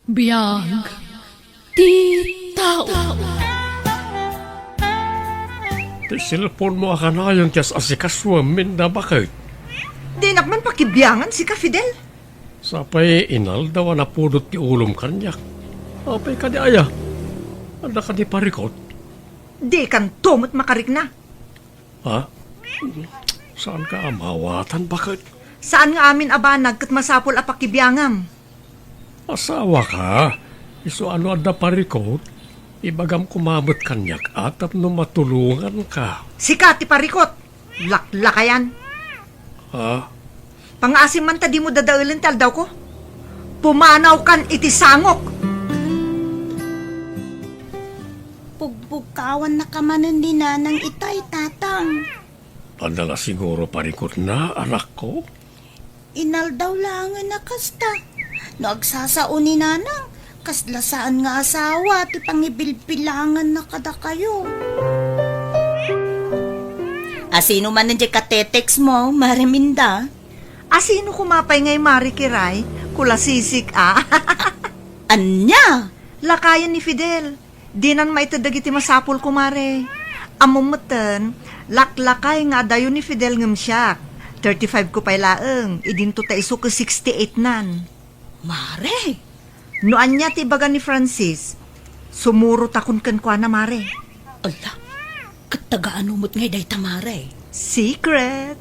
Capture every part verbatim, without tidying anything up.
Biag ti tao. Ti cellphone-mo a kanayon ti as-asikasuem, Minda, baket? Dinak man pakibiangan sika, Fidel. Sapay inaldaw a napudot ti ulom kaniak. Apay kadi aya? Adda kadi parikut? Dikanto met makarikna. Ha? Saanka a maawatan, baket? Saan nga amin a banag ket masapul a pakibiangam. Asawaka, isu a no adda parikut, ibagam koma met kaniak a tapno matulonganka. Sika ti parikut! Laklakayan! Ha? Pangaasim man ta dimo dadaelen ti aldawko. Pumanawkan iti sangok! Pugbugkawannaka manen ni Nanang itay, Tatang. Adda la siguro parikutna, anakko? Inaldaw laengen a kasta. No agsasao ni Nanang, kasla saan nga asawa ti pangibilbilanganna kadakayo. Asino manen diay katetext-mo, Mare Minda? Asino koma pay ngay, Mare Kiray? Kulasisik a. Ania? Lakayen ni Fidel. Dinan maited dagiti masapul, kumare. Ammom metten, laklakay nga adayo ni Fidel ngem siak. Thirty-five ko pay laeng, idinto ta isu ket sixty-eight-nan. Mare! No ania ti ibaga ni Francis, sumurotakon kenkuana, Mare. Ala, ket taga-ano met ngay dayta, Mare? Secret.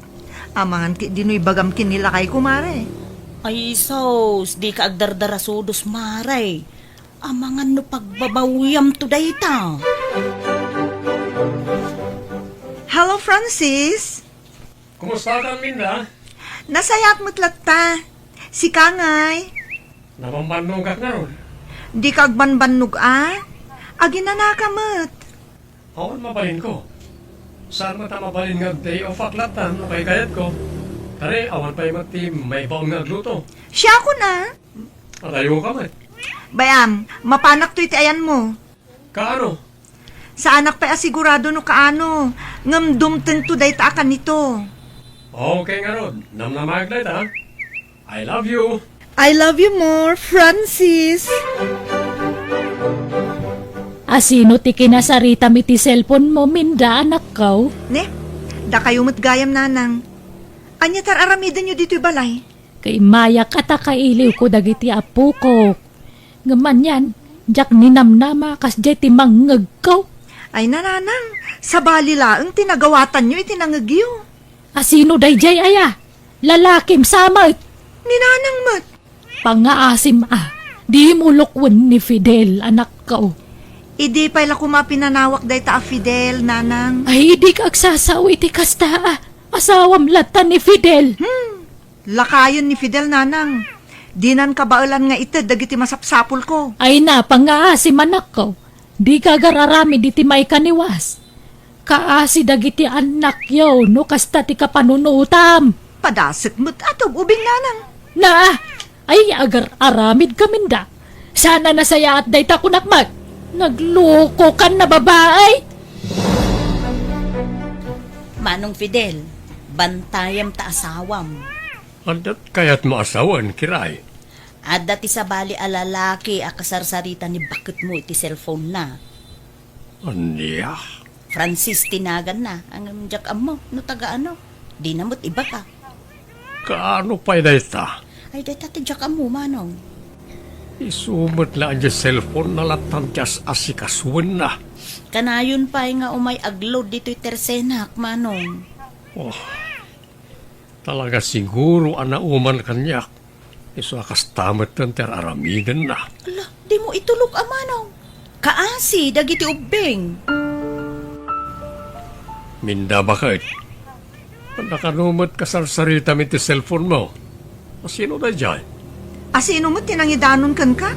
Amangan ketdi no ibagam ken ni lakayko, Mare. Ay sus, dika agdardarasudos, Mare. Amangan no pagbabawiamto dayta. Hello, Francis. Kumustakan, Minda? Nasayaat met latta. Sika ngay? Nabambannogak ngarud. Dika agbanbannog a? Aginanaka met. Awan mabalinko. Saan met a mabalin nga day off-ak latta no kaykayatko. Kari, awan pay met ti maibaon nga agluto. Siakon a? Adayoka met. Bay-am, mapanakto iti ayanmo. Kaano? Saanak pay a sigurado no kaano, ngem dumtengto dayta a kanito. Okay ngarud, namnamaek dayta. I love you. I love you more, Francis. Asino ti kinasaritam iti cellphone-mo, Minda, anakko? Ne, dakayo met gayam, Nanang. Ania ti ar-aramidenyo ditoy balay? Kaimayak a ta kailiwko dagiti apokok. Ngem anian, diak ninamnama kasdiay ti mangngegko. Ay, Nanang, sabali laeng ti nagawatanyo iti nangngegyo. Asino daydiay aya? Lalakim sa met. Ni Nanang met. Pangngaasim a, dimo lukwen ni Fidel, anakko. Idi pay la koma pinanawak dayta a Fidel, Nanang. Ay, dika agsasao iti kasta a. Asawam latta ni Fidel. Hmm. Lakayen ni Fidel, Nanang. Dinan kabaelan nga ited dagiti masapsapulko. Ay na, pangngaasim, anakko. Dika agar-aramid iti maikaniwas. Kaasi dagiti annakyo no kasta ti kapanunotam. Padasek met a tub-ubing, Nanang. Na, ay agar-aramidka, Minda. Saan a nasayaat dayta, kunak met. Naglokokan a babai. Manong Fidel, bantayam ta asawam. Adda kayatmo a sawen, Kiray? Adda ti sabali a lalaki a kasarsarita ni baketmo iti cellphone-na. Ania? Francis ti naganna, ngem diak ammo no taga ano. Dina met ibaga. Kaano pay dayta? Ay, dayta ti diak ammo, Manong. Isu met la a diay cellphone-na latta ti as-asikasuenna. Kanayon pay nga umay agload ditoy tersenak, Manong. Oh, talaga siguro a nauman kaniak. Isu a kasta metten ti ar-aramidenna. Ala, dimo itulok a, Manong. Kaasi dagiti ubbing. Minda, baket? Adda kano met kasarsaritam iti cellphone-mo? Asino daydiay? Asino met ti nangidanon kenka?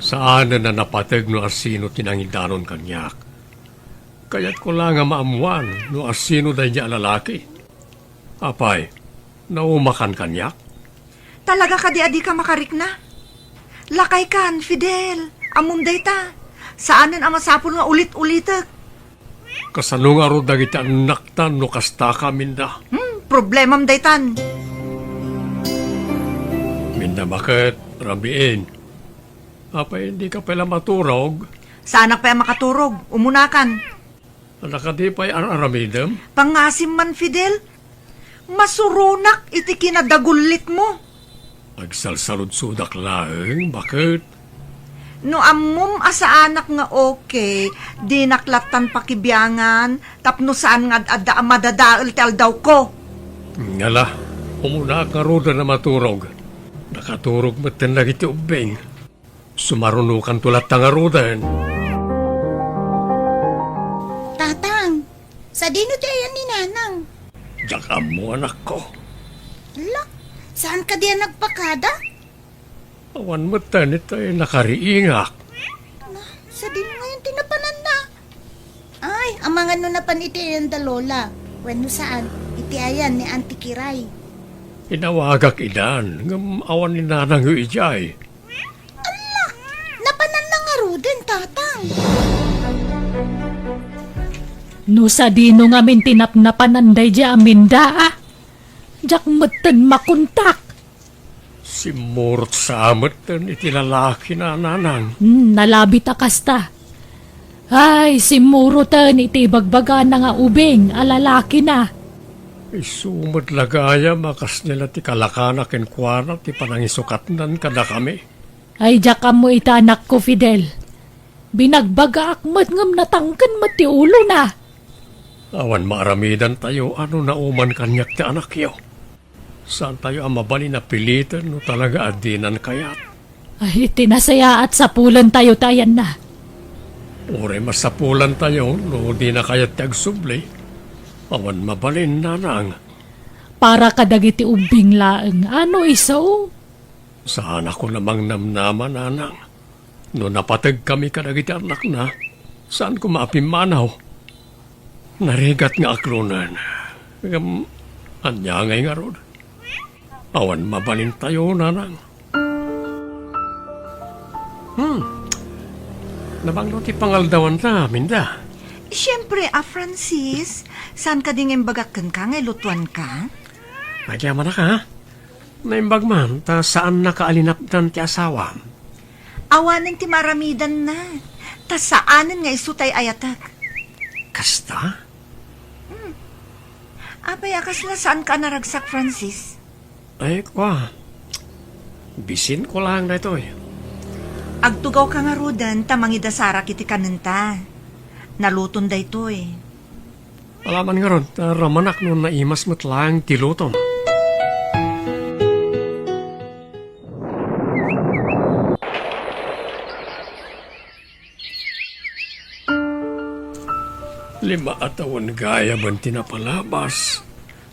Saanen a napateg no asino ti nangidanon kaniak. Kayatko la nga maammuan no asino daydiay a lalaki. Apay, naumakan kaniak? Talaga kadi a dika makarikna? Lakaykan, Fidel. Ammom dayta. Saanen a masapul nga ulit-ulitek. Kasano ngarud dagiti annaktan no kastaka, Minda? Hmm, problemam daytan. Minda, baket, rabiin. Apay, dika pay la maturog? Saanak pay a makaturog. Umunakan. Adda kadi pay ar-aramidem? Pangasim man, Fidel. Masuronak iti kinadagullitmo. Agsalsaludsodak laeng, baket. No ammom a saanak nga okay, dinak lattan pakibiangan tapno saan nga ad-adda a madadael ti aldawko. Ngala, umunaak ngaruden a maturog. Nakaturog metten dagiti ubbing. Sumarunokanto latta ngaruden. Tatang, sadino ti ayan ni Nanang? Diak ammo, anakko. Ala, saan kadi a nagpakada? Awan metten itay nakariingak. Na, sadino ngayon ti napananna? Ay, amangan no napan iti ayan da Lola. Wenno saan, iti ayan ni Auntie Kiray. Inawagak idan, ngem awan ni Nanangyo idiay. Ala, napananna ngaruden, Tatang. No sadino ngamin ti napnapanan daydi a minda, a? Diak metten makontak. Simmurot sa metten iti lalaki na, Nanang. Hmm, nalabit a kasta. Ay, simmuroten iti ibagbagana nga ubing a lalaki na. Isu met la gayam a kasla ti kalakana kenkuana ti panangisukatnan kadakami. Ay, diak ammo ita, anakko, Fidel. Binagbagaak met ngem natangken met ti ulona. Awan maaramidantayo a no nauman kaniak ti anakyo. Saantayo a mabalin a piliten no talaga a dinan kayat. Ay, ti nasayaat, sapulentayo ti ayanna. Uray masapulantayo no dina kayat ti agsubli. Awan mabalin, Nanang. Para kadagiti ubbing laeng, ano isu? Saanakon a mangnamnama, Nanang. No napategkami kadagiti annakna, saan koma a pimmanaw. Narigat nga aklonen. Ngem, ania ngay ngarud? Awan mabalintayo, Nanang. Hmm. Nabanglo ti pangaldawanta, Minda. Siempre, a Francis, saan kadi nga imbagak kenka nga ilutuanka? Agyamanak, a? Naimbag man, ta saannaka a linapdan ti asawam. Awanen ti maaramidanna, ta saanen nga isu tay ayatek. Kasta? Hmm. Apay a kasla saanka a naragsak, Francis? Ay, kua. Bisinko laeng daytoy. Agtugawka ngaruden ta mangidasarak iti kanenta. Naluton daytoy. Alaman ngarud, ta ramanak no naimas met laeng ti lutom. Lima a tawen gayamen ti napalabas,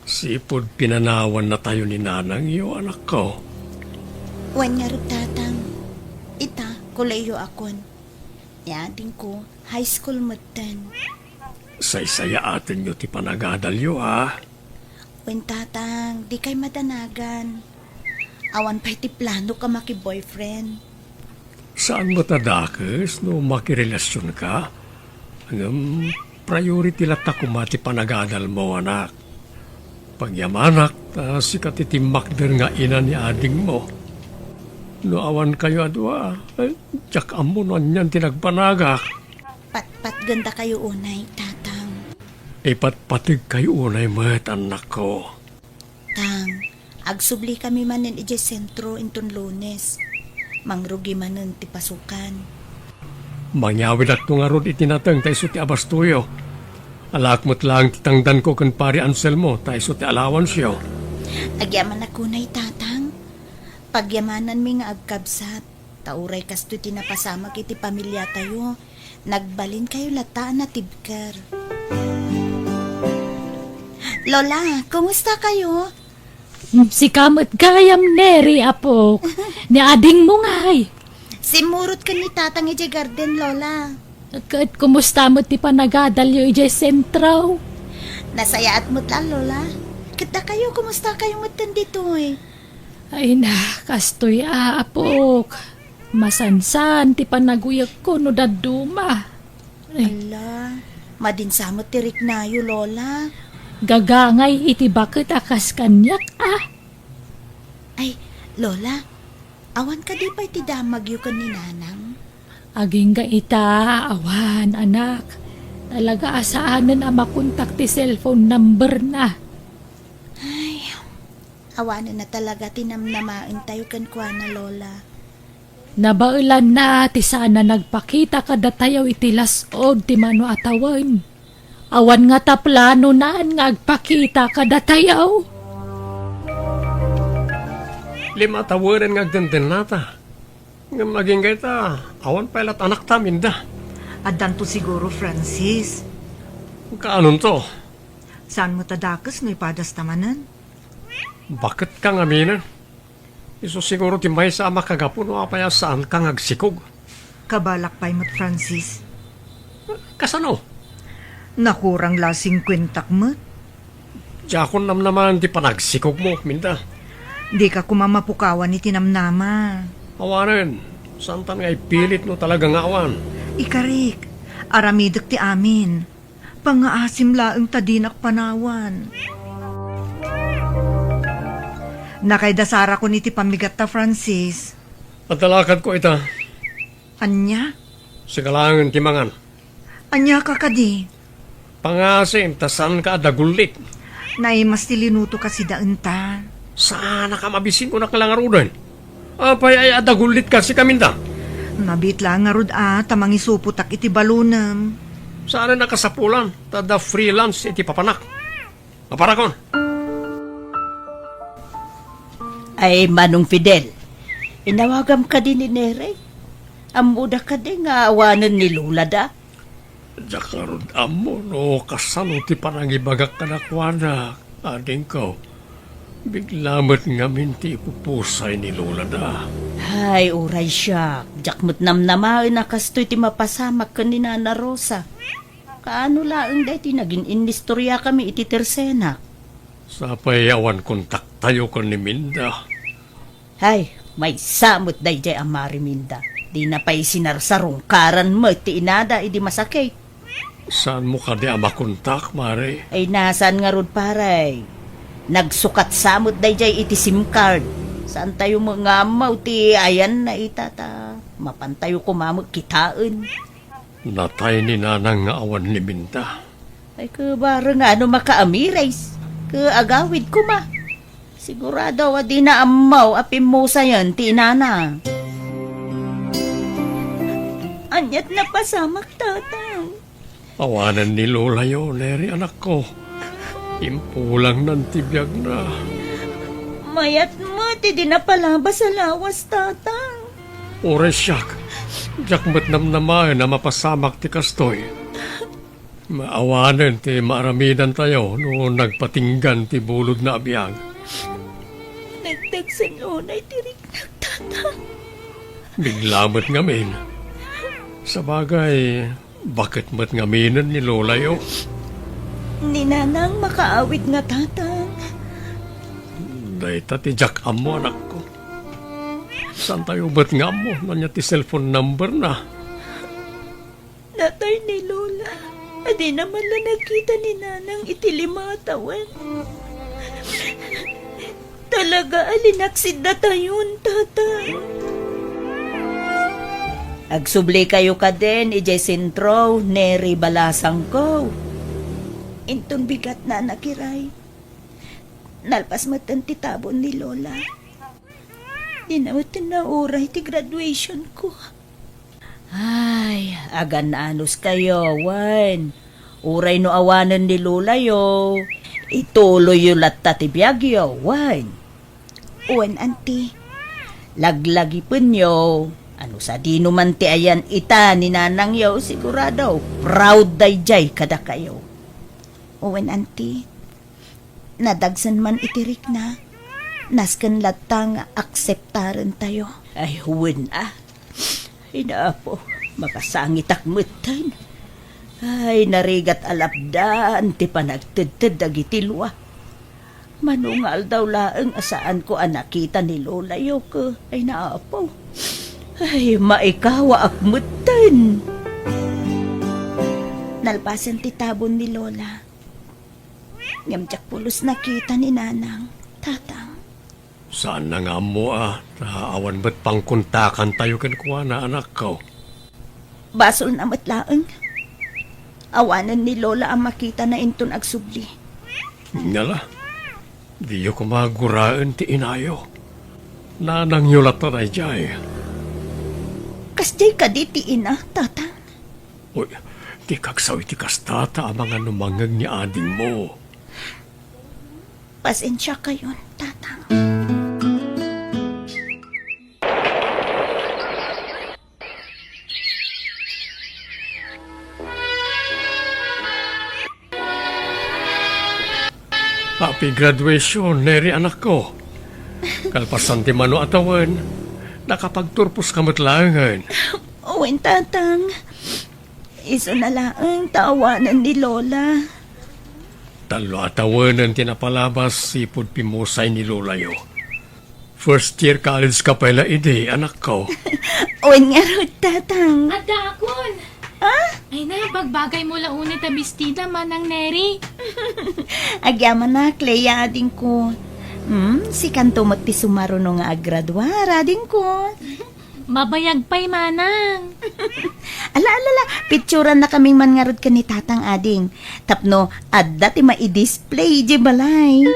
sipud pinanawannatayo ni nanangyo, anakko. Wen ngarud, Tatang. Ita, kolehiyoakon. Ni adingko, high school metten. Saysayaatenyo ti panagadalyo, a? Wen, Tatang, dikay madanagan. Awan pay ti planok a maki-boyfriend. Saan met a dakes no makirelasionka? Ngem priority latta koma ti panagadalmo, anak. Pagyamanak, ta sika ti timmakder nga ina ni adingmo. No awankayo a dua, eh, diak ammo no anian ti nagbanagak. Patpatgendakayo unay, Tatang. Ipatpategkayo unay met, annakko. Tang, agsublikami manen idiay sentro inton Lunes. Mangrugi manen ti pasukan. Mangyawidakto ngarud iti nateng ta isu ti abastoyo. Alaak met laeng ti tangdanko ken Pari Anselmo ta isu ti allowanceo. Agyamanak unay, Tatang. Pagyamananmi nga agkabsat. Ta uray kastoy ti napasamak iti pamiliatayo, nagbalinkayo latta a natibker. Lola, kumusta kayo? Mm, sika met gayam, Neri, apok. Ni adingmo ngay? Simmurot ken ni Tatang idiay garden, Lola. Ket kumusta met ti panagadalyo idiay sentro? Nasayaat met la, Lola. Ket dakayo, kumusta kayo metten ditoy? Ay na, kastoy a, apok. Masansan ti panaguyegko no dadduma. Ay. Ala, madinsa met ti riknayo, Lola. Gagangay iti baket a kas kaniak, a. Ay, Lola, Awan kadi pay ti damagyo ken ni Nanang? Agingga ita, awan, anak. Talaga a saanen a makontak ti cellphone numberna. Ay, awanen na talaga ti namnamaentayo kenkuana, Lola. Nabaelanna ti saan a nagpakita kadatayo iti las-ud ti mano a tawen. Awan ngata planonan nga agpakita kadatayo. Lima a tawenen nga agdendennata. Ngem agingga ita, awan pay lat anakta, Minda. Addanto siguro, Francis. Kaanonto? Saan met a dakes no ipadasta manen? Baket ka ngaminen. Isu siguro ti maysa a makagapu no apay a saanka nga agsikog. Kabalak pay met, Francis. Kasano? Nakurang la singkuentak met. Diakon namnamaen ti panagsikogmo, Minda. Dika koma mapukawan iti namnama. Awanen, saantan nga ipilit no talaga nga awan. Ikarik, aramidek ti amin. Pangngaasim laeng ta dinak panawan. Nakaidasarakon iti pammigatta, Francis. Adda lakadko ita. Ania? Sika laengen ti mangan. Ania ka kadi? Pangngaasim ta saanka a dagullit. Naimas ti linuto kasi daenta. Saanak a mabisin, kunak la ngaruden. Apay aya a dagullit kasi kaminda? Nabiit la ngarud a ta mangisupotak iti balonem. Saanen a kasapulan, ta adda freelance iti papanak. Aparakon. Ay, Manong Fidel, inawagam kadi ni Neri? Ammoda kadi nga awanen ni Lolada? Diak ngarud ammo no kasano ti panangibagak kadakuada, adingko. Bigla met ngamin ti ipupusay ni Lolada. Hay, uray siak, diak met namnamaen a kastoy ti mapasamak ken ni Nana Rosa. Kaano laeng daytoy nagin-inistoriakami iti tersenak? Sapay awan kontaktayo ken ni Minda. Hay, maysa met daydiay a Mari Minda. Dina pay sinarsarungkaran met ti inada idi masakit. Saanmo kadi a makontak, Mari? Ay, nasaan ngarud, pare? Nagsukat sa met daydiay iti SIM card. Saantayo met nga ammo ti ayanna ita ta mapantayo koma met kitaen. Natay ni Nanang nga awan ni Minda. Ay, ket bareng no makaamires, ket agawid koma. Sigurado a dina ammo a pimmusayen ti inana. Aniat napasamak, Tatang? Awanen ni Lolayo, Neri, anakko. Impulangnan ti biagna. Mayat met idi napalabas a lawas, Tatang. Uray siak, diak met namnamaen a mapasamak ti kastoy. Awanen ti maaramidantayo no nagpatinggan ti bulodna a biag. Nagdagsen unay ti riknak, Tatang. Bigla met ngamin. Sabagay, baket met ngaminen ni Lolayo. Ni Nanang makaawid nga, Tatang. Dayta ti diak ammo, anakko. Saantayo met nga ammo no ania ti cellphone number na? Natay ni Lola a dina man la nakita ni Nanang iti lima a tawen. Talaga a linaksid datayon, Tatang. Agsublikayo kadin idiay sentro, Neri, balasangko. Inton bigatna a nakiray, nalpas metten ti tabon ni Lola. Dina metten nauray ti graduation ko. Ay, agan-anos kayo, wen. Uray no awanen ni Lolayo, ituloyyo latta ti biagyo, wen. Wen, Auntie. Laglagipenyo, ano sadino man ti ayan ita ni Nanangyo, sigurado, proud daydiay kadakayo. Wen, Auntie. Nadagsen man iti rikna, nasken latta nga akseptarentayo. Ay, wen a. Ay, Apo, makasangitak metten. Ay, narigat a lapdan ti panagtedted dagiti lua. Mano nga aldaw laeng a saanko a nakita ni Lolayo, ke. Ay, Apo. Ay, maikawaak metten. Nalpasen ti tabon ni Lola. Ngem diak pulos nakita ni Nanang, Tatang. Saanna nga ammo a, ta awan met pangkontakantayo kenkuana, anakko. Basolna met laeng. Awanen ni Lola a makitana inton agsubli. Ngala, diyo koma guraen ti inayo. Nanangyo latta daydiay. Kasdiay kadi ti ina, Tatang? Uy, di kagsaw iti kasta ta amangan no mangngeg ni adingmo. Pasensiakayon, Tatang. Happy graduation, Neri, anakko. Kalpasan ti mano a tawen, nakapagturposka met laengen. Wen, Tatang. Isuna laeng ta awanen ni Lola. Tallo a tawenen ti napalabas sipud pimmusay ni Lolayo. First year college ka pay la idi, anakko. Wen ngarud, Tatang. Adakon! Ah? Ay na, bagbagaymo la unay ta bestida, Manang Neri. Agyamanak, Lea, adingko. Hmm, sikanto met ti sumaruno nga aggraduar, adingko. Mabayag pay, Manang. Ala, ala, ala, picturannakaming man ngarud ken ni Tatang, ading. Tapno adda ti maidisplay idiay balay.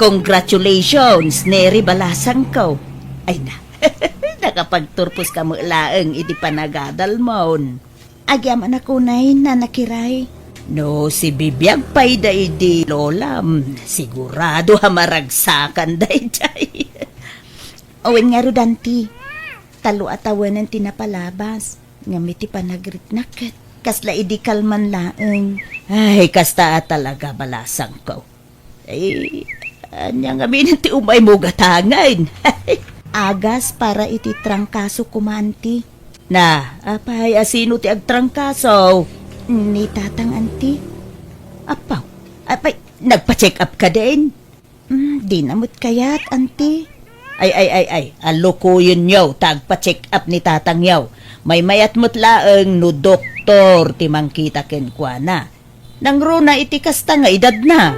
Congratulations, Neri balasangko. Ay na, nakapagturposka met laeng iti panagadalmon. Agyamanak unay, Nana Kiray. No sibibiag pay daydi Lolam, sigurado a maragsakan daydiay. Wen ngarud, Anti. Tallo a tawenen ti napalabas. Ngem iti panagriknak ket kasla idi kalman laeng. Ay, kasta a talaga, balasangko. Ay, ania ngamin ti umaymo gatangen? Agas para iti trangkaso koma, Anti. Na, apay, asino ti agtrangkaso? Ni Tatang, Anti. Apaw, apay, nagpa-check up ka din? Hmm, di na met kayat, Anti. Ay, ay, ay, ay, alukoyenyo ta agpa-check up ni Tatangyo. Maymayat met laeng no doktor ti mangkita kenkuana. Nangruna iti kasta nga edadna.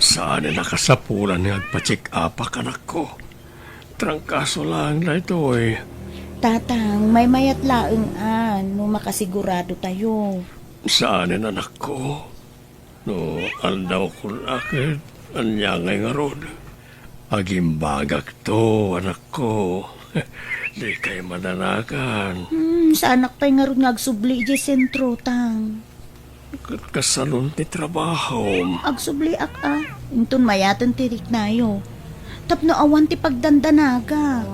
Saanen a kasapulan nga agpa-check-upak, anakko. Trangkaso laeng daytoy. Tatang, maymayat laeng a no makasigurado tayo. Saanen, anakko. No aldawko la ket ania ngay ngarud? Agimbagakto, anakko. Dikay madanagan. Hmm, saanak pay ngarud nga agsubli idiay sentro, Tang. Ket kasanon ti trabahom? Agsubliak a, inton mayaten ti riknayo. Tapno awan ti pagdandanaga.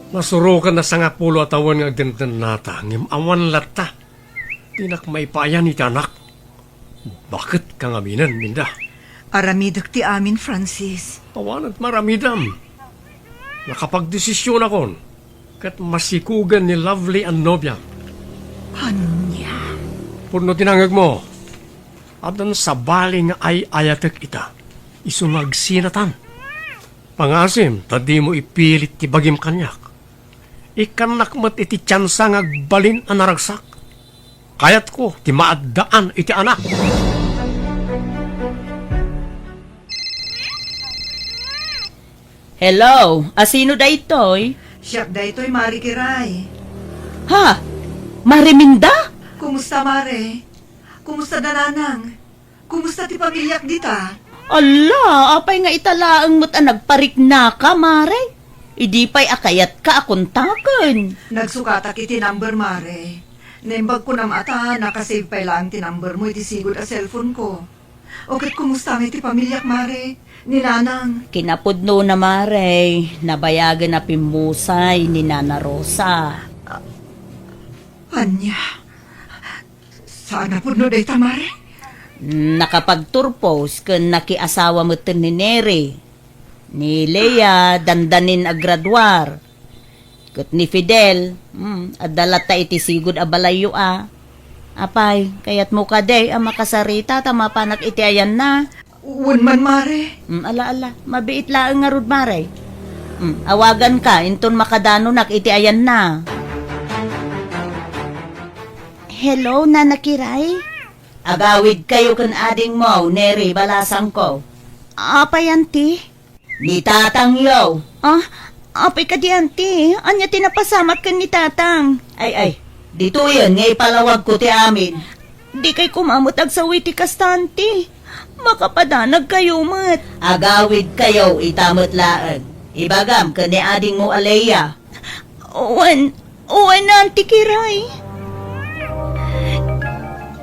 Nasurokan a sangapulo a tawen nga agdendennata, ngem awan latta. Dinak maipayan iti anak. Baket ka ngaminen, Minda? Aramidek ti amin, Francis. Awanen maramidam. Nakapagdesisionakon, ket masikugen ni Lovely a nobiam. Ania? Pudno ti nangngegmo. Addan sabali nga ay-ayatek ita. Isu nga agsinatan. Pangasim ta dimo ipilit ti bagim kaniak. Ikkannak met iti tiansa nga agbalin a naragsak. Kayatko ti maaddaan iti anak. Hello, asino daytoy? Siak daytoy, Mare Kiray. Ha? Mare Minda? Kumusta, Mare? Kumusta da Nanang? Kumusta ti pamiliak dita? Alla, apay nga ita laeng met a nagpariknaka, Mare? Idi pay a kayatka a kontaken. Nagsukatak iti number, Mare. Naimbag ko namata, nakasave pay laeng ti number mo iti sigud a cellphone ko. O ket kumusta nga iti pamiliak, Mare? Ni Nanang? Kinapudnona, Mare, nabayagen a pimmusay ni Nana Rosa. Ania? Saan a pudno dayta, Mare? Nakapagturpos ken nakiasawa metten ni Neri. Ni Lea, dandanin a graduar. Ket ni Fidel, hmm, adda latta iti sigud a balayyo a. Apay, kayatmo kadi a makasarita ta mapanak iti ayanna? Wen man, Mare. Hmm, ala, ala, mabiit laeng ngarud, Mare. Hmm, awaganka, inton makadanonak iti ayanna. Hello, Nana Kiray? Agawidkayo ken adingmo, Neri, balasangko. Apay, anti? Ni tatangyo. Ah, apay kadi, anti? Ania ti napasamak ken ni tatang? Ay, ay, ditoyen nga ipalawagko ti amin. Dikay koma met agsaw iti kasta, anti. Makapadanagkayo met. Agawidkayo ita met laeng. Ibagam ken ni adingmo a Leia. Wen, wen, Anti Kiray.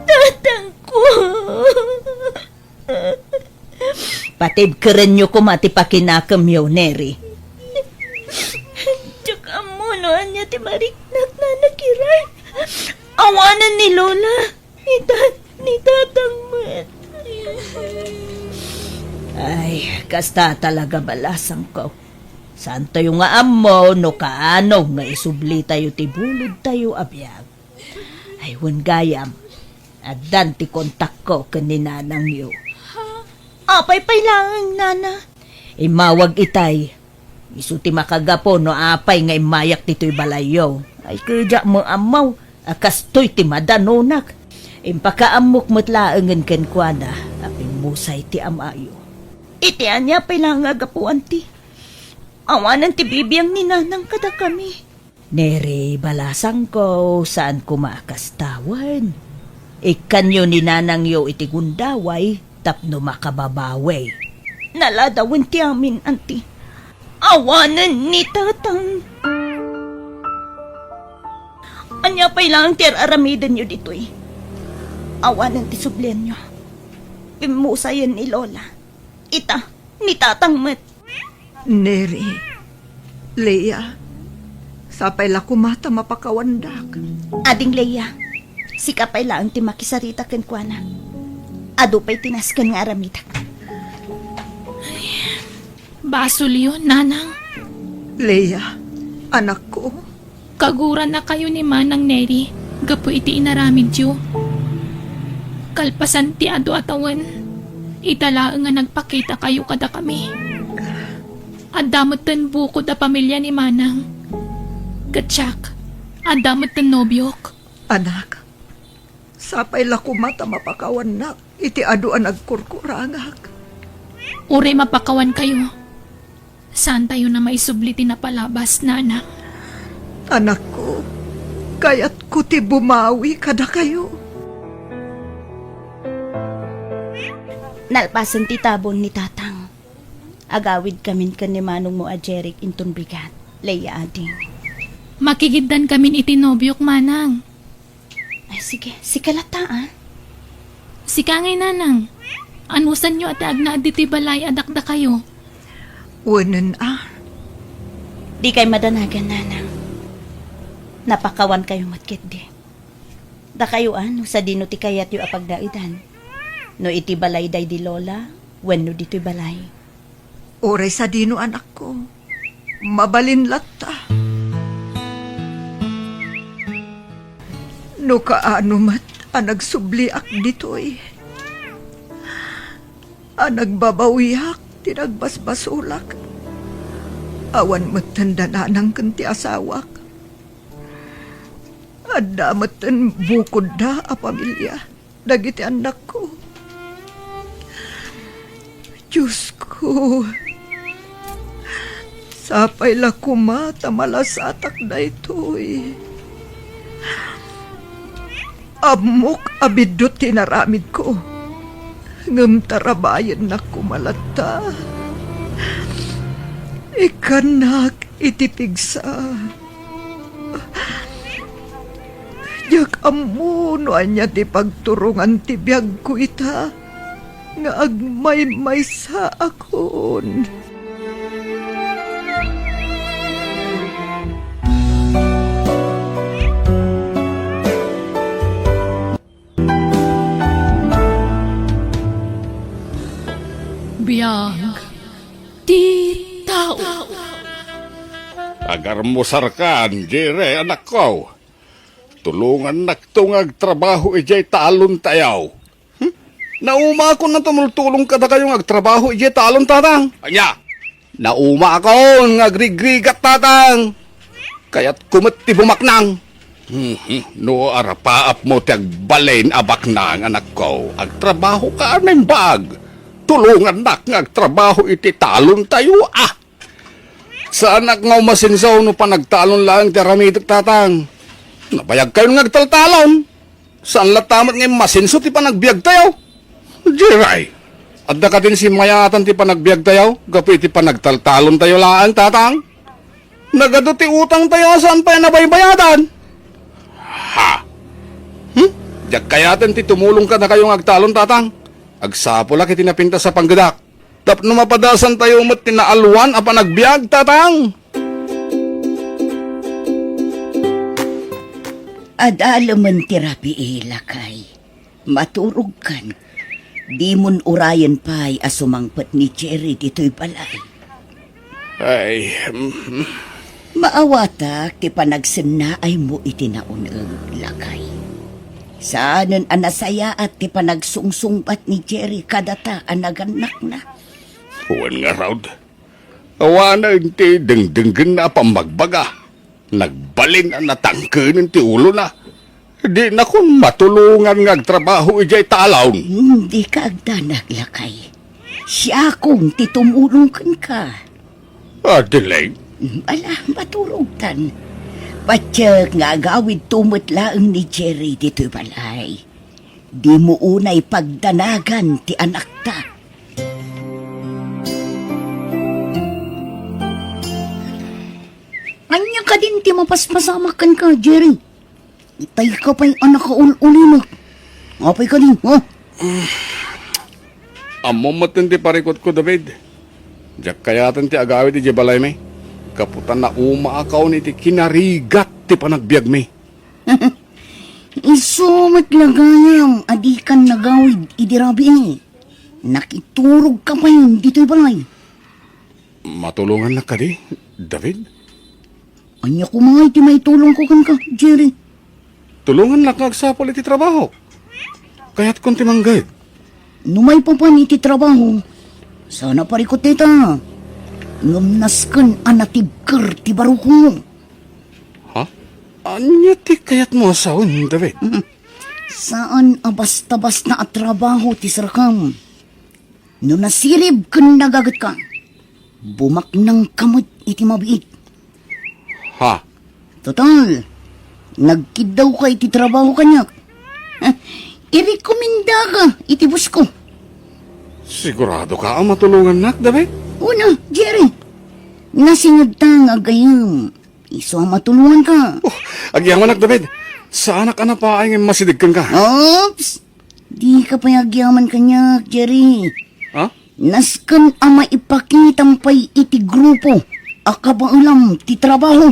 Tatangko. Patibkerenyo koma ti pakinakemyo, Neri. Diak ammo no ania ti mariknak, Nana Kiray. Awanen ni Lola. Ni tat-, ni tatang met. Ay, kasta talaga, balasangko. Saantayo nga ammo no kaano nga isublitayo ti bulodtayo a biag. Ay, wen gayam, addan ti kontakko ken ni nanangyo. Apay pay laeng, Nana? Immawag itay. Isu ti makagapu no apay nga immayak ditoy balayyo. Ay, ket diak met ammo a kastoy ti madanonak. Impakaammok met laengen kenkuana a pimmusay ti amayo. Iti ania pay laeng a gapu, anti? Awanen ti bibiang ni nanang kadakami. Neri, balasangko, saan koma a kasta wen. Ikkanyo ni nanangyo iti gundaway tapno makababawi. Naladawen ti amin, anti. Awanen ni tatang. Ania pay laeng ti ar-aramidenyo ditoy? Awanen ti sublianyo. Pimmusayen ni Lola. Ita, ni tatang met. Neri, Leia, sapay la koma ta mapakawandak. Ading Leia, sika pay laeng ti makisarita kenkuana. Adu pay ti nasken nga aramidek. Basolyo, Nanang. Leia, anakko. Kagurannakayo ni Manang Neri gapu iti inaramidyo. Kalpasan ti adu a tawen, ita laeng nga nagpakitakayo kadakami. Adda metten bukod a pamilia ni Manang. Ket siak, adda metten nobiok. Anak, sapay la koma ta mapakawannak iti adu a nagkurkurangak. Uray mapakawankayo, saantayon a maisubli ti napalabas, Nanang. Anakko, kayatko ti bumawi kadakayo. Nalpasen ti tabon ni Tatang. Agawidkamin ken ni manongmo a Jeric inton bigat, Leia ading. Makigiddankamin iti nobiok, Manang. Ay, sige. Sika latta, a. Sika ngay, Nanang. Anusanyo a ti agnaed ditoy balay a dakdakayo? Wenen, a. Dikay madanagan, Nanang. Napakawankayo met ketdi. Dakayo, a, no sadino ti kayatyo a pagnaedan. No iti balay daydi Lola, wenno ditoy balay. Uray sadino, anakko, mabalin latta. No kaano met a nagsubliak ditoy, a nagbabawiak ti nagbasbasolak, awan metten da Nanang ken ti asawak. Adda metten bukodda a pamilia dagiti annakko. Diosko, sapay la koma ta malasatak daytoy. Ammok a biddut ti inaramidko, ngem tarabayennak koma latta. Ikkannak iti pigsa. Diak ammo no ania ti pagturongan ti biagko ita nga agmaymaysaakon. Biag ti tao. Agarmusarkan, Jere, anakko. Tulongannakto nga agtrabaho idiay talontayo. Hmm? Naumakon a tumultulong kadakayo nga agtrabaho idiay talon, Tatang. Ania? Naumaakon nga agrigrigat, Tatang. Kayatko met ti bumaknang. Mhm. No arapaapmo ti agbalin a baknang, anakko, agtrabahoka a naimbag. Tulongannak nga agtrabaho iti talontayo, a. Saanak nga umasinso no panagtalon laeng ti aramidek, Tatang. Nabayagkayon nga agtaltalon. Saan latta met nga immasinso ti panagbiagtayo? Jeray, adda kadin simmayatan ti panagbiagtayo gapu iti panagtaltalontayo laeng, Tatang? Nagadu ti utangtayo a saan pay a nabaybayadan. Ha? Hmm? Diak kayaten ti tumulong kadakayo nga agtalon, Tatang. Agsapulak iti napintas a panggedak. Tapno mapadasantayo met ti naalwan a panagbiag, Tatang. Adalemen ti rabii, lakay. Maturogkan. Dimon urayen pay a sumangpet ni Jerry ditoy balay. Ay, mm. Maawatak ti panagsennaaymo iti naun-eg, lakay. Saanen a nasayaat ti panagsungsungbat ni Jerry kadata a nagannakna. Wen ngarud, awanen ti dengdenggenna a pammagbaga. Nagbalin a natangkenen ti ulona. Dinakon matulongan nga agtrabaho idiay talon. Dika agdanag, lakay. Siakon ti tumulong kenka. Adeline? Ala, maturogtan. Patiek nga agawidto met laeng ni Jerry ditoy balay. Dimo unay pagdanagan ti anakta. Ania kadin ti mapaspasamak kenka, Jerry? Itay ka pay a nakaul-ulimek. Apay kadin, ha? Ammom met ti parikutko, David. Diak kayaten ti agawid idiay balaymi. Gapu ta naumaakon iti kinarigat ti panagbiagmi. Isu met la gayam a dikan nagawid idi rabii. Nakiturogka pay ditoy balay. Matulongannak kadi, David? Ania koma ti maitulongko kenka, Jerry? Tulongannak nga agsapul iti trabaho. Kayatkon ti mangged. No maipapan iti trabaho, saan a parikut dayta. Ngem nasken a natibker ti barukongmo. Ha? Ania ti kayatmo a sawen, David? Mm. Saan a basta-basta a trabaho ti serkam. No nasirib ken nagagetka, bumaknangka met iti mabiit. Ha? Total, nagkiddawka iti trabaho kaniak. Irekomendaka iti bosko. Siguradoka a matulongannak, David? Una, Jerry. Nasingedta nga agayem. Isu a matulonganka. Oh, agyamanak, David. Saanak a napaay nga immasideg kenka. Oops! Dika pay agyaman kaniak, Jerry. Ha? Nasken a maipakitam pay iti grupo a kabaelam ti trabaho.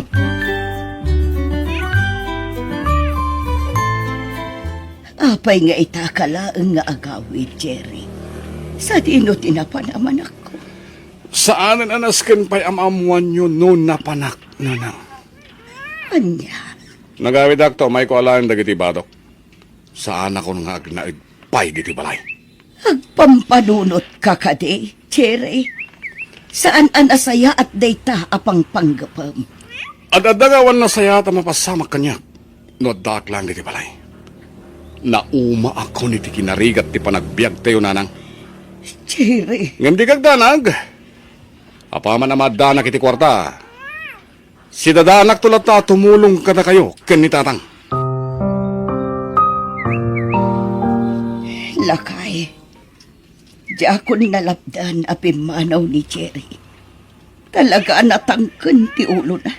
Apay nga itaka laeng nga agawid, Jerry? Sadino ti napanamanakko? Saanen a nasken pay a maammoanyo no napanak, Nanang. Ania? Nagawidakto, maiko alaen dagiti badok. Saanakon nga agnaed pay ditoy balay. Agpampanunotka kadi, Jerry? Saan a nasayaat dayta a pangpanggepem. Ad-adda nga awan nasayaat a mapasamak kaniak no addaak laeng ditoy balay. Naumaakon iti kinarigat ti panagbiagtayo, Nanang. Jerry. Ngem dika agdanag. Apaman a maaddanak iti kuarta, sidadaanakto latta a tumulong kadakayo ken ni Tatang. Lakay, diakon nalapdan a pimmanaw ni Jerry. Talaga a natangken ti ulona.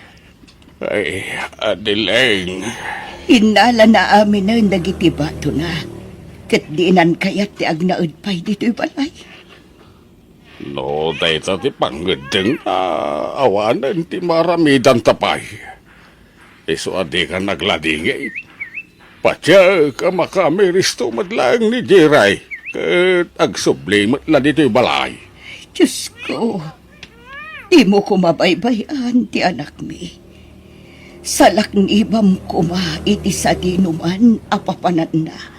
Ay, Adeline. Innalana aminen dagiti batona, ket dinan kayat ti agnaed pay ditoy balay. No dayta ti pangngeddengna, awanen ti maaramidanta pay. Isu a dikan agladingit. Patiek a makamiristo met laeng ni Jiray, ket agsubli met la ditoy balay. Diosko, dimo koma baybay-an ti anakmi. Salaknibam koma iti sadinoman a papananna.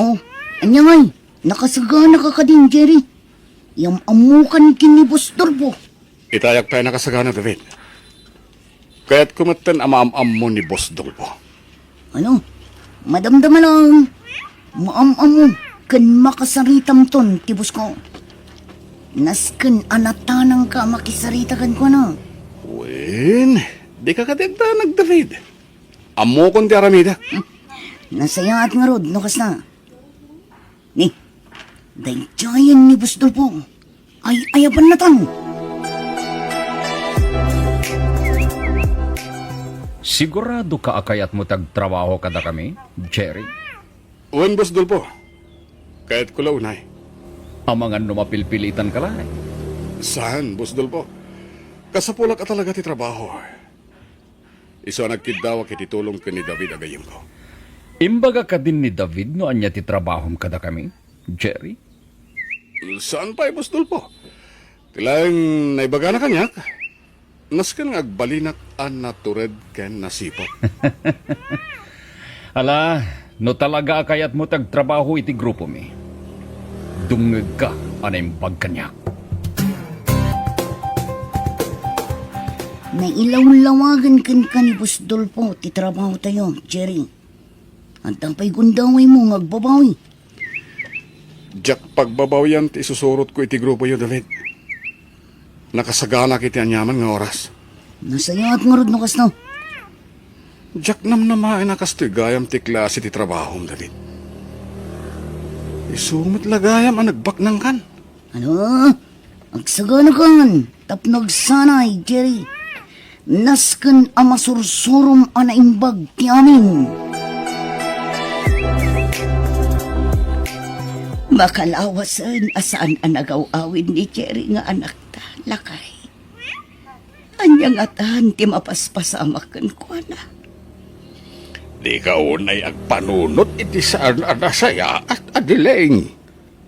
Oh, ania ngay? Nakasaganaka kadin, Jerry? Yam-ammokan ken ni Boss Dolpo. Itayak pay a nakasagana, David. Kayatko metten a maam-ammo ni Boss Dolpo. Ano? Madamdama lang. Maam-ammo ken makasaritamton ti boss ko. Nasken a natanangka a makisarita kenkuana. Wen, dika kadi agdanag, David. Ammokon ti aramidek. Nasayaat ngarud no kasta. Ni, daydiayen ni Boss Dolpo. Ay-ayabannatan. Siguradoka a kayatmo ti agtrabaho kadakami, Jerry? Wen, Boss Dolpo. Kayatko la unay. Amangan no mapilpilitanka laeng. Saan, Boss Dolpo? Kasapulak a talaga ti trabaho. Isu a nagkiddawak iti tulong ken ni David a gayyemko. Imbaga kadin ni David no ania ti trabahom kadakami, Jerry? Saan pay, Boss Dolpo? Ti laeng naibagana kaniak, nasken nga agbalinak a natured ken nasiput. Ala, no talaga a kayatmo ti agtrabaho iti grupomi, dumngegka a naimbag kaniak. Nailawlawagen kenka ni Boss Dolpo ti trabahotayo, Jerry. Adda pay gundawaymo nga agbabawi. Diak pagbabawian ti isusurotko iti grupoyo, David. Nakasaganak iti aniaman nga oras. Nasayaat ngarud no kasta. Diak namnamaen a kastoy gayam ti klase ti trabahom, David. Isu met la gayam a nagbaknangkan. Ano? Agsaganakan tapno agsanay, Jerry. Nasken a masursurom a naimbag ti amin. Makalawasen a saan a nagaw-awid ni Jerry nga anakta, lakay. Ania ngatan ti mapaspasamak kenkuana? Dika unay agpanunot iti saan a nasayaat, Adeline.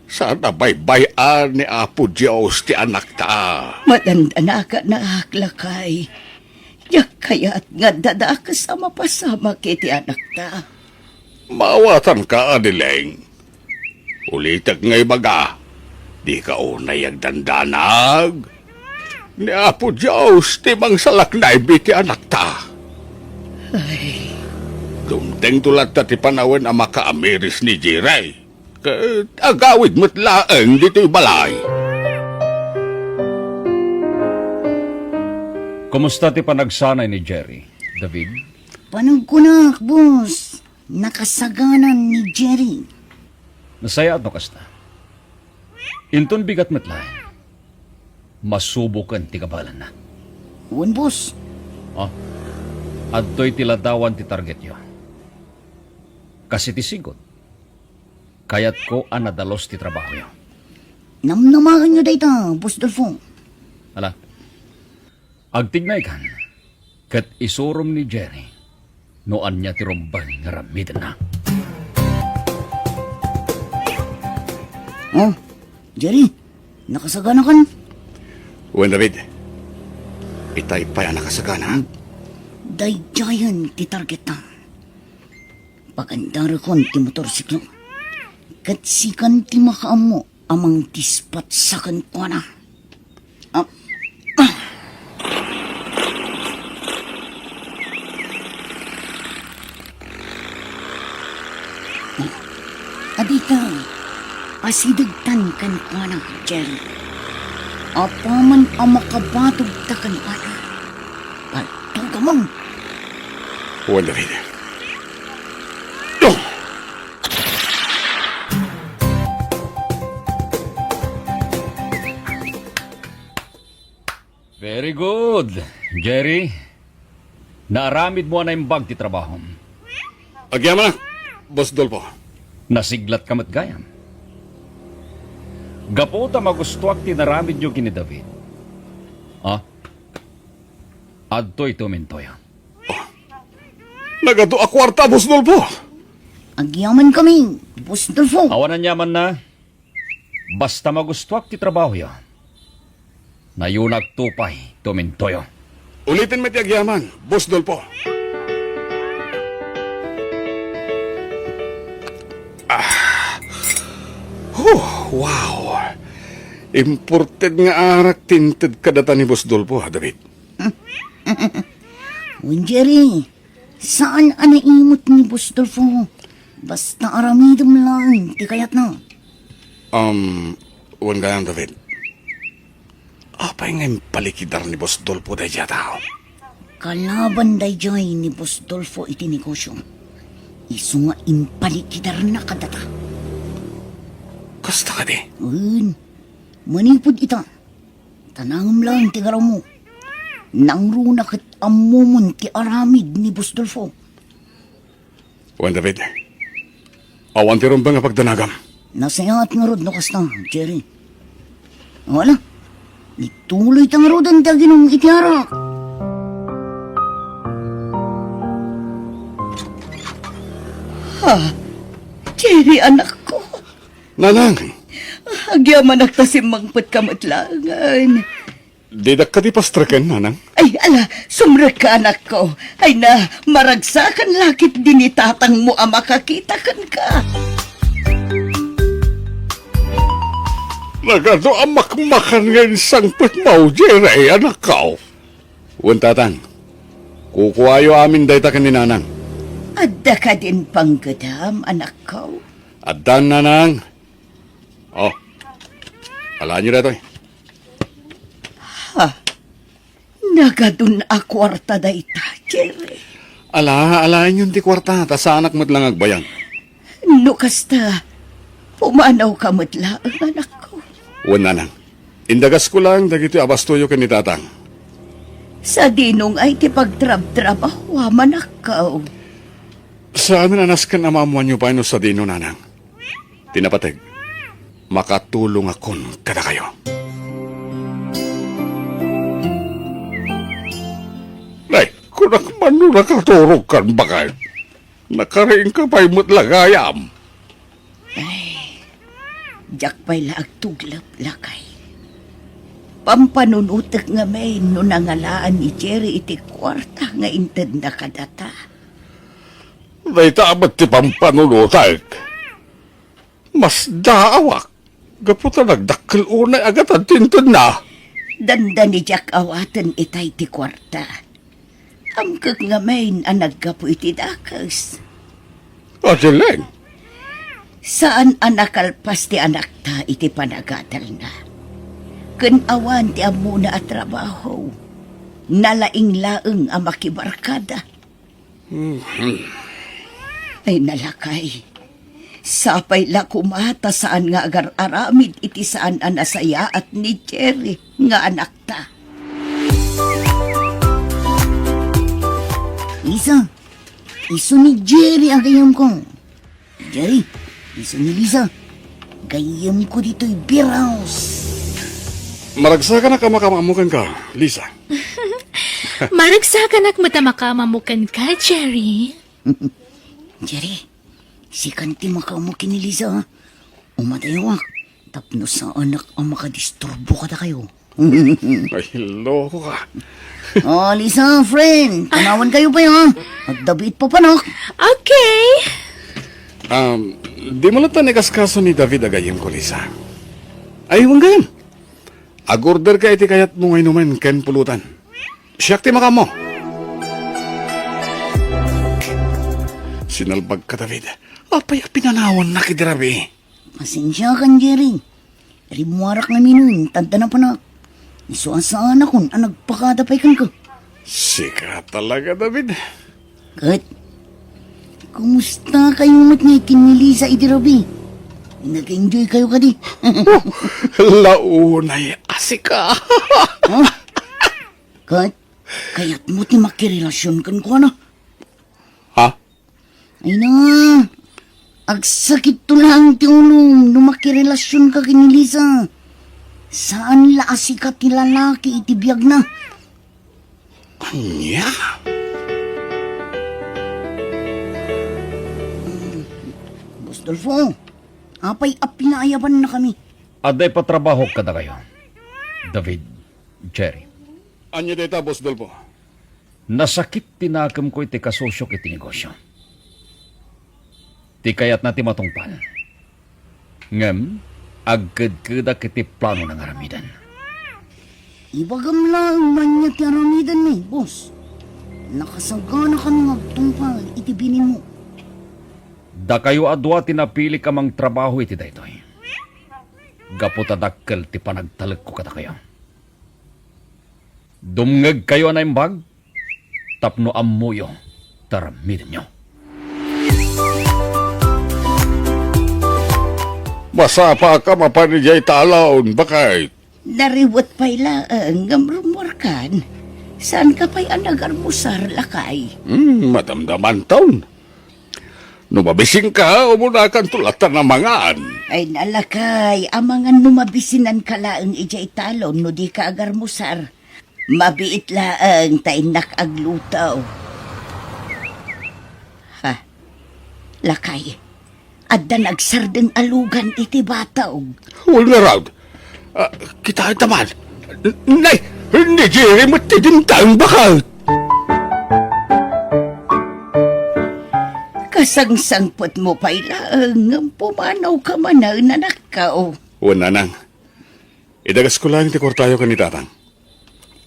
Saan a baybay-an ni Apo Dios ti anakta. Madandanakan, anak, lakay. Diak kayat nga adda dakes a mapasamak iti anakta. Maawatanka, Adeline. Ulitek nga ibaga, dika unay agdandanag. Ni Apo Dios ti mangsalaknayb iti anakta. Ay. Dumtengto latta ti panawen a makaamiris ni Jerry. Ket agawid met laeng ditoy balay. Kumusta ti panagsanay ni Jerry, David? Panagkunak, boss. Nakasaganan ni Jerry. Nasayaat no kasta. Inton bigat met laeng, masuboken ti kabaelanna. Wen, boss. Ah, adtoy ti ladawan ti targetyo. Kas iti sigud, kayatko a nadalus ti trabahoyo. Namnamaenyo dayta, Boss Dolfo. Ala, agtignaykan ket isurom ni Jerry no ania ti rumbeng nga arammidenna. Oh, Jerry, nakasaganakan? Wen, David. Itay pay a nakasagana. Daydiayen ti targetna. Pagandarekon ti motorsiklo. Ket sikan ti makaammo a mangdispatsa kenkuana. Ah, ah. Adita, asidegtan kenkuana, Jerry. Apaman a makabatogta kenkuana, paltugamon. Wen, David. Very good, Jerry. Naaramidmo a naimbag ti trabahom. Agyamanak, Boss Dolfo. Nasiglatka met gayam. Gapu ta magustuak ti inaramidyo ken ni David. Ah? Adtoy tumintoyo. Oh. Nagadu a kuarta, Boss Dolfo. Agyamankami, Boss Dolfo. Awan aniamanna. Basta magustuak ti trabahoyo, nayunakto pay tumintoyo. Uliten met ti agyaman, Boss Dolfo. Ah. Oh, wow! Imported nga arak ti inted kadata ni Boss Dolfo, ha, David? Wen, Jerry, saan a naimut ni Boss Dolfo. Basta aramidem laeng ti kayatna. Um, wen gayam, David. Apay nga impalikidar ni Boss Dolfo daydiay a tao? Kalaban daydiay ni Boss Dolfo iti negosio. Isu nga impalikidarna kadata. Kasta kadi? Wen, manipud ita, tanangem laeng ti garawmo. Nangruna ket ammomon ti aramid ni Boss Dolfo. Wen, David, awan ti rumbeng a pagdanagam. Nasayaat ngarud no kasta, Jerry. Wala. Ituloy ta ngaruden ti aginum iti arak. Ha? Jerry, anakko. Nanang. Agyamanak ta simmangpetka met laengen. Didak kadi pastreken, nanang? Ay, ala, sumrekka, anakko. Ay na, maragsakan la ketdi ni tatangmo a makakita kenka. Nagadu a makmakan nga insangpetmo, Jerry, anakko. Wen, tatang. Kukuayo amin dayta ken ni nanang. Adda kadin panggedam, anakko? Addan, nanang. Oh. Alaenyo daytoy. Ha? Nagadun a kuarta dayta, Jerry. Ala, alaenyon ti kuarta, ta saanak met la nga agbayag. No kasta, pumanawka met laeng, anakko. Wen, nanang. Indagasko laeng dagitoy a bastoyo ken ni tatang. Sadino ngay ti pagtrabtrabahoam, anakko? Saanen a nasken a maammoanyo pay no sadino, nanang. Ti napateg, makatulongakon kadakayo. Nay, kunak man no nakaturogkan, baket. Nakariingka pay met la gayam. Ay, diak pay la agtuglep, lakay. Pampanunotek ngamin no nangalaan ni Jerry iti kuarta nga intedna kadata. Dayta met ti pampanunotek. Masdaawak, gapu ta nagdakkel unay a gatad ti intedna. Dandani diak awaten itay ti kuarta. Amkek ngamin a naggapu iti dakes. Adileng. Saan a nakalpas ti anakta iti panagadalna. Ken awan ti ammona a trabaho. Nalaing laeng a makibarkada. Mhm. Ay, nalakay. Sapay la koma ta saan nga agar-aramid iti saan a nasayaat ni Jerry nga anakta. Lisa, isu ni Jerry a gayyemko. Jerry, isu ni Lisa, gayyemko ditoy beer house. Maragsakanak a makaammo kenka, Lisa. Maragsakanak met a makaammo kenka, Jerry. Jerry, sikan ti makaammo ken ni Lisa, ha? Umadayawak tapno saanak a makadisturbo kadakayo. Ay, loko ka. Oh, Lisa, friend, panawankayo pay, ha? Adda biit papanak. Okay. Um, dimo latta inkaskaso ni David a gayyemko, Lisa. Ay, wen gayam. Agorderka iti kayatmo nga inumen ken pulutan. Siak ti makaammo. Sinalbagka, David. Apay a pinanawannak idi rabii? Pasensiakan, Jerry. Rimmuarak ngamin, ta adda napanak. Isu a saanakon a nagpakada pay kenka. Sika talaga, David. Ket, kumustakayo met ngay ken ni Lisa idi rabii? Nag-enjoykayo kadi? Launay a sika. Ha? Ket, kayatmo ti makirelasion kenkuana? Ha? Ay na, agsakitto laeng ti ulom no makirelasionka ken ni Lisa. Saan la a sika ti lalaki iti biagna. Ania? Boss Dolfo, apay a pinaayabannakami? Adda ipatrabahok kadakayo, David, Jerry. Ania dayta, Boss Dolfo? Nasakit ti nakemko iti kasosiok iti negosio. Ti kayatna ti matungpal. Ngem, agkedkedak iti planona nga aramiden. Ibagam laeng no ania ti aramidenmi, boss. Nakasaganakan nga agtungpal iti binimmo. Dakayo a dua ti napilik a mangtrabaho iti daytoy. Gapu ta dakkel ti panagtalekko kadakayo. Dumngegkayo a naimbag tapno ammoyo ti aramidenyo. Masapaka mapan idiay talon, baket. Nariwet pay laeng ngem rummuarkan. Saanka pay a nagarmusar, lakay? Hmm, madamdamanton. No mabisinka, umunakanto latta a mangan. Ay, lakay, amangan no mabisinanka laeng idiay talon no dika agarmusar. Mabiit laeng ta innak agluto. Ha? Lakay, adda nagsardeng a lugan iti batog. Wen ngarud. Ah, kitaenta man. N-, nay, ni Jerry met ti dimtang, baket. Kasangsangpetmo pay laeng ngem pumanawka manen, anakko. Wen, nanang. Idagasko laeng ti kuartayo ken ni tatang.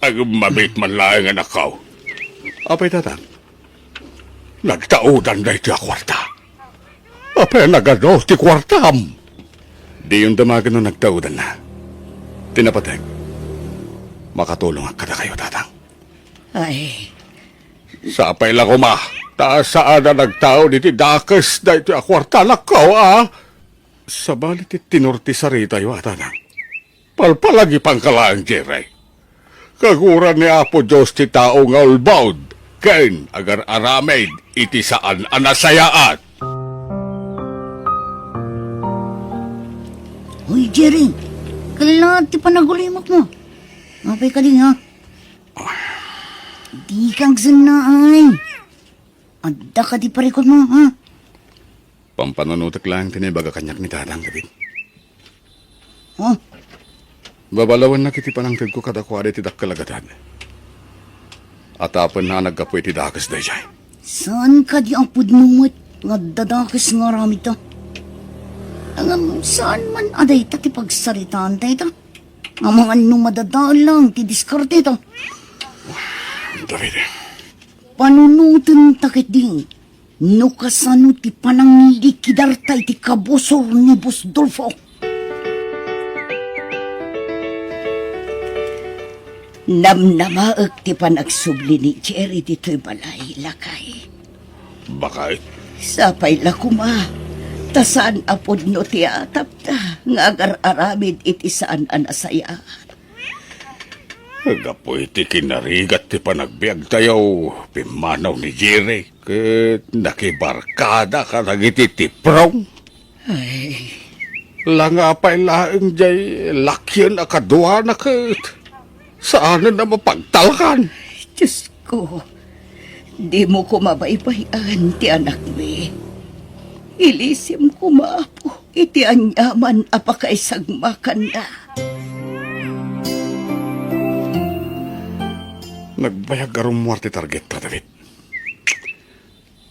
Agmamit man laeng, anakko. Apay, tatang? Nagtaudan daytoy a kuarta. Apay, nagano ti kuartam? Diyon damagen no nagtaudanna. Ti napatek, makatulongak kadakayo, tatang. Ay. Sapay la koma, ta saan a nagtaud iti dakes daytoy a kuarta, anakko, a? Sabali ti tenor ti saritayo, tatang. Palpalagipangka laeng, Jerry. Kaguran ni Apo Dios ti tao nga ulbod ken agar-aramid iti saan a nasayaat. Hoy, Jerry, kella ti panagulimekmo. Apay kadi, ha? Dika agsennaay. Adda kadi parikutmo, ha? Pampanunotek laeng ti naibaga kaniak ni Tatang, David. Oh? Babalawennak iti panangtedko kadakuada iti dakkel a gatad. Atapenna a naggapu iti dakes daydiay. Saan kadi a pudno met nga adda dakes nga aramidta? Ngem saan man a dayta ti pagsaritaan dayta? Amangan no madadael lang ti diskarteta. David. Panunotenta ketdi no kasano ti pananglikidar ta iti kabusor ni Boss Dolfo. Namnamaek ti panagsubli ni Jerry ditoy balay, lakay. Baket? Sapay la koma, ta saan a pudno ti atapta nga agar-aramid iti saan a nasayaat. Gapu iti kinarigat ti panagbiagtayo, pimmanaw ni Jerry ket nakibarkada kadagiti tiprong. Ay. Langa pay laeng jay lakien a kaduana ket saanen a mapagtalkan. Diosko, dimo koma baybay-an ti anakmi. Ilisim koma, Apo, iti aniaman a pakaisagmakanna. Nagbayag a rummuar ti targetta, David.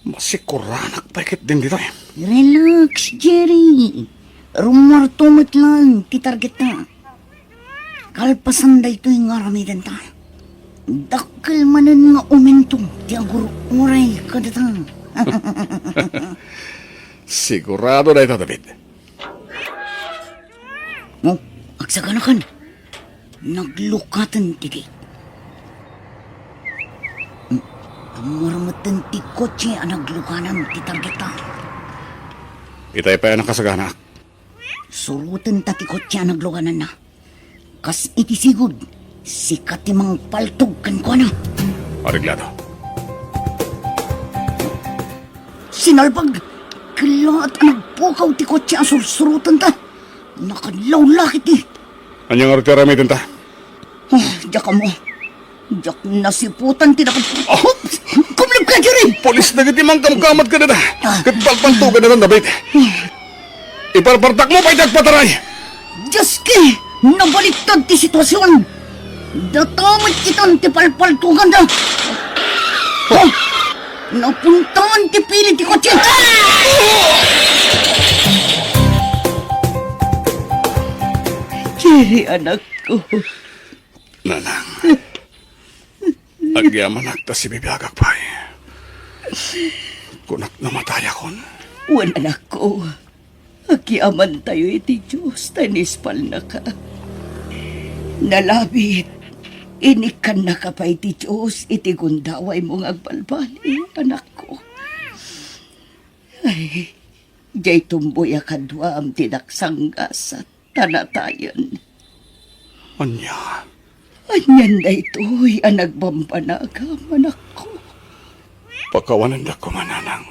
Masikuranak pay ketdin ditoy. Relax, Jerry. Rummuarto met laeng ti targetta. Kalpasan daytoy nga aramidenta, dakkel manen nga umento ti agur-uray kadata. Sigurado dayta, David. Oh, agsaganakan. Naglukaten ti gate. Hmm, ammuar metten ti kotse a nagluganan ti targetta. Itay pay a nakasaganaak. Surotenta ti kotse a naglugananna. Kas iti sigud, sika ti mangpaltog kenkuana. Areglado. Sinalbag! Kellaat a nagpukaw ti kotse a sursurotenta. Nakadlawlakit ti. Ania ngarud ti aramidenta? Ah, diak ammo. Diak nasiputan ti nakad-, oh! Kumleb ka, Jerry! Pulis dagiti mangkamkamad kadata. Ah. Ket palpaltogannatan, David. Iparpartakmo pay ti agpataray! Dioski! Nabaliktad ti situasion! Data met itan ti palpaltoganda! Oh! Napuntaan ti pili ti kotse! Ah! Diri, anakko. Nanang, agyamanak ta sibibiagak pay. Kunak no matayakon. Wen, anakko. Agyamantayo iti Dios ta inispalnaka. Nalabit, inikkannaka pay ti Dios iti gundawaymo nga agbalbaliw, anakko. Ay, diay tumboy a kaduam ti naksanggasat ta natayen. Ania? Anian daytoy a nagbambanagam, anakko? Pakawanendak koma, nanang.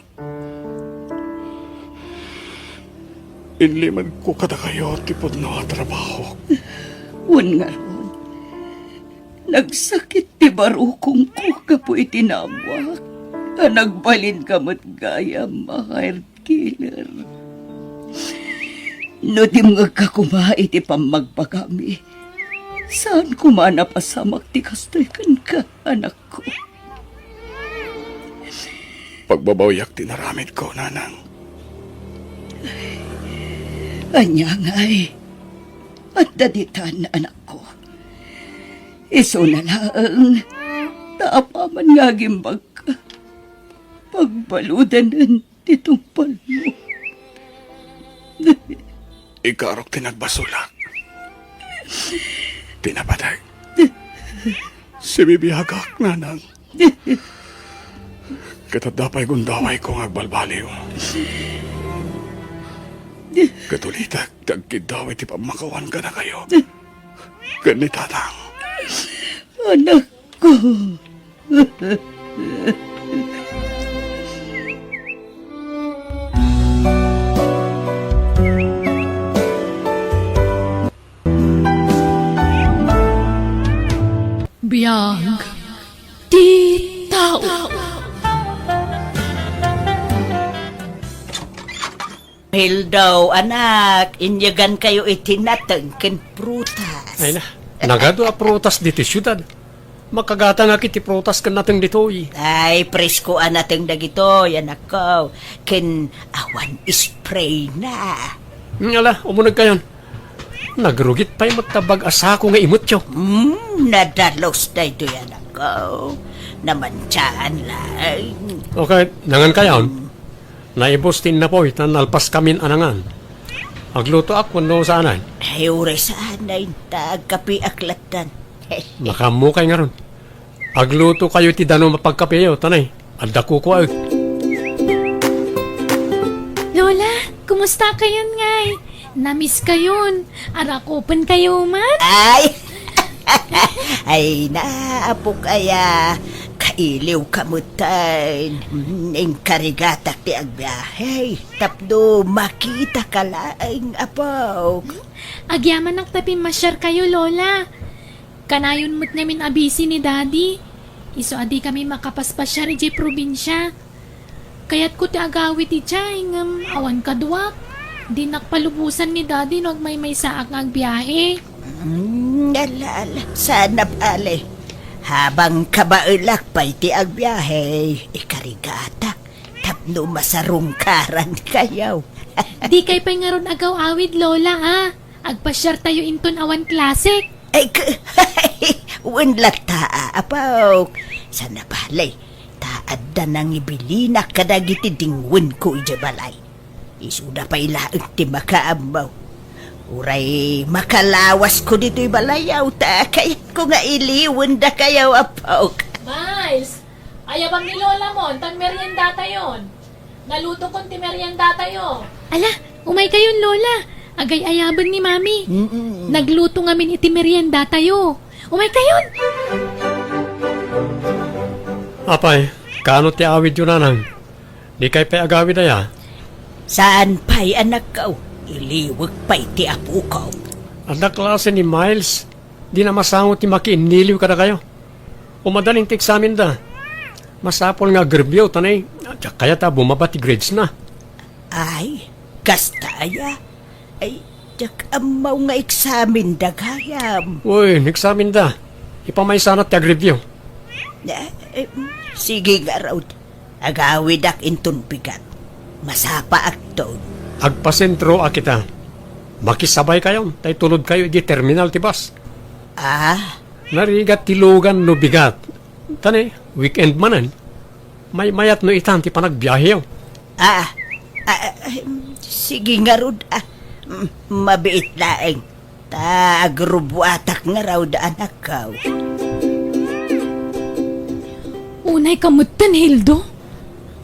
Inlimedko kadakayo ti pudno a trabahok. Wen ngarud, nagsakit ti barukongko gapu iti naammoak a nagbalinka met gayam a hire killer. No dimngegka koma iti pammagbagami, saan koma a napasamak ti kastoy kenka, anakko. Pagbabawiak ti inaramidko, nanang. Ania ngay? Adda ditan, anakko. Isuna laeng ta apaman nga agimbagka, pagbaludanen ti tungpalmo. Ikarok ti nagbasolak. Ti napateg. Sibibiagak, nanang. Ket adda pay gundawayko nga agbalbaliw. Ket ulitek ti agkiddaw iti pammakawan kadakayo ken ni Tatang. Anakko. Biag ti tao. Hildo, anak, inyegankayo iti nateng ken prutas. Ay na, nagadu a prutas ditoy siudad. Makagatanak iti prutas ken nateng ditoy. Ay, presko a nateng dagitoy, anakko, ken awan spray na. Hmm, ala, umunegkayon. Nagrugit pay met ta bag a sako nga imutyo. Hmm, nadalus daytoy, anakko. Namantiaan laeng. Okay, nangan kayon. Naibus ti innapuy ta nalpaskamin a nangan. Aglutoak wenno saanen? Ay, uray saanen ta agkapiak lattan. Makaammo kay ngarud. Agluto kayo iti danum a pagkapiyo, tanay. Adda kukuaek. Lola, kumusta kayon ngay? Namiss kayon. Arakupen kayo man? Ay! Ay, naapok aya. Kailiw ka metten. Inkarigatak ti agbiahe. Tapno makita ka laeng, apok. Agyamanak ta pimmasiar kayo, Lola. Kanayon met ngamin a busy ni Daddy. Isu a di kami makapaspasiar idiay probinsia. Kayatko ti agawid idiay, ngem awan kaduak. Dinak palubosan ni Daddy no agmaymaysaak nga agbiahe. Mm, ala, ala, saan a bale. Habang kabaelak pay ti agbiahe, ikarigatak tapno masarungkaran kayo. Di kay pay ngarud agaw-awid, Lola, a. Agpasiar tayo inton awan klasek. Ay, k-, wen latta, a, apok. Saan a bale, ta adda nangibilinak kadagiti dingwenko idiay balay. Isuda pay laeng ti makaammo. Uray makalawasko ditoy balayaw, ta kayatko nga iliwendakayo, apok. Miles, ayabam ni Lola mo, tan merienda tayon. Nalutokon ti merienda tayo. Ala, umay kayon, Lola. Agay-ayaben ni Mami. Mm-mm. Nagluto ngamin iti merienda tayo. Umay kayon! Apay, kaano ti awidyo, nanang? Di kay pay agawid aya? Saan pay, anakko? Iliwek pay ti apokaw. Adda klase ni Miles. Di na masango ti makiinniliw kadakayo. Umadanin ti eksamenda. Masapul nga agreview, tanay, diak kayat a bumaba ti grades na. Ay, kasta aya? Ay, diak ammo nga eksamenda gayam. Uy, eksamenda. Ipamaysana ti agreview. Eh, eh, sige ngarud. Agawidak inton bigat. Masapaakton. Agpasentroak ita. Makisabaykayon, ta itulodkayo idiay terminal ti bus. Ah? Narigat ti lugan no bigat. Ta ne, weekend manen. Maymayat no itan ti panagbiaheyo. Ah, ah, ah, sige ngarud, ah. Mm, mabiit laeng. Ta agrubuatak ngarud, anakko. Unay ka metten, Hildo.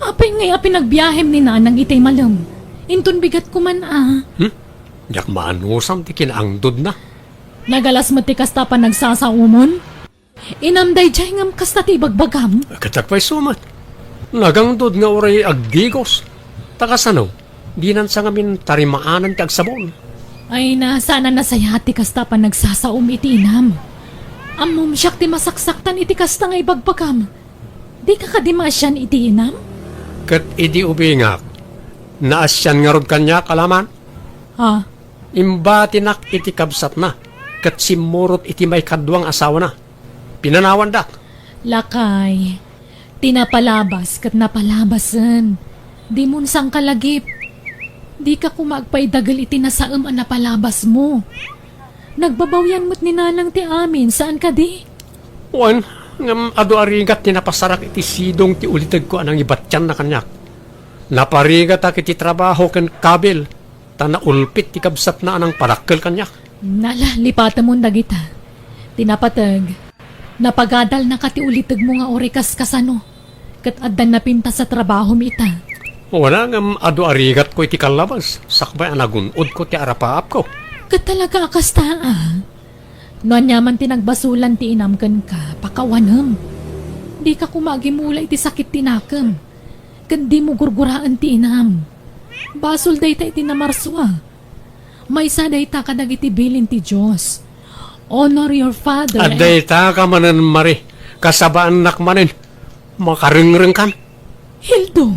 Apay ngay a pinagbiahem ni Nanang itay malem? Inton bigat ko man, ah. Hmm? Diak maanusam ti kinaangdodna. Nagalas met ti kasta a panagsasaomon? Inam daydiay ngem kasta ti ibagbagam? Ket apay isu met? Nagangdod nga uray agdigos. Ta kasano? Dinan sa ngamin tarimaanan ti agsabon. Ay na, saan a nasayaat ti kasta a panagsasaom iti inam. Ammom siak ti masaksaktan iti kasta nga ibagbagam. Dika kadi maasian iti inam? Ket idi ubingak, naasian ngarud kaniak, alaman? Ha? Imbatinak iti kabsatna, ket simmurot iti maikadua nga asawana. Pinanawandak. Lakay, ti napalabas ket napalabasen. Dimon sangkalagip. Dika koma agpaidagel iti nasaem a napalabasmo. Nagbabawian met ni Nanang ti amin, saan kadi? Wen, ngem adu a rigat ti napasarak iti sidong ti ulitegko a nangibatianna kaniak. Naparigatak iti trabaho ken kabil, ta naulpit ti kabsatna a nangpadakkel kaniak. Nala, lipatemon dagita. Ti napateg, napagadalnaka ti ulitegmo nga uray kaskasano, ket addan napintas a trabahom ita. Wen, ngem adu a rigatko iti kallabas, sakbay a nagun-odko ti arapaapko. Ket talaga a kasta, a? No aniaman ti nagbasolan ti inam kenka, pakawanem. Dika koma agimula iti sakit ti nakem, ket dimo gurguraen ti inam. Basol dayta iti namarsua. Maysa dayta kadagiti bilin ti Dios. Honor your father and Adda ita ka manen, Mari. Kasabaannak manen. Makarengrengkan. Hildo!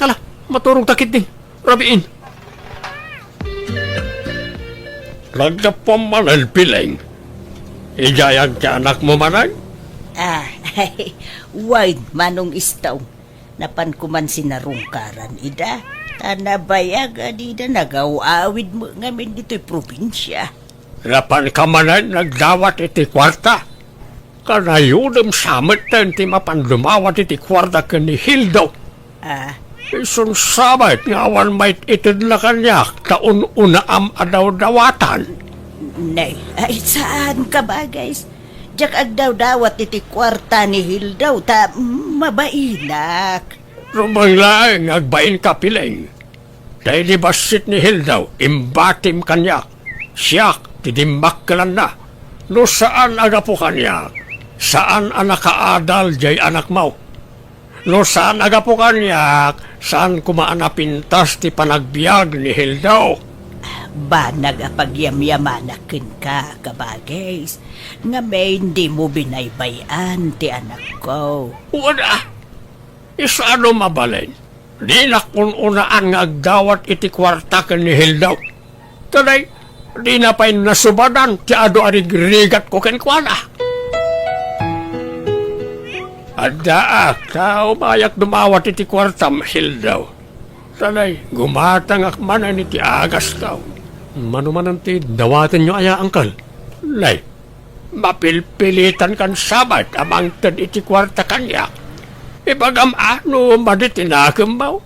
Ala, maturogta ketdi. Rabiin. Naggapuam manen, Pileng. Idiay ti anakmo manen? Ah, wen, Manong Istong. Napanko man sinarungkaran ida, ta nabayag a dida nagaw-awid met ngamin ditoy probinsia. Napanka manen nagdawat iti kuarta? Kanayodem sa metten ti mapan dumawat iti kuarta ken ni Hildo. Ah. Isun sabet nga awan maititedna kaniak ta un-unaam a dawdawatan. Nay, ay, saan ka, Bagay? Diak agdawdawat iti kuarta ni Hildo ta mabainak. Rumbeng laeng nga agbainka, Pileng. Ta idi bassit ni Hildo, imbatim kaniak. Siak ti dimmakkelanna. No saan a gapu kaniak, saan a nakaadal diay anakmo. No saan a gapu kaniak, saan koma a napintas ti panagbiag ni Hildo. Banag a pagyamyamanak kenka, Kabagis, ngamin dimo binaybay-an ti anakko. Wen a, isano mabalin? Dinak un-unaan nga agdawat iti kuarta ken ni Hildo. Today, dina pay nasubadan ti adu a rigrigatko kenkuana. Addaak ta umayak dumawat iti kuartam, Hildo. Today, gumatangak manen iti agasko. Mano manen ti dawatenyo aya, Uncle? Nay, mapilpilitankan sa met a mangted iti kuarta kaniak. Ibagam a no madi ti nakemmo.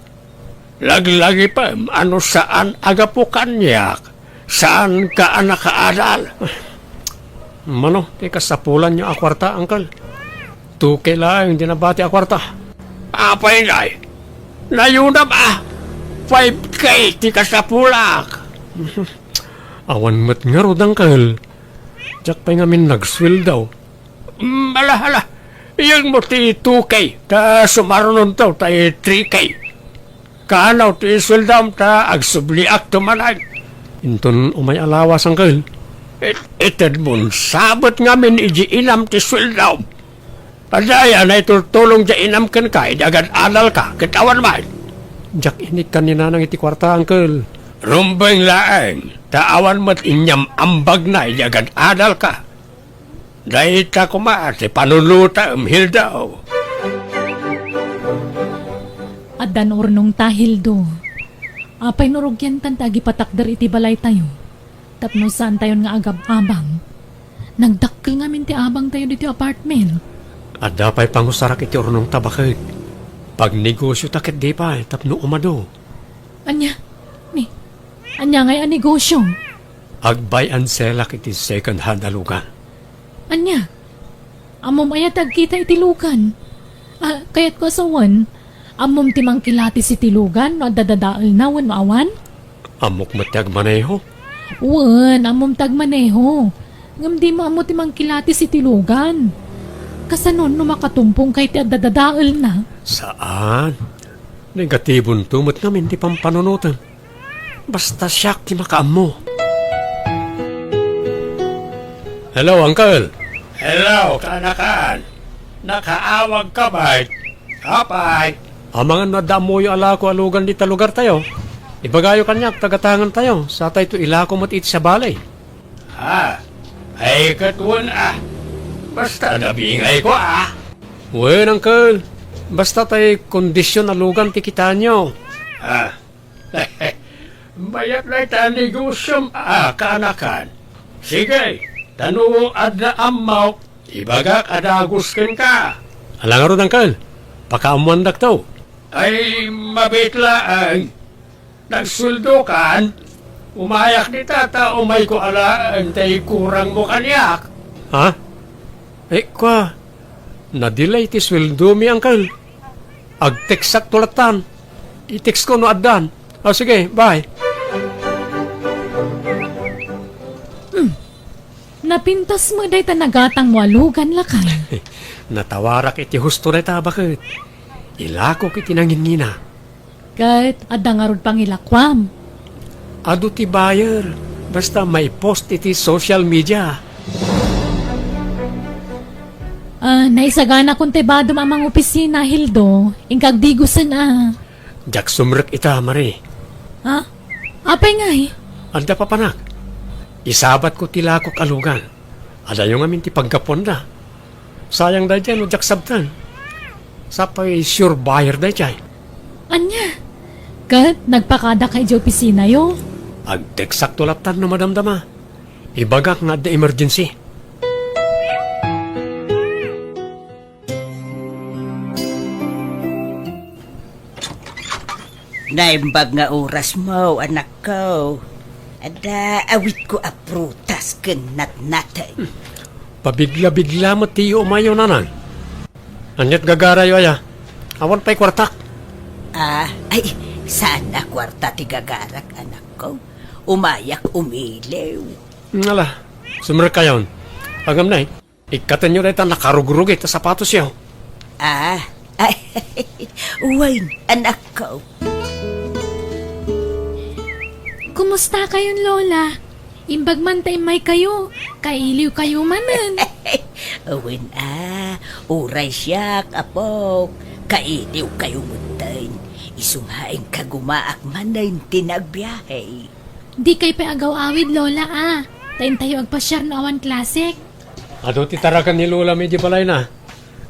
Laglagipem a no saan a gapu kaniak, saanka a nakaadal. Mano ti kasapulanyo a kuarta, Uncle? Two K laeng ti nabati a kuarta. Apay ngay? Nayunam a, five K ti kasapulak. Awan met ngarud, Uncle. Diak pay ngamin nagsueldo. Mm, ala, ala. Iyegmo ti two K, ta sumarunonto ta three K. Kaano ti sueldom ta agsubliakto manen? Inton umay a lawas, Uncle. It-, itedmon sa met ngamin idiay inam ti sueldom. Adda aya naitultulong diay inam kenka idi agad-adalka, ket awan met. Diak inikkan ni Nanang iti kuarta, Uncle. Rumbeng laeng, ta awan met inyam-ambagna idi agad-adalka. Dayta koma ti panunotem, Hildo. Addan urnongta, Hildo. Apay no rugiantan ti agipatakder iti balaytayo? Tapno saantayon nga agab-abang. Nagdakkel ngamin ti abangtayo ditoy apartment. Adda pay pangusarak iti urnongta, baket. Pagnegosiota ketdi pay tapno umadu. Ania? Ni, ania ngay a negosio? Ag-buy and sellak iti second hand a lugan. Ania? Ammom aya ti agkita iti lugan? Ah, kayatko a sawen, ammom ti mangkilatis iti lugan no adda dadaelna wenno awan? Ammok met ti agmaneho. Wen, ammom ti agmaneho. Ngem dimo ammo ti mangkilatis iti lugan. Kasano no makatumpongka iti adda dadaelna? Saan. Negatibonto met ngamin ti pampanunotem. Basta siak ti makaammo. Hello, Uncle. Hello, kaanakan. Nakaawagka met? Apay? Amangan no adda ammoyo a lako a lugan dita lugartayo. Ibagayo kaniak ta gatangantayo, satayto ilako met iti sabali. Ah, ay ket wen a. Basta nabingayko a. Wen, Uncle. Basta tay kondision a lugan ti kitaenyo. Ah, Mayat dayta a negosiom a kaanakan. Sige, ta no adda ammok, ibagak a dagus kenka. Ala ngarud, Uncle. Pakaammoandakto. Ay, mabiit laeng. Nagsueldokan? Umayak dita ta umayko alaen tay kurangmo kaniak. Ha? Eh, kua, na-delay ti sueldomi, Uncle. Ag-textakto lattan. I-textko no addan. O, sige, bye. Hmm. Napintas met dayta nagatangmo a lugan, lakay. Natawarak iti husto dayta, baket. Ilakok iti nangingina. Ket adda ngarud pangilakuam. Adu ti buyer, basta maipost iti social media. Ah, naisaganakon ti badom a mangopisina, Hildo. Inka agdigusen a. Diak sumrek ita, Marie. Ha? Apay ngay? Adda papanak. Isabatko ti lakok a lugan. Adayo ngamin ti paggapuanda. Sayang daydiay no diak sabten. Sapay sure buyer daydiay. Ania? Ket nagpakadaka idiay opisinayo? Agteksakto lattan no madamdama. Ibagak nga adda emergency. Naimbag nga orasmo, anakko. Adda awitko a prutas ken natnaten. Pabigla-bigla met ti iumayo, nanang. Aniat gagarayo aya? Awan pay kuartak. Ah, ay, saan a kuarta ti gagarak, anakko. Umayak umiliw. Ala, sumrekayon. Agam na eh. Ikkatenyo dayta nakarugrugit a sapatosyo. Ah, ay, wen, anakko. Kumusta kayon, Lola? Imbag man ta immaykayo, kailiwkayo manen. Wen a, uray siak, apok, kailiwkayo metten. Isu nga inkagumaak manen ti nagbiahe. Dikay pay agaw-awid, Lola, a. Ta intayo agpasiar no awan klasek. Adu ti taragan ni Lola mi di balayna.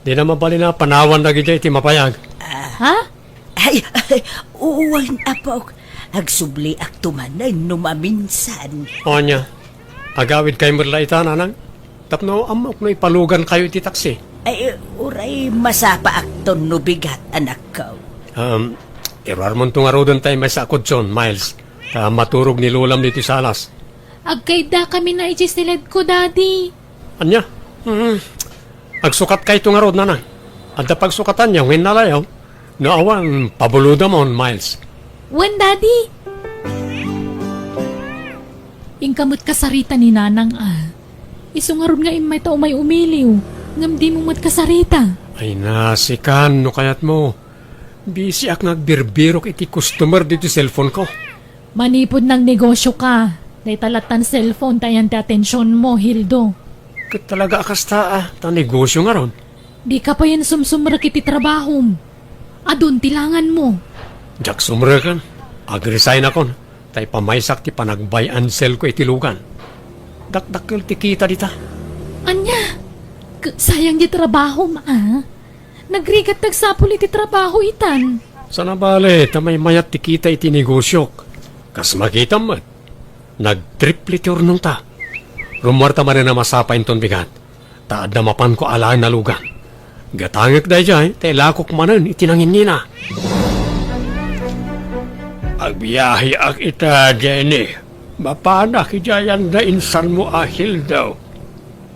Dina mabalin a panawan dagidiay ti mapayag. Ha? Ay, ay, wen, apok. Agsubliakto manen no maminsan. Ania, agawidkay met la ita, nanang? Tapno ammok no ipalugankayo iti taksi. Ay, uray masapaakton no bigat, anakko. Um, iruarmonto ngaruden tay maysa a kutson, Miles. Ta maturog ni Lolam ditoy salas. Agkaiddakami na idiay siledko, Daddy. Ania? Hmm. Agsukatkayto ngarud, nanang. Adda pagsukatanyo, ngem nalayo. No awan, pabulodamon, Miles. Wen, Daddy. Inka met kasarita ni Nanang a. Isu ngarud nga immayta umay umiliw, ngem dimo met kasarita. Ay, nasikan, no kayatmo. Bisiak nga agbirbirok iti customer ditoy cellphone ko. Manipud nagnegosioka, dayta lattan cellphone ti ayan ti atensionmo, Hildo. Ket talaga a kasta a, ta negosio ngarud. Dika payen sumsumrek iti trabahom. Adun ti langanmo. Diak sumreken. Ag-resignakon, ta ipamaysak ti panag-buy and sell ko iti lugan. Dakdakkel ti kita dita. Ania? K-, sayang ti trabahom a. Nagrigat ti agsapul iti trabaho itan. Sana bale, ta maymayat ti kita iti negosiok. Kas makitam met. Nagtriple ti urnongta. Rummuarta manen a masapa inton bigat, ta adda mapanko alaen a lugan. Gatangek daydiay, ta ilakok manen iti nanginnina. Agbiaheak ita, Jenny. Mapanak idiay anda insanmo a Hildo.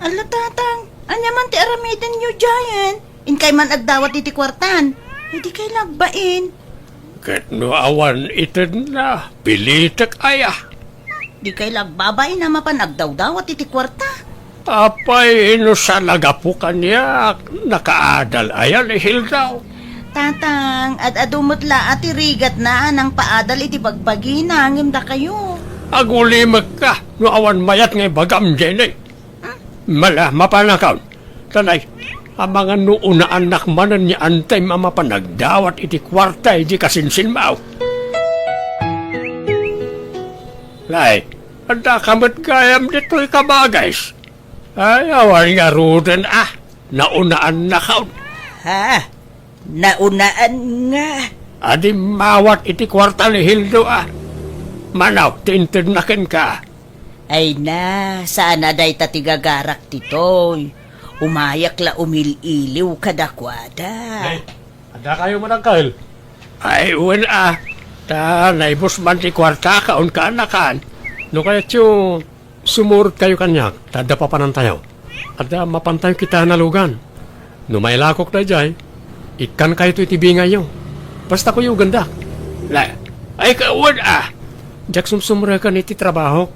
Ala, Tatang, ania man ti aramidenyo diayen? Inkay man agdawat iti kuartan. Ay, dikay la agbain. Ket no awan itedna, pilitek aya? Dikay la agbabain a mapan agdawdawat iti kuarta. Apay, no saan a gapu kaniak, nakaadal aya ni Hilda? Tatang, ad-adu met la a ti rigatna a nangpaadal iti bagbagina ngem dakayo. Agulimekka no awan mayat nga ibagam, Jenny. Mala, mapanakaw. Tanay, amangan no unaannak manen ni Antay a mapan agdawat iti kuarta idi kasinsinmaw. Lay, adda ka met gayam ditoy, kabagis. Ay, awan ngaruden a, naunaannakaw. Ha? Naunaan nga. Adi mawat iti kuarta ni Hildo a. Manaw, ti intedna kenka. Ay na, saan a dayta ti gagarak ditoy. Umayak la umil-iliw kadakuada. Ay, adda kayo man, Uncle? Ay, wen a. Ta naibus man ti kuarta, kaon ka, anakan. No kayatyo, sumurot kayo kaniak, ta adda papanantayo. Adda mapantayo kitaen a lugan. No mailakok daydiay, ikkan kayto iti bingayyo. Basta kuyogendak. La, ay, kawan, ah! Diak sumsumreken iti trabahok.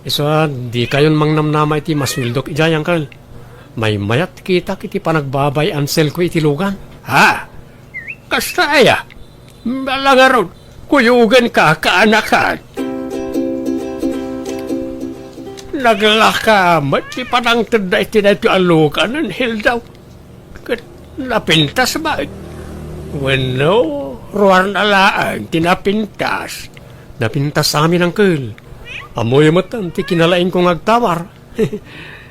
Isu a, di kayon mangnamnama iti masueldok idiay, Uncle. Maymayat kitak iti panagbabay-an selko iti lugan. Ha? Kasta aya? Mala ngarud, kuyogenka, kaanakan. Naglaka met ti panangtedda iti daytoy a lugan, Hilda. Ket napintas met. Wenno, ruarna laeng ti napintas. Napintas amin, Uncle. Ammoyo met ti kinalaingko nga agtawar.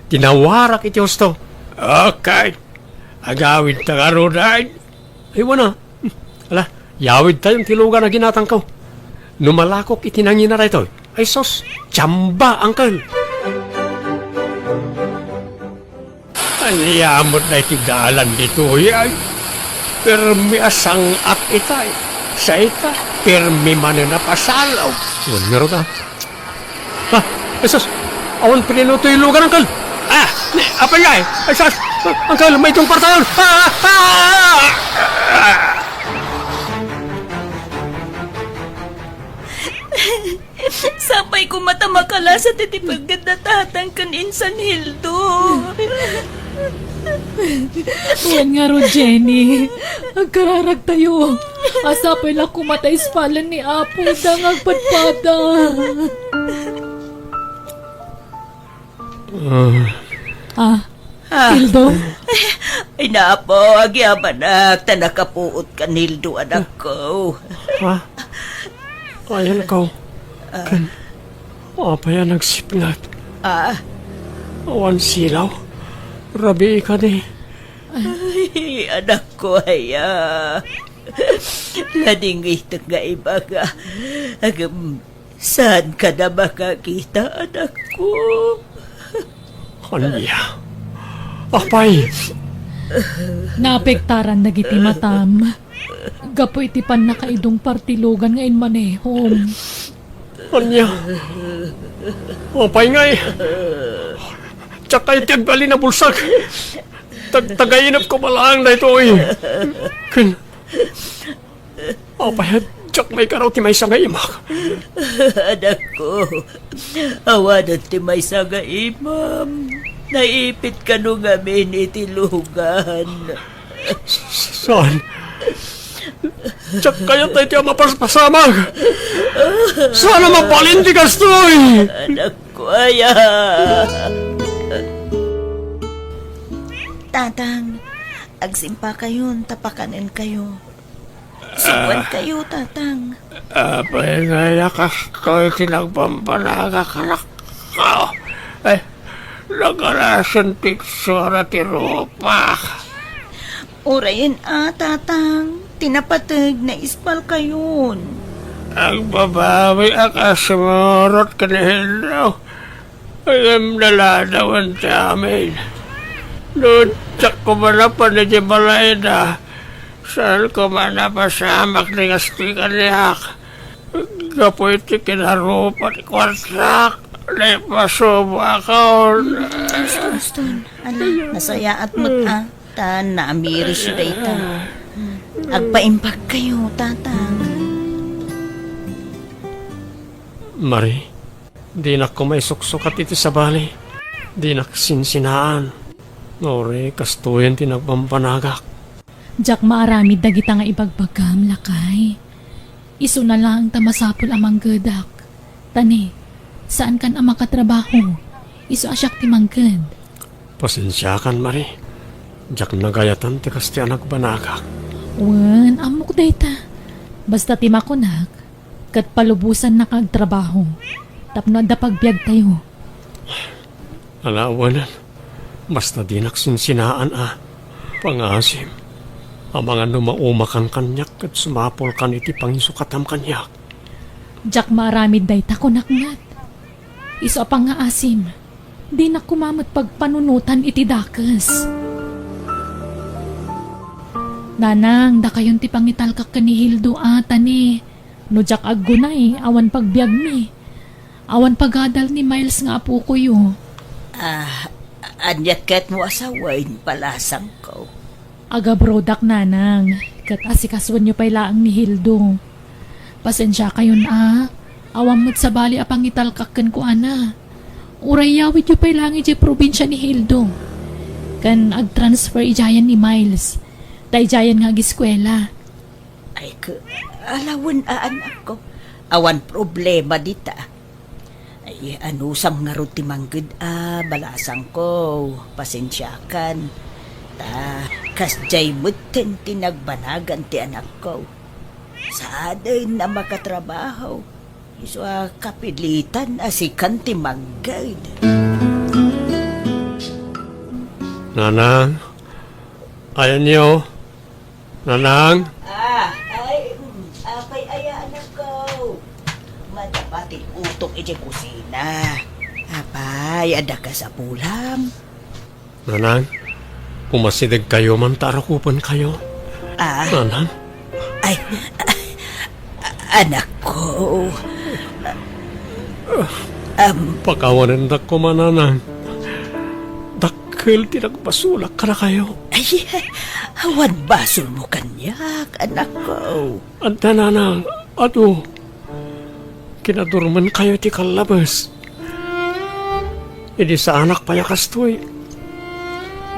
Tinawarak iti husto. Okay. Agawidta ngaruden. Ay, wana. Ala, yawidtayon ti lugan a ginatangko. No malakok iti nangina daytoy, ay sus, tsamba, Uncle. Ania met daytoy dalan ditoy, ay? Permi a sang-at itay. Sa ita, permi manen a pasalaw. Wen ngarud, ah. Ah, Jesus! Awan pinino toy lugan, Uncle! Ah! Ni, apay nga, eh? Ay, sus! Uncle, may tungpar tayo! Ah! Ah! Ah! Sapay koma ta makalasat iti paggadda tatang ken insan Hildo. Wen ngarud, Jenny. Agkararagtayo. Sapay la koma ta ispalen ni Apo ida nga agpadpada. Ah. Ah, Ah. Hildo? Ay, Apo, agyamanak, ta nakapuot kan Hildo, anakko. Ha? Ayan ko. Ah. Ken, apay a nagsipnget? Ah. Awan silaw. Rabii kadi. Ay, anakko, aya. Nadingitek nga ibaga. Agam, Saan ka na makakita, anakko? Ania? Apay? Naapektaran dagiti matam gapu iti pannakaidungpar ti lugan nga immanehom. Ania? Apay ngay? Diak kayat ti agbalin a bulsak. Tag-, tagainep ko laeng daytoy. Ken, Apay, diak maikaraw ti maysa nga imak. Anakko, awanen ti maysa nga imam. Naipit kano ngamin iti lugan. Saan? Diak kayat daytoy a mapaspasamak. Saan a mabalin ti kastoy? Anakko aya. Tatang, agsimpakayon ta pakanenkayo. Subuan kayo, Tatang. Apay nga aya kastoy ti nagpampanagak, anakko? Eh, nagarasen ti itsura ti rupak. Urayen a, Tatang. Ti napateg, naispal kayon. Agbabawi a kasumurot ken ni Hildo. Ngem naladawen ti amin. No diak koma napan iti balayda, saan koma napasamak ti kastoy kaniak. Gapu iti kinarupa ti kuartak, naipasubakon. Sus, Sus, Ton. Ala, nasayaat met a. Ta naamirisyo dayta. Agpaimbagkayo, tatang. Mari, dinak koma isuksukat iti sabali. Dinak sinsinaan. Nguri, kastoyen ti nagbambanagak. Diak maaramid dagita nga ibagbagam, lakay. Isuna laeng ta masapul a manggedak. Ta ne, saankan a makatrabaho. Isu a siak ti mangged. Pasensiakan, Mari. Diak nagayatan ti kastoy a nagbanagak. Wen, ammok dayta. Basta ti makunak, ket palubosannaka agtrabaho. Tapno adda pagbiagtayo. Ala, awanen. Basta dinak sinsinaan a pangaasim. Amangan no maumakan kaniak ket sumapulkan iti pangisukatam kaniak. Diak maaramid dayta, kunak met. Isu a pangaasim, dinak koma met pagpanunotan iti dakes. Nanang, dakayon ti pangitalkak ken ni Hildo a, ta ne, no diak aggunay, awan pagbiagmi. Awan pagadal ni Miles nga apokoyo. Ah, aniat kayatmo a sawen, balasangko? Agabrodak, nanang, ket asikasuenyo pay laeng ni Hildo. Pasensiakayon a, awan met sabali a pangitalkak kenkuana. Uray yawidyo pay laeng idiay probinsia ni Hildo. Ken agtransfer idiayen ni Miles. Ta idiayen nga agiskuela. Ay, ke-, alawen a anakko. Awan problema dita. Ay, anusam ngarud ti mangged a, balasangko, pasensiakan. Ta, kasdiay metten ti nagbanagan ti anakko. Saanen a makatrabaho. Isu a kapilitan a sikan ti mangged. Nanang, ayanyo. Nanang? Ah, ay, mm, apay aya, anakko? Madama ti utok idiay kusina. Apay, adda kasapulam? Nanang, pumasidegkayo man ta arakupenkayo. Ah? Nanang? Ay, anakko. Am. Pakawanendak koma, Nanang. Dakkel ti nagbasolak kadakayo. Ay, awan basolmo kaniak, anakko. Anta, Nanang, adu, kinadurmenkayo ti kallabes. Idi saanak pay a kastoy,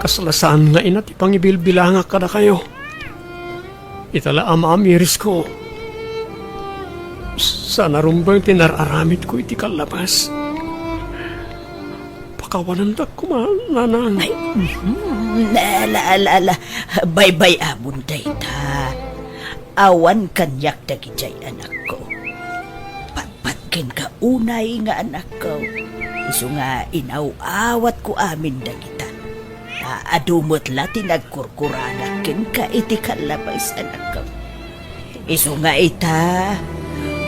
kasla saan nga ina ti pangibilbilangak kadakayo. Ita la a maamirisko. Saan a rumbeng ti nar-aramidko iti kallabes. Pakawanendak koma, Nanang. Ay, mhm. Ala, ala, ala. Baybay-amon dayta. Awan kaniak dagidiay, anakko. Patpatgenka unay nga anakko. Isu nga inaw-awatko amin dagita. Ta adu met la ti nagkurkurangak kenka iti kallabes, anakko. Isu nga ita,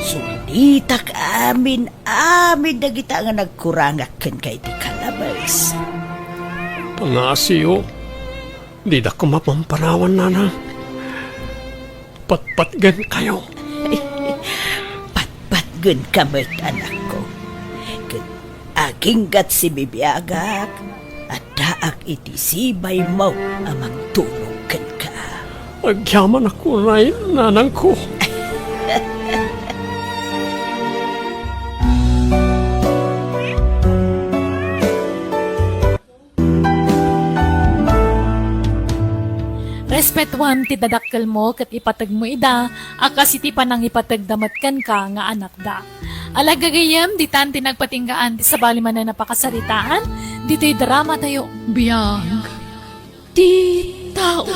sulitak amin, amin dagita nga nagkurangak kenka iti kallabes. Pangasiyo, dida koma pampanawan, Nanang. Patpatgenkayo. Patpatgenka met, anakko. Ket aginggat sibibiagak, addaak iti sibaymo a mangtulong kenka. Agyamanak unay, nanangko. Respetuam ti dadakkelmo ket ipategmo ida a kas iti panangipategda met kenka nga anakda. Ala gagayyem, ditan ti nagpatinggaan ti sabali manen a pakasaritaan ditoy dramatayo. Biag ti tao.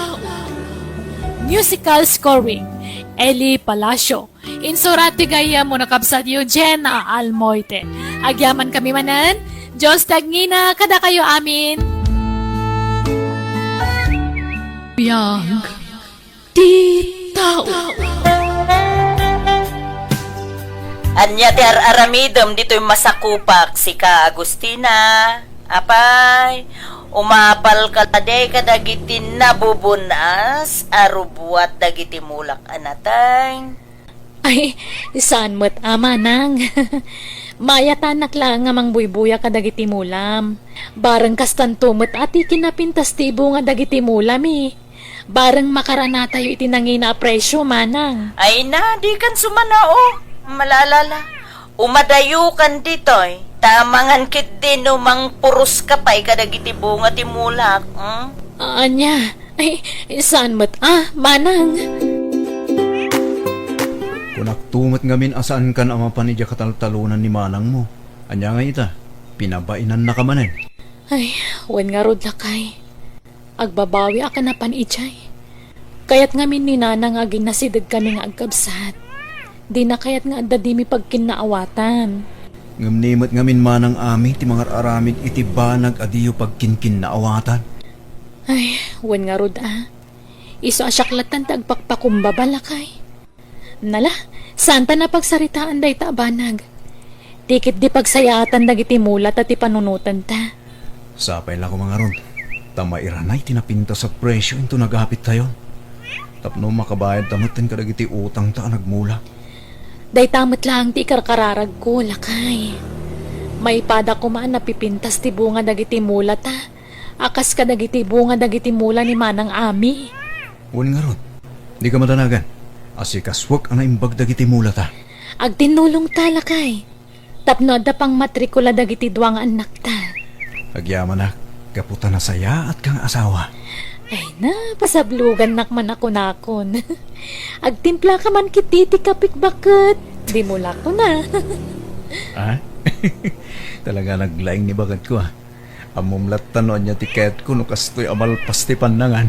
Musical scoring, Eli Palacio. Insurat ti gayyem wenno kabsat Eugenia Almoite. Agyamankami manen, Dios ti agngina kadakayo amin. Biag ti tao. Ania ti ar-aramidem ditoy masakupak, sika, Agustina? Apay, umapalka la di kadagiti nabubun-as a rubuat dagiti mulak a nateng? Ay, saan met a, manang. Maayatanak laeng a mangbuybuya kadagiti mulam. Bareng kastanto met a ti kinapintas ti bunga dagiti mulami. Bareng makaranatayo iti nangina a presio, manang. Ay na, dikan sumanao. Malala. Umadayokan ditoy, ta amangan ketdi no mangpuros ka pay kadagiti bunga ti mulak, hmm? Ania? Ay, saan met a, manang. Kunakto met ngamin a saankan a mapan idiay kataltalonan ni manangmo. Ania ngay ita? Pinabainannaka manen. Ay, wen ngarud, lakay. Agbabawiak a napan idiay. Kayat ngamin ni nanang a aginasidegkami nga agkabsat. Dina kayat nga adda dimi pagkinnaawatan. Ngem ni met ngamin manang Ami ti mangar-aramid iti banag a diyo pagkinkinnaawatan. Ay, wen ngarud a. Isu a siak lattan ti agpakpakumbaba, lakay. Nala, saanta a pagsaritaan dayta a banag. Ti ketdi pagsayaatan dagiti mulata ti panunotanta. Sapay la koma ngarud, ta mairanay ti napintas a presio inton agapittayon. Tapno makabayadta metten kadagiti utangta a nagmula. Dayta met laeng ti ikarkararagko, lakay. Maipada koma a napipintas ti bunga dagiti mulata, a kas kadagiti bunga dagiti mula ni Manang Ami. Wen ngarud, dika madanagan. Asikasuek a naimbag dagiti mulata. Agtinnulongta, lakay. Tapno adda pangmatrikula dagiti dua nga annakta. Agyamanak, gapu ta nasayaatka nga asawa. Ay na, pasablogannak man a kunakon. Agtimplaka man ketdi iti kapek baket. Dimo la kuna. Ah? Talaga naglaing ni baketko, ah. Ammom latta no ania ti kayatko no kastoy a malpas ti pannangan.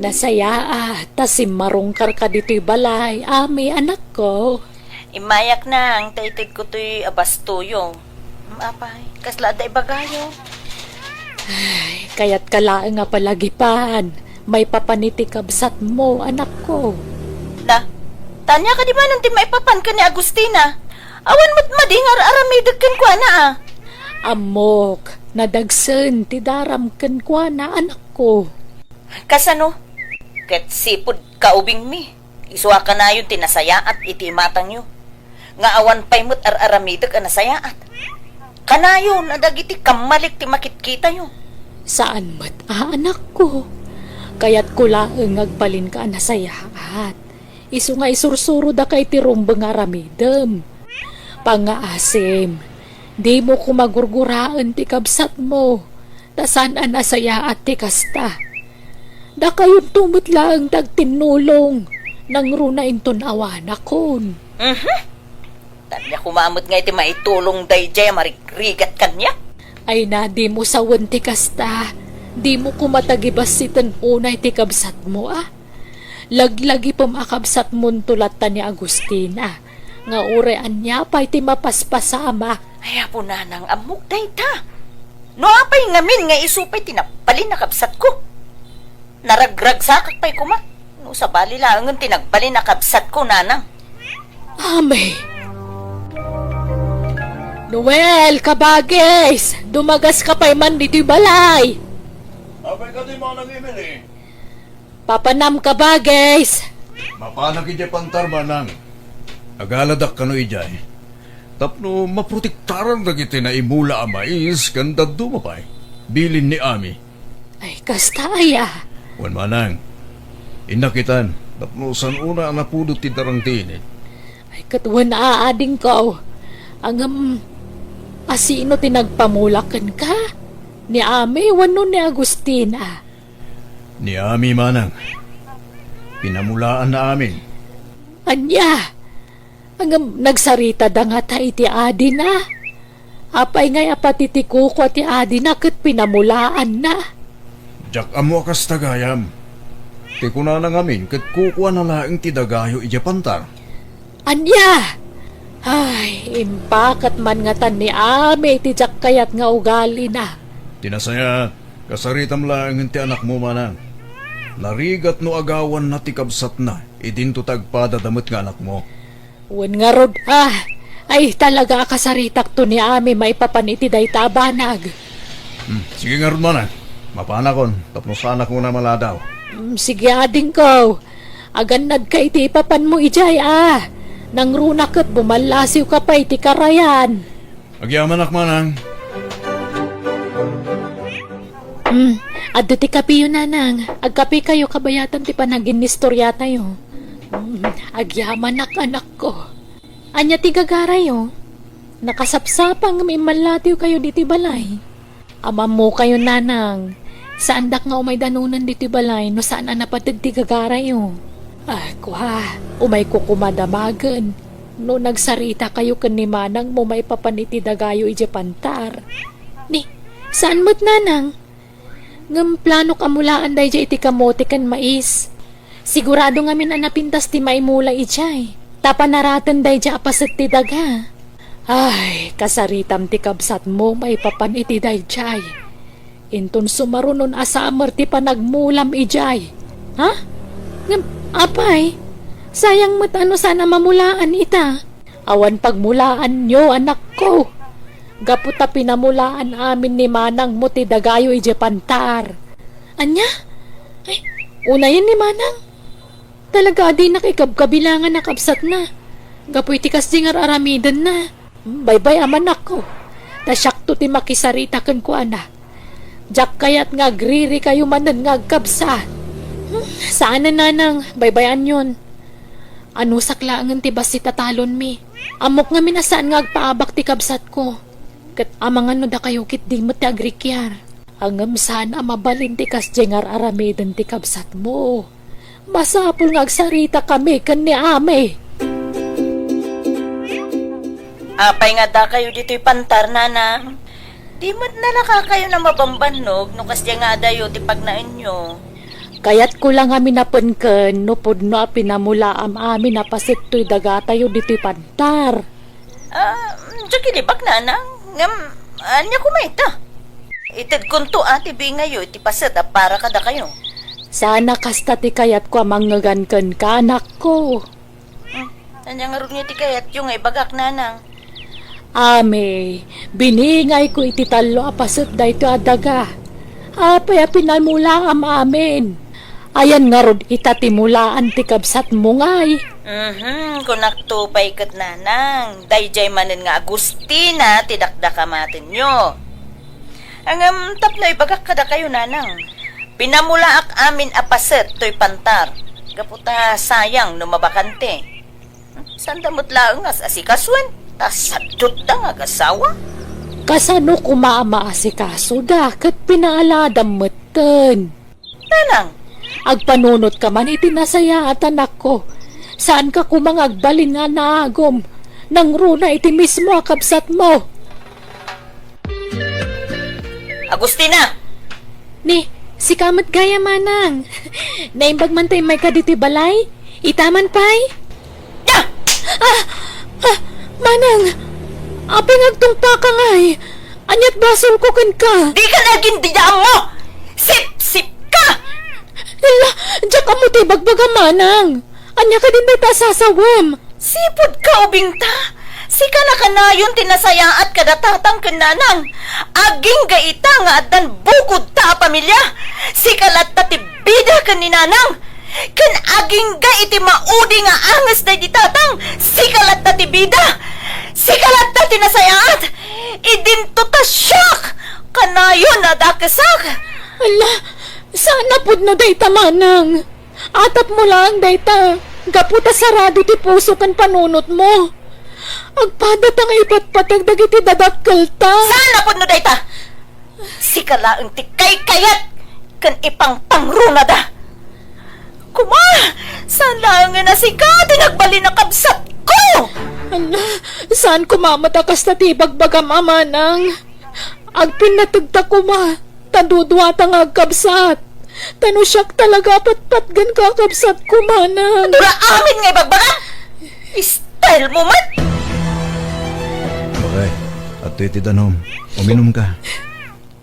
Nasayaat ta simmarungkarka ditoy balay, Ami, anakko. Immayak nang ta itedko toy a bastoyo. Mm, apay, kasla adda ibagayo? Ay, kayatka laeng a palagipan. Maipapan iti kabsatmo, anakko. Na, ta ania kadi manen ti maipapan ken ni Agustina? Awan met madi nga ar-aramidek kenkuana, a. Ammok, nadagsen ti daram kenkuana, anakko. Kasano? Ket sipud kaubingmi, isu a kanayon ti nasayaat iti imatangyo. Nga awan pay met ar-aramidek a nasayaat. Kanayon a dagiti kammalik ti makitkitayo. Saan met a, anakko. Kayatko laeng nga agbalinka a nasayaat. Isu nga isursurodaka iti rumbeng nga aramidem. Pangngaasim, dimo koma gurguraen ti kabsatmo. Ta saan a nasayaat ti kasta. Dakayonto met laeng ti agtinnulong, nangruna inton awanakon. Mhm. Ania koma met nga iti maitulong daydiay a marigrigat kaniak? Ay na, dimo sawen ti kasta. Dimo koma tagibassiten unay ti kabsatmo, a. Laglagipem a kabsatmonto latta ni Agustina. Nga uray ania pay ti mapaspasama. Ay, Apo Nanang, ammok dayta. No apay ngamin nga isu pay ti nagbalin a kabsatko? Naragragsakak pay koma. No sabali laengen ti nagbalin a kabsatko, Nanang. Amen. Noel, kabagis! Dumagaska pay man ditoy balay! Apay kadi, Manang Emily? Papanam, kabagis! Mapanak idiay pantar, manang. Agaladak kano idiay. Tapno maprotektaran dagiti naimula a mais ken dadduma pay. Bilin ni Ami. Ay, kasta aya? Wen, manang. Innak itan, tapno saan unay a napudot ti darang ti init. Ay, ket wen a, adingko. Ngem, a sino ti nagpamula kenka? Ni Ami wenno ni Agustina? Ni Ami, manang. Pinamulaanna amin. Ania? Ngem nagsaritada ngata iti adina? Apay ngay a pati ti kukua ti adina ket pinamulaanna? Diak ammo a kasta gayam. Ti kunana ngamin ket kukuana laeng ti dagayo idiay pantar. Ania? Ay, impakat man ngatan ni Ami ti diak kayat nga ugalina. Ti nasayaat, kasaritam laengen ti anakmo, manang. Narigat no agawanna ti kabsatna. Idinto ta agpadada met nga anakmo. Wen ngarud, ah, ay talaga a kasaritakto ni Ami maipapan iti dayta a banag. Hmm, sige ngarud, manang. Mapanakon, tapno saanak nga maladaw. Hmm, sige, adingko. Agannadka iti ipapanmo idiay, ah. Nangruna ket bumallasiwka pay iti karayan. Agyamanak, manang. Hmm, adda ti kapiyo, nanang. Agkapikayo kabayatan ti panaginnistoriatayo. Hmm, agyamanak, anakko. Ania ti gagarayo? Nakasapsapa ngem immallatiwkayo ditoy balay. Ammokayo, nanang. Saandak nga umay danunen ditoy balay no saan a napateg ti gagarayo. Ah, kua, umayko koma damagen no nagsaritakayo ken ni manangmo maipapan iti dagayo idiay pantar. Ni, saan met, nanang? Ngem planok a mulaan daydiay iti kamote ken mais. Sigurado ngamin a napintas ti maimula idiay. Ta panaraten daydiay a paset ti daga. Ay, kasaritam ti kabsatmo maipapan iti daydiay. Inton sumarunon a samer ti panagmulam idiay. Ha? Ngem, apay, sayang met a no saan a mamulaan ita. Awan pagmulaanyo, anakko. Gapu ta pinamulaan amin ni manangmo ti dagayo idiay pantar. Ania? Ay, unayen ni manang. Talaga a dinak ikabkabilangan a kabsatna. Gapu iti kasdi nga ar-aramidenna. Baybay-am, anakko. Ta siakto ti makisarita kenkuana. Diak kayat nga agririkayo manen nga agkabsat. Hmm, saanen, nanang, baybay-anyon. Anusak laengen ti bassit a talonmi. Ammok ngamin a saan nga agpaabak ti kabsatko. Ket amangan no dakayo ketdi met ti agrikiar. Ngem saan a mabalin ti kasdiay nga ar-aramiden ti kabsatmo. Masapul nga agsaritakami ken ni Ami. Apay nga addakayo ditoy pantar, nanang? Di met nalakakayon a mabambannog no kasdiay nga adayo ti pagnaenyo. Kayatko la ngamin a penken no pudno a pinamulaam amin a paset toy dagatayo ditoy pantar. Ah, diak ilibak, nanang. Ngem, ania koma ita? Itedkonto a ti bingayo iti paset a para kadakayo. Saan a kasta ti kayatko a mangngegan kenka, anakko. Hmm, ania ngarud nga iti kayatyo nga ibagak, nanang? Ami, biningayko iti tallo a paset daytoy a daga. Apay a pinamulaam amin? Ayan ngarud ita ti mulaan ti kabsatmo ngay? Mhm, kunakto pay ket, nanang, daydiay manen nga Agustina ti dakdakamatenyo. Ngem tapno ibagak kadakayo, nanang, pinamulaak amin a paset toy pantar, gapu ta sayang no mabakante. Saanda met laeng nga as-asikasuen, ta sadutda nga agasawa. Kasano koma a maasikasoda ket pinaaladam metten? Nanang! Agpanunotka man iti nasayaat, anakko. Saanka koma nga agbalin nga naagum. Nangruna iti mismo a kabsatmo. Agustina! Ni, sika met gayam, manang. Naimbag man ta immayka ditoy balay? Ita man pay? Ah! Ah! Ah! Manang! Apay nga agtungpaka ngay? Ania't basolko kenka? Dika nga agindaydaammo! Sipsipka! Ella, diak ammo ti ibagbagam, manang. Ania kadin dayta a sasawem? Sipudka ubingta? Sika nakanayon ti nasayaat kada tatang ken nanang. Agingga ita nga addan bukodta a pamilia. Sika latta ti bida ken ni nanang. Ken agingga iti maudi nga anges daydi tatang, sika latta ti bida. Sika latta ti nasayaat. Idinto ta siak kanayon a dakesak. Ala, saan a pudno dayta, manang. Atapmo laeng dayta, gapu ta sarado ti puso ken panunotmo. Agpadata nga ipatpateg dagiti dadakkelta. Saan a pudno dayta? Sika laeng ti kaykayat ken ipangpangrunada. Kuma, saan laengen a sika ti nagbalin a kabsatko? Ala, saan koma met a kasta ti ibagbagam, manang. Agpinnategta koma, ta duduata nga agkabsat. Ta no siak talaga a patpatgen, kakabsatko, manang. Dura amin nga ibagbagam? Style mo met! Bakay, adtoy ti danum. Uminumka.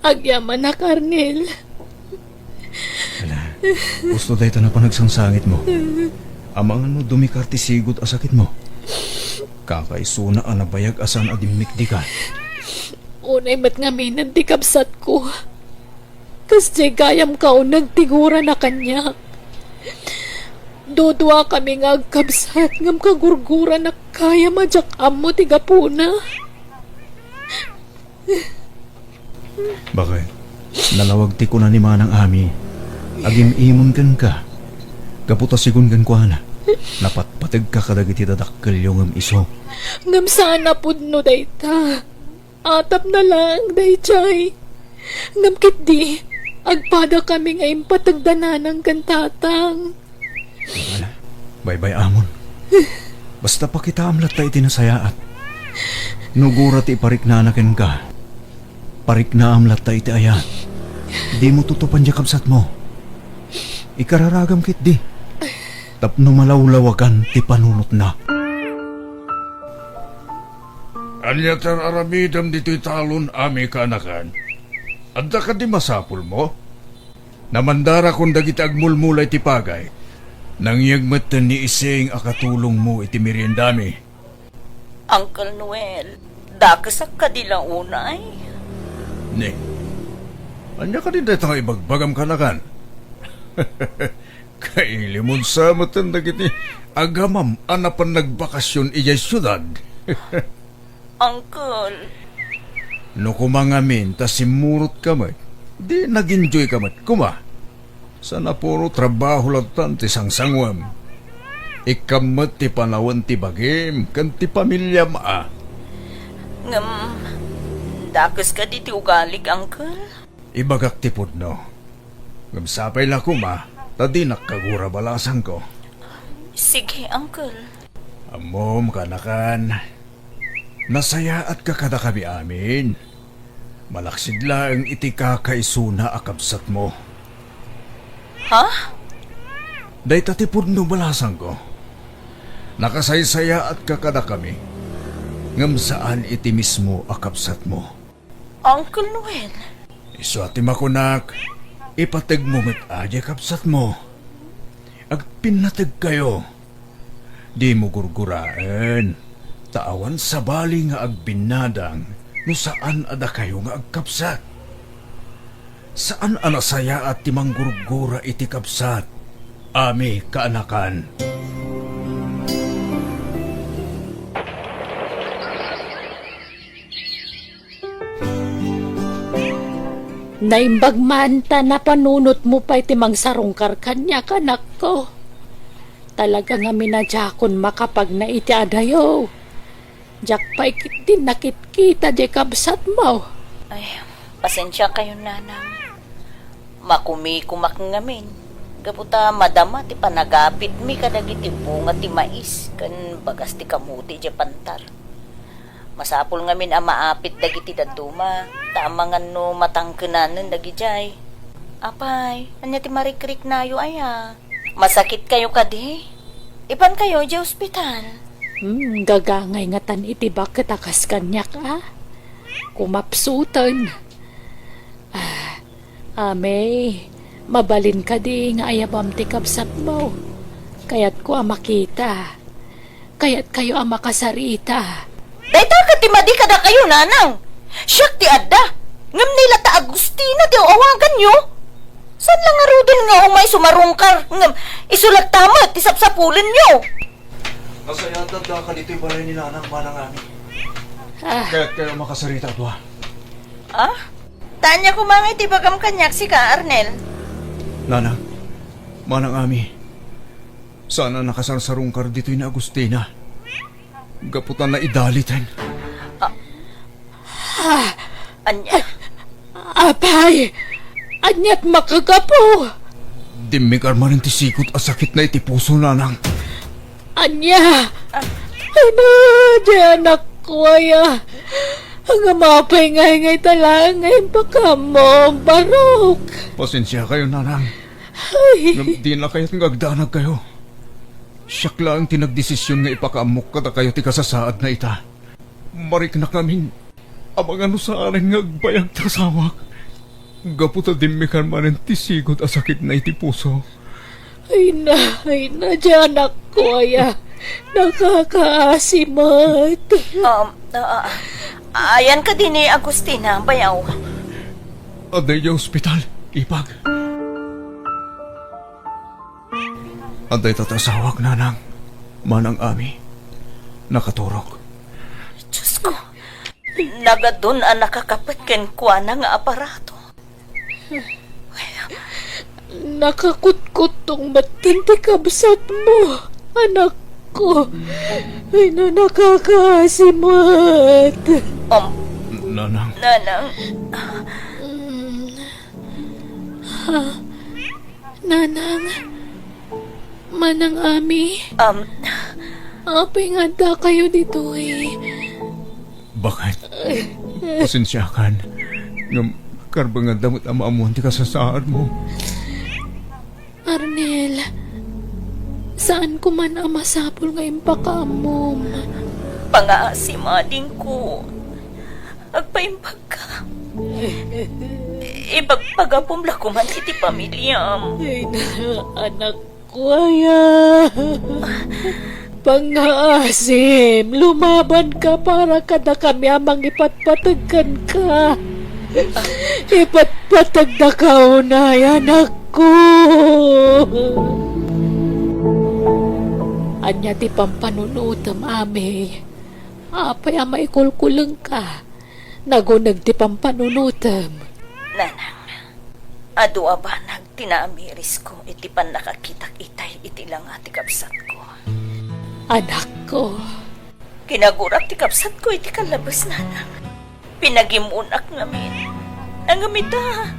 Agyamanak, Arnel. Ala, usto dayta a panagsangsangitmo. Amangan no dumikar ti sigud a sakitmo. Kakaisuna a nabayag a saan a dimmikdikan. Unay met ngamin ti kabsatko. Kasdiay gayam kauneg ti gurana kaniak. Dudua kami nga agkabsat ngem kagurgurana gayam a diak ammo ti gapuna. Baket, nalawag ti kuna ni Manang Ami, agim-imon kenka. Gapu ta sigun kenkuana, napatpategka kadagiti dadakkelyo ngem isu. Ngem saan a pudno dayta. Atapna laeng daydiay. Ngem ketdi, agpada kami nga impategda nanang ken tatang. Baybay-amon. Basta pakitaam latta iti nasayaat. No gura ti ipariknana kenka, pariknaam latta iti ayat. Dimo tutupan diay kabsatmo. Ikararagam ketdi. Tapno malawlawagan ti panunotna. Ania ti ar-aramidem ditoy talon, Ami, kaanakan? Adda kadi masapulmo? Namandarakon dagiti agmulmula iti pagay. Nangyeg metten ni Ising a katulongmo iti meriendami. Uncle Noel, dakesak kadi la unay? Ni, ania kadi dayta nga ibagbagam, kaanakan? Kailimon sa metten dagiti agamam a napan nagbakasyon idiay siudad. Uncle. No koma ngamin ta simmurotka met, di nag-enjoyka met koma. Saan a puro trabaho lattan ti sangsanguem. Ikkam met ti panawen ti bagim ken ti pamiliam a. Ngem, dakes kadi ti ugalik, Uncle? Ibagak ti pudno. Ngem sapay la koma, ta dinak kagura balasangko. Sige, Uncle. Ammom, kaanakan, nasayaatka kadakami amin. Malaksid laeng iti kakaisuna a kabsatmo. Ha? Dayta ti pudno balasangko. Nakasaysayaatka kadakami, ngem saan iti mismo a kabsatmo. Uncle Noel. Isu a ti makunak, ipategmo met a diay kabsatmo. Agpinnategkayo. Dimo gurguraen, ta awan sabali nga agbinnadang no saan a dakayo nga agkabsat. Saan a nasayaat ti manggurgura iti kabsat, Ami, kaanakan. Naimbag man ta napanunotmo pay ti mangsarungkar kaniak, anakko. Talaga ngamin a diakon makapagna iti adayo. Diak pay ketdi nakitkita diay kabsatmo. Ay, pasensiakayon, nanang. Makumikumak ngamin, gapu ta madama ti panagapitmi kadagiti bunga ti mais ken bagas ti kamote idiay pantar. Masapul ngamin a maapit dagiti dadduma, ta amangan no matangkenanen dagidiay. Apay, ania ti marikriknayo aya? Masakitkayo kadi? Ipankayo idiay ospital. Hmm, gagangay ngatan iti baket a kas kaniak a. Kumapsuten. Ah, Ami, mabalin kadi nga ayabam ti kabsatmo? Kayatko a makita. Kayatkayo a makasarita. Dayta ket ti madi kadakayo, nanang. Siak ti adda. Ngem ni la ta Agustina ti awaganyo. Saan la ngaruden nga umay sumarungkar, ngem isu latta met ti sapsapulenyo. Nasayaat latta ka ditoy balay ni Nanang, Manang Ami. Ah. Kayatkayo a makasarita a dua. Ah? Ta ania koma nga iti ibagam kaniak sika, Arnel? Nanang, Manang Ami, saan a nakasarsarungkar ditoy ni Agustina. Gapu ta naidaliten. Ah, ania? Apay, ania ti makagapu? Dimmikar manen ti sigud a sakitna iti puso, Nanang. Ania? Ay na, di anakko aya. Ngem apay nga ingayta laeng nga impakaammo, Barok? Pasensiakayo, Nanang. Ay. Ngem dina kayat nga agdanagkayo. Siak laeng ti nagdesisyon nga ipakaammok kadakayo ti kasasaadna ita. Mariknak ngamin, amangan no saanen nga agbayag ti asawak. Gapu ta dimmikar manen ti sigud a sakitna iti puso. Ay na, ay na, di anak Kuaya, nakakaasi met. Um, ah, ah, ayan ka din ni Agustina, bayaw. Adda idiay ospital, ipag. Adda ita ti asawak, nanang. Manang Ami. Nakaturog. Diyos ko, nagadun a nakakapet kenkuana nga aparato. Nakakutkutong metten ti kabsatmo, anakko. Ay, na nakakaasi met. Um, Nanang. Nanang. Mm. Ha? Nanang? Manang Ami? Um, Apay nga addakayo ditoy? Bakit? Pasensiakan. Ngem, karbenganda met a maammuan ti kasasaadmo. Arnel, saan ko man a masapul nga impakaammom. Pangaasim, adingko. Agpaimbagka. Ipagpagapom la koman iti pamiliam. Ay, na, anak. Kuaya, pangngaasim, lumabanka para kadakami a mangipatpateg kenka. Ipatpategdaka unay, anakko. Ania ti pampanunotem, Ami? Apay a maikulkulengka? Naguneg ti pampanunotem. Nanang, adu a banag ti naamirisko iti pannakakitak itay iti langa ti kabsatko. Anakko. Kinagurak ti kabsatko iti kallabes, nanang. Pinagim-onak ngamin. Ngem ita,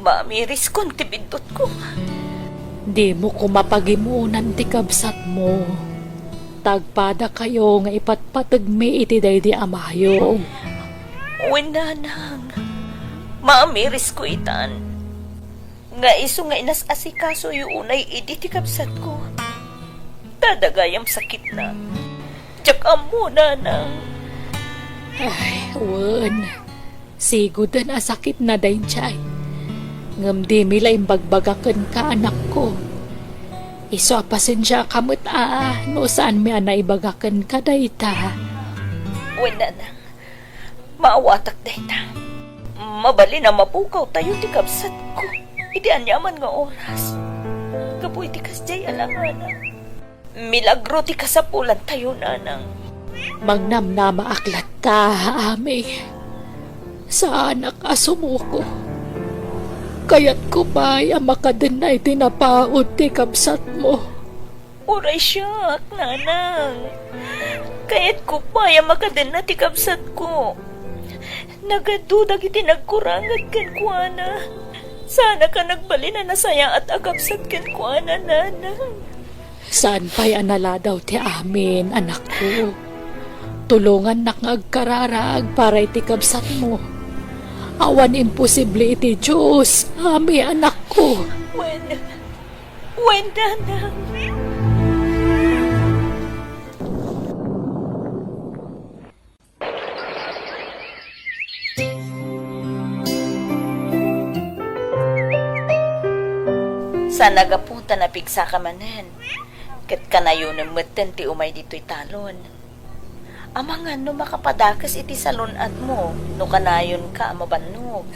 maamiriskon ti biddutko. Dimo koma pagim-onan ti kabsatmo. Ta agpadakayo nga ipatpategmi iti daydi a mayog. Wen, nanang, maamirisko itan nga isu nga inas-asikasoyo unay idi ti kabsatko. Ta adda gayam sakitna. Diak ammo, nanang. Ay, wen. Sigoden a sakitna daydiay. Ngem dimi la imbagbagakenka, anakko. Isu a pasensiaka met a no saanmi a naibaga kenka dayta. Wen, nanang, maawatak dayta. Mabalin a mapukawtayo ti kabsatko iti aniaman nga oras. Gapu iti kasdiay a langana. Milagro ti kasapulantayo, nanang. Mangnamnamaak latta, Ami. Saanak a sumuko. Kayatko pay a makadenna iti napaut ti kabsatmo. Uray siak, nanang. Kayatko pay a makadenna ti kabsatko. Nagadu dagiti nagkurangad kenkuana. Saanak a nagbalin a nasayaat a kabsat kenkuana, nanang. Saan pay a naladaw ti amin, anakko. Tulongannak nga agkararag para iti kabsatmo. Awan imposible iti Dios, Ami, anakko. Wen, wen, nanang. Saan a gapu ta napigsaka manen, ket kanayonem metten ti umay ditoy talon. Amangan no makapadakes iti salun-atmo no kanayonka a mabannog.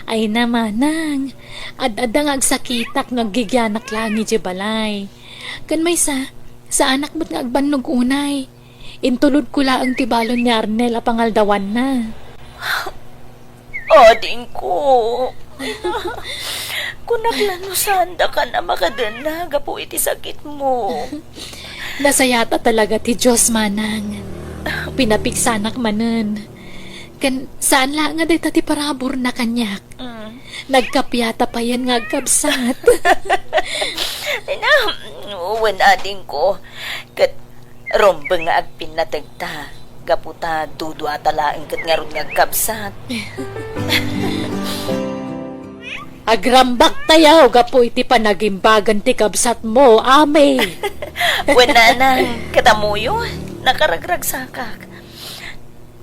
Ay na, manang, ad-adda nga agsakitak no aggigianak laeng idiay balay. Ken maysa, saanak met nga agbannog unay. Intulodko laeng ti balon ni Arnel a pangaldawanna. Adingko. Kunak la no saandakan a makadenna gapu iti sakitmo. Nasayaat a talaga ti Dios, manang. Pinapigsanak manen. Ken saan la nga dayta ti paraburna kaniak. Mm. Nagkapiata payen nga agkabsat. Ina, wen, adingko. Ket rumbeng nga agpinnategta, gapu ta duduata laeng ket ngarud nga agkabsat. Agrambaktayo gapu iti panagimbagan ti kabsatmo, Ami. Wen, nanang, ket ammoyo, nakaragragsakak.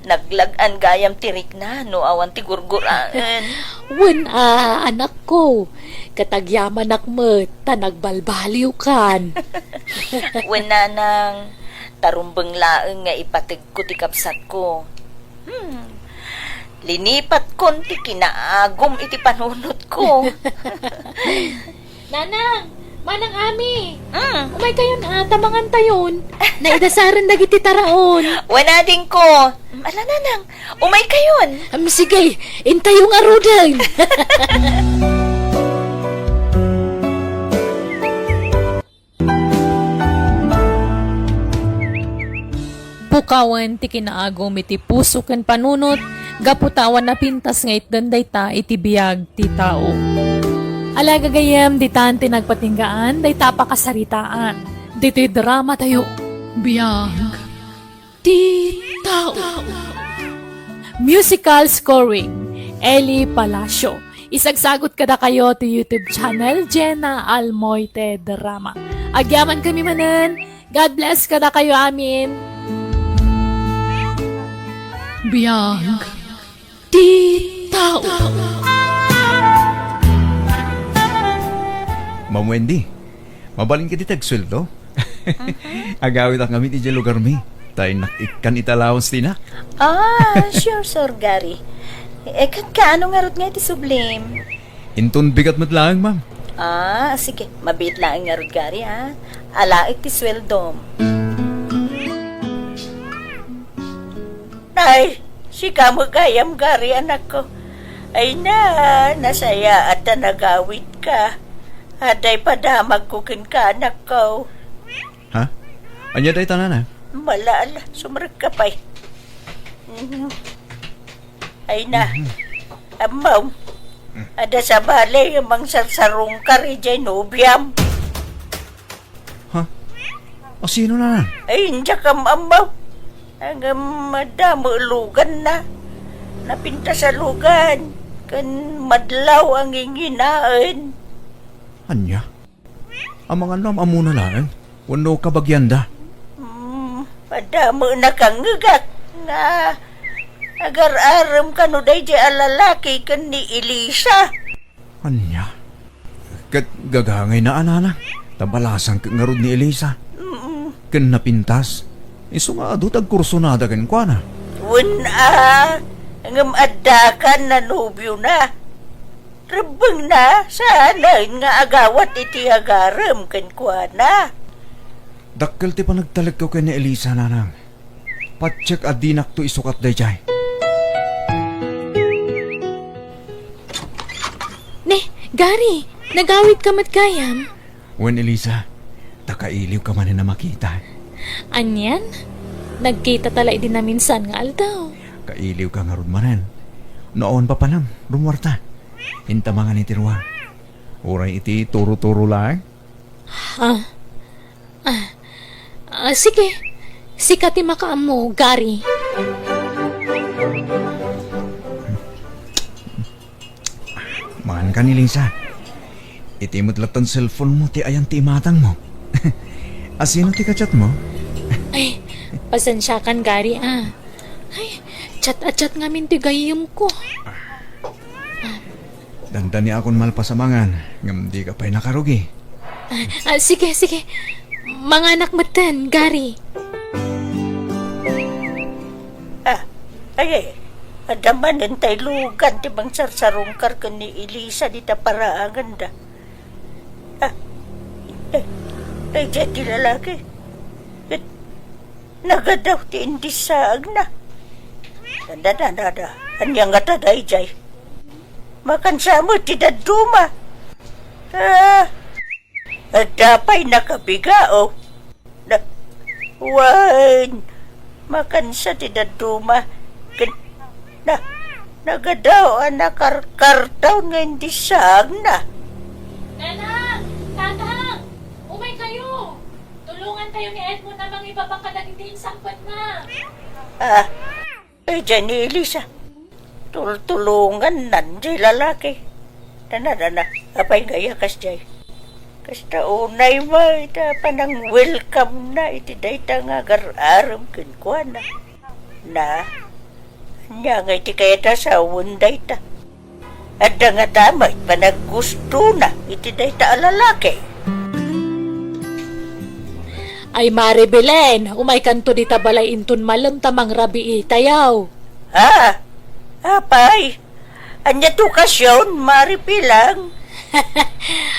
Naglag-an gayam ti rikna no awan ti gurguraen. Wen a, anakko, ket agyamanak met ta nagbalbaliwkan. Wen, nanang, tarumbeng laeng nga ipategko ti kabsatko. Hmm. Linipatkon ti kinaagum iti panunotko. Nanang! Manang Ami! Mm. Umaykayon, a, ta mangantayon. Naidasaren dagiti taraon. Wen, adingko. Ala, nanang, umaykayon. Am, sige, intayo ngaruden. Pukawen ti kinaagum iti puso ken panunot gapu ta awan napintas nga itden dayta iti biag ti tao. Ala, gagayyem, ditan ti nagpatinggaan dayta a pakasaritaan ditoy dramatayo, Biag ti Tao. Musical scoring, Eli Palacio. Isagsagot kadakayo ti YouTube channel, Jenna Almoite Drama. Agyamankami manen. God bless kadakayo amin. Biag ti Tao. Ma'am Wendy, mabalin kadi ti agsueldo? Mhm. Agawitak ngamin idiay lugarmi. Ta innak ikkan iti allowance ti na. Ah, sure, Sir Gary. Eh, ket kaano ngarud nga iti sublim? Inton bigat met laeng, ma'am. Ah, sige. Mabiit laeng ngarud, Gary, ha? Alaek ti sueldom. Nay, sika met gayam, Gary, anakko. Ay na, nasayaat ta nagawidka. Aday padamagko kenka, anakko. Ha? Ania dayta, nana? Mala, ala, sumrekka pay. Mhm. Ay na. Mhm. Ammo. Mm. Adda sabali, mangsarsarungkar idiay nobiam. Ha? Asino, nana? Ay, indiak am-ammo. Ngem adda met luganna. Napintas a lugan. Ken madlaw a nginginaen. Ania? Amangan no am-ammona laeng wenno kabagianda. Hmm, adda met nakangngegak nga agar-arem kano daydiay a lalaki ken ni Elisa. Ania? Ket gagangayna a, nana, ta balasang ket ngarud ni Elisa. Mm-mm. Ken napintas. Isu nga adu ti agkursunada kenkuana. Wen a, ngem adda kan a nobiona. Rebbengna, saanen nga agawat iti agarem kenkuana. Dakkel ti panagtalekko ken ni Elisa, nanang. Patiek a dinakto isukat daydiay. Ne, Gary, nagawidka met gayam? Wen, Elisa, ta kailiwka manen a makita. Anian? Nagkitata la idi naminsan nga aldaw. Kailiwka ngarud manen. No awan papanam, rummuarta. Inta mangan iti ruar. Uray iti turo-turo laeng. Ah. Ah. Ah, sige. Sika ti makaammo, Gary. Mangan ka ni Lisa. Iti met latta ti cellphone mo ti ayan ti imatang mo. Asino ti ka-chat mo? Ay, pasensiakan, Gary, ah. Ay, chat a chat ngamin ti gayyemko. Dandaniakon malpas a mangan, ngem dika pay nakarugi. Ah, ah, sige, sige. Manganak metten, Gary. Ah, ay, ay. Adda manen tay lugan ti mangsarsarungkar ken ni Elisa dita paraanganda. Ah, ay, ay, ti lalaki. Ket nagadaw ti indissaagna. Dada, dada, dada. Ania ngata daydiay? Makansa met ti dadduma. Ah, adda pay nakabigao. Na, wen, makansa ti dadduma. Ken, na, nagadaw a nakarkartaon nga indissaagna. Nanang! Tatang! Umaykayo! Tulongantayo ni Edmond a mangibaba kadagiti insangpetna. Ah, Idiay ni Elisa. Tultulongannan diay lalaki. Dana, dana. Apay nga iya kasdiay? Kasta unay met ita panang-welcome na iti dayta nga agar-arem kenkuana. Na, Ania ngay ti kayat a sawen dayta? Adda ngata met panagkustona iti dayta a lalaki. Ay, Mare Belen, umaykanto dita balay inton malem ta mangrabiitayo. Ha? Apay? Ania ti okasion, Mare Pilang?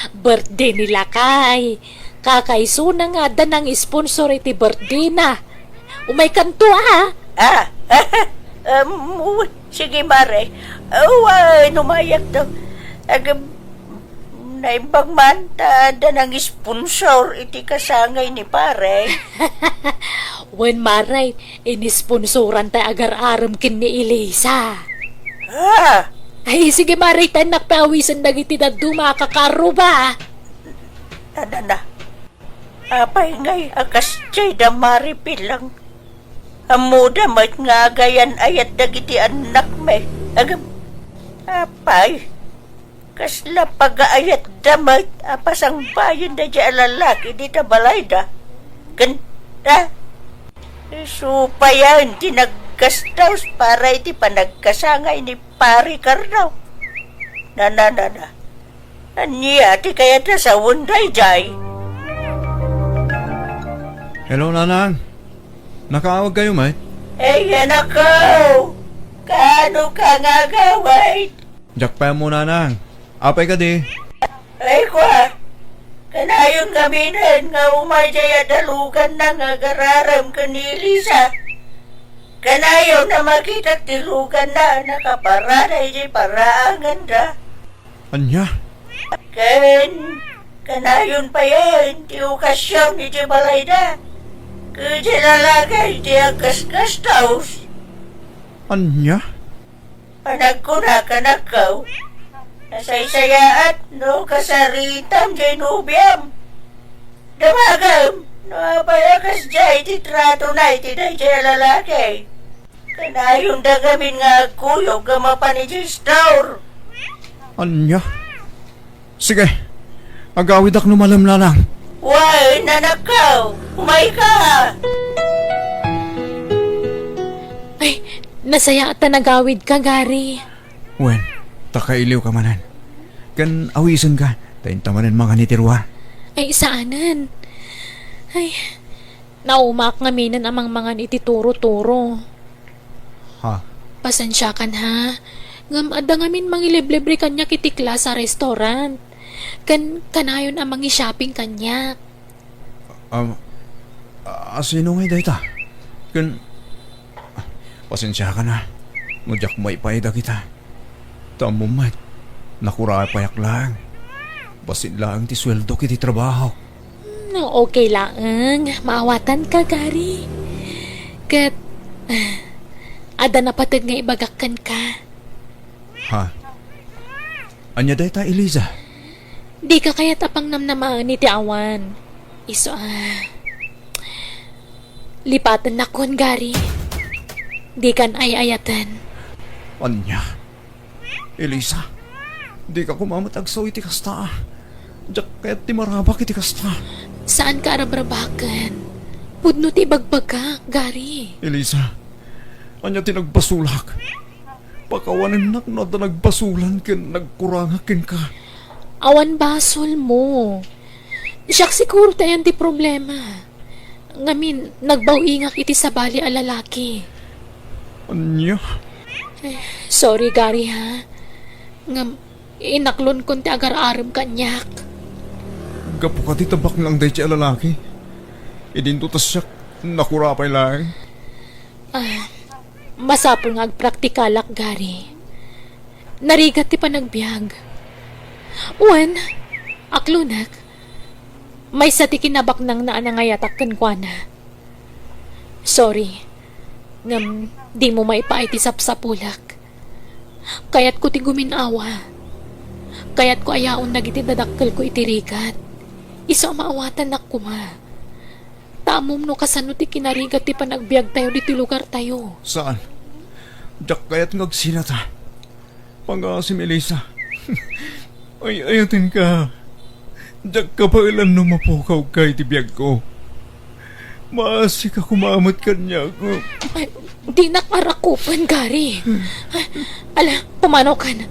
Birthday ni lakay. Kakaisuna nga adda nang-sponsor iti birthday na. Umaykanto, a. Ah, um, uy, sige, Mare. Uy, umayakto. Agam, naimbag man ta adda nang-sponsor iti kasangay ni Pare. Wen, Mare, inisponsoran tay agar-arem ken ni Elisa. Ah! Ay, sige, Mare, ta innak pay awisen dagiti dadduma a kakarruba. Nanana, apay ngay a kasdiay da, Mare Pilang? Ammoda met nga agayan-ayat dagiti annakmi. Agam, apay, kasla pagaayatda met a pasangbayen daydiay a lalaki dita balayda. Ken, a? Isu payen ti naggastos para iti panagkasangay ni Pare Carlo. Nananana. Ania ti kayat a sawen daydiay? Hello, Nanang. Nakaawag kayo, met? Ay, anakko! Kaano ka nga agawid? Diak pay ammo, Nanang. Apay kadi? Ay, kua! Kanayon ngaminen nga umay jay a daluganna nga agar-arem ken ni Elisa. Kanayon a makitak ti luganna a nakaparada idiay paraanganda. Ania? Ken kanayon payen ti okasion iti balayda. Ket ti lalaki ti aggasgastos. Ania? Panagkuna kanakkaw, nasaysayaat no kasaritam jay nobiam. Damagem no apay a kasdiay ti tratona iti daydiay a lalaki. Kanayonda ngamin nga agkuyog a mapan idiay store. Ania? Sige, agawidak no malem, Nanang. Wen, anakko, umayka. Ay, nasayaat ta nagawidka, Gary. Wen, ta kailiwka manen. Ken awisenka, ta inta manen mangan iti ruar. Ay, saanen. Ay, naumaak ngaminen a mangmangan iti turo-turo. Ha? Pasensiakan, ha? Ngem adda ngamin mangiliblibre kaniak iti class a restaurant. Ken kanayon a mangi-shopping kaniak. Um, a-, asino ngay dayta? Ken, pasensiakan, ha, no diak maipaay dagita. Ta ammom met, nakurapayak laeng. Bassit laeng ti sueldok iti trabahok. No, okay laeng. Maawatanka, Gary. Ket, adda napateg nga ibagak kenka. Ha? Ania dayta, Eliza? Dika kayat a pangnamnamaen iti awan. Isu a, lipatennakon, Gary. Dikan ay-ayaten. Ania? Elisa, dika koma met agsaw iti kasta. Diak kayat ti marabak iti kasta. Saanka a rabrabaken. Pudno ti ibagbagak, Gary. Elisa, ania ti nagbasolak? Pakawanennak no adda nagbasolan ken nagkurangak kenka. Awan basolmo. Siak siguro ti ayan ti problema. Ngamin, nagbaw-ingak iti sabali a lalaki. Ania? Eh, sorry, Gary, ha? Ngem, inaklonkon ti agar-arem kaniak. Gapu kadi ta baknang daydiay a lalaki? Idinto ta siak, nakurapay laeng. Ah, masapul nga agpraktikalak, Gary. Narigat ti panagbiag. Wen, aklonek. Maysa ti kinabaknangna a nangayatak kenkuana. Sorry. Ngem, dimo maipaay ti sapsapulek. Kayatko ti gumin-awa. Kayatko a yaon dagiti dadakkelko iti rigat. Isu a maawatannak koma. Ta ammom no kasano ti kinarigat ti panagbiagtayo ditoy lugartayo. Saan? Diak kayat nga agsinata. Pangaasim, Elisa. Ay-ayatenka. Diak kabaelan no mapukawka iti biagko. Maasika koma met kaniak. Ay, dinak arakupen, Gary. Ala, pumanaw kan.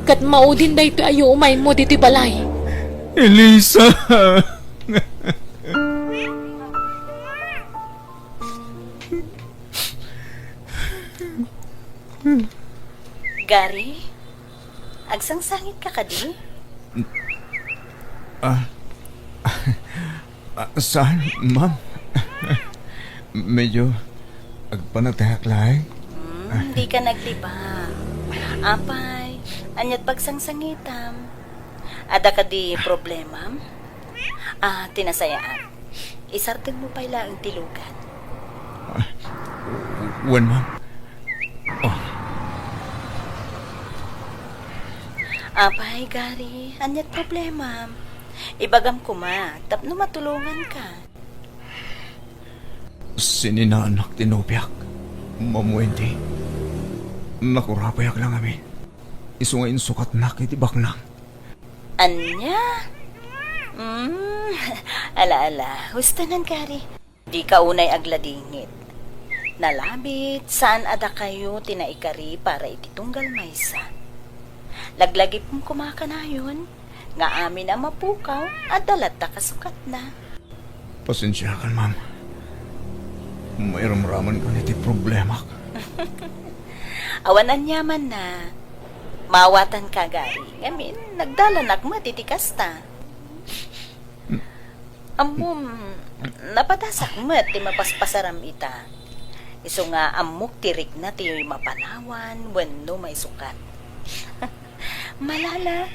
Ket maudin daytoy a yuumaymo ditoy balay. Elisa! Gary, agsangsangitka kadi? Ah, ah, saan, ma'am? Medyo agpanagtayak laeng. Hmm, dika naglibak. Apay, ania't pagsangsangitam? Adda kadi problemam? Ah, ti nasayaat, isardengmo pay laeng ti lugan. Ah, wen, ma'am. Oh. Apay, Gary, ania't problemam? Ibagam koma tapno matulonganka. Sininaanak ti nobiak, Ma'am Wendy. Nakurapayak la ngamin. Isu nga insukatnak iti baknang. Ania? Mm, ala, ala. Husto, Gary. Dika unay agladingit. Nalabit, saan a dakayo ti naikari para iti tunggal maysa. Laglagipem koma kanayon nga amin a mapukaw, adda latta kasukatna. Pasensiakan, ma'am. Mairamramankan iti problemak. Awan aniamanna. Maawatanka, Gary. Ngamin, nagdalanak met iti kasta. Ammom, napadasak met ti mapaspasaram ita. Isu nga ammok ti rikna ti mapanawan wenno maisukat. Malala,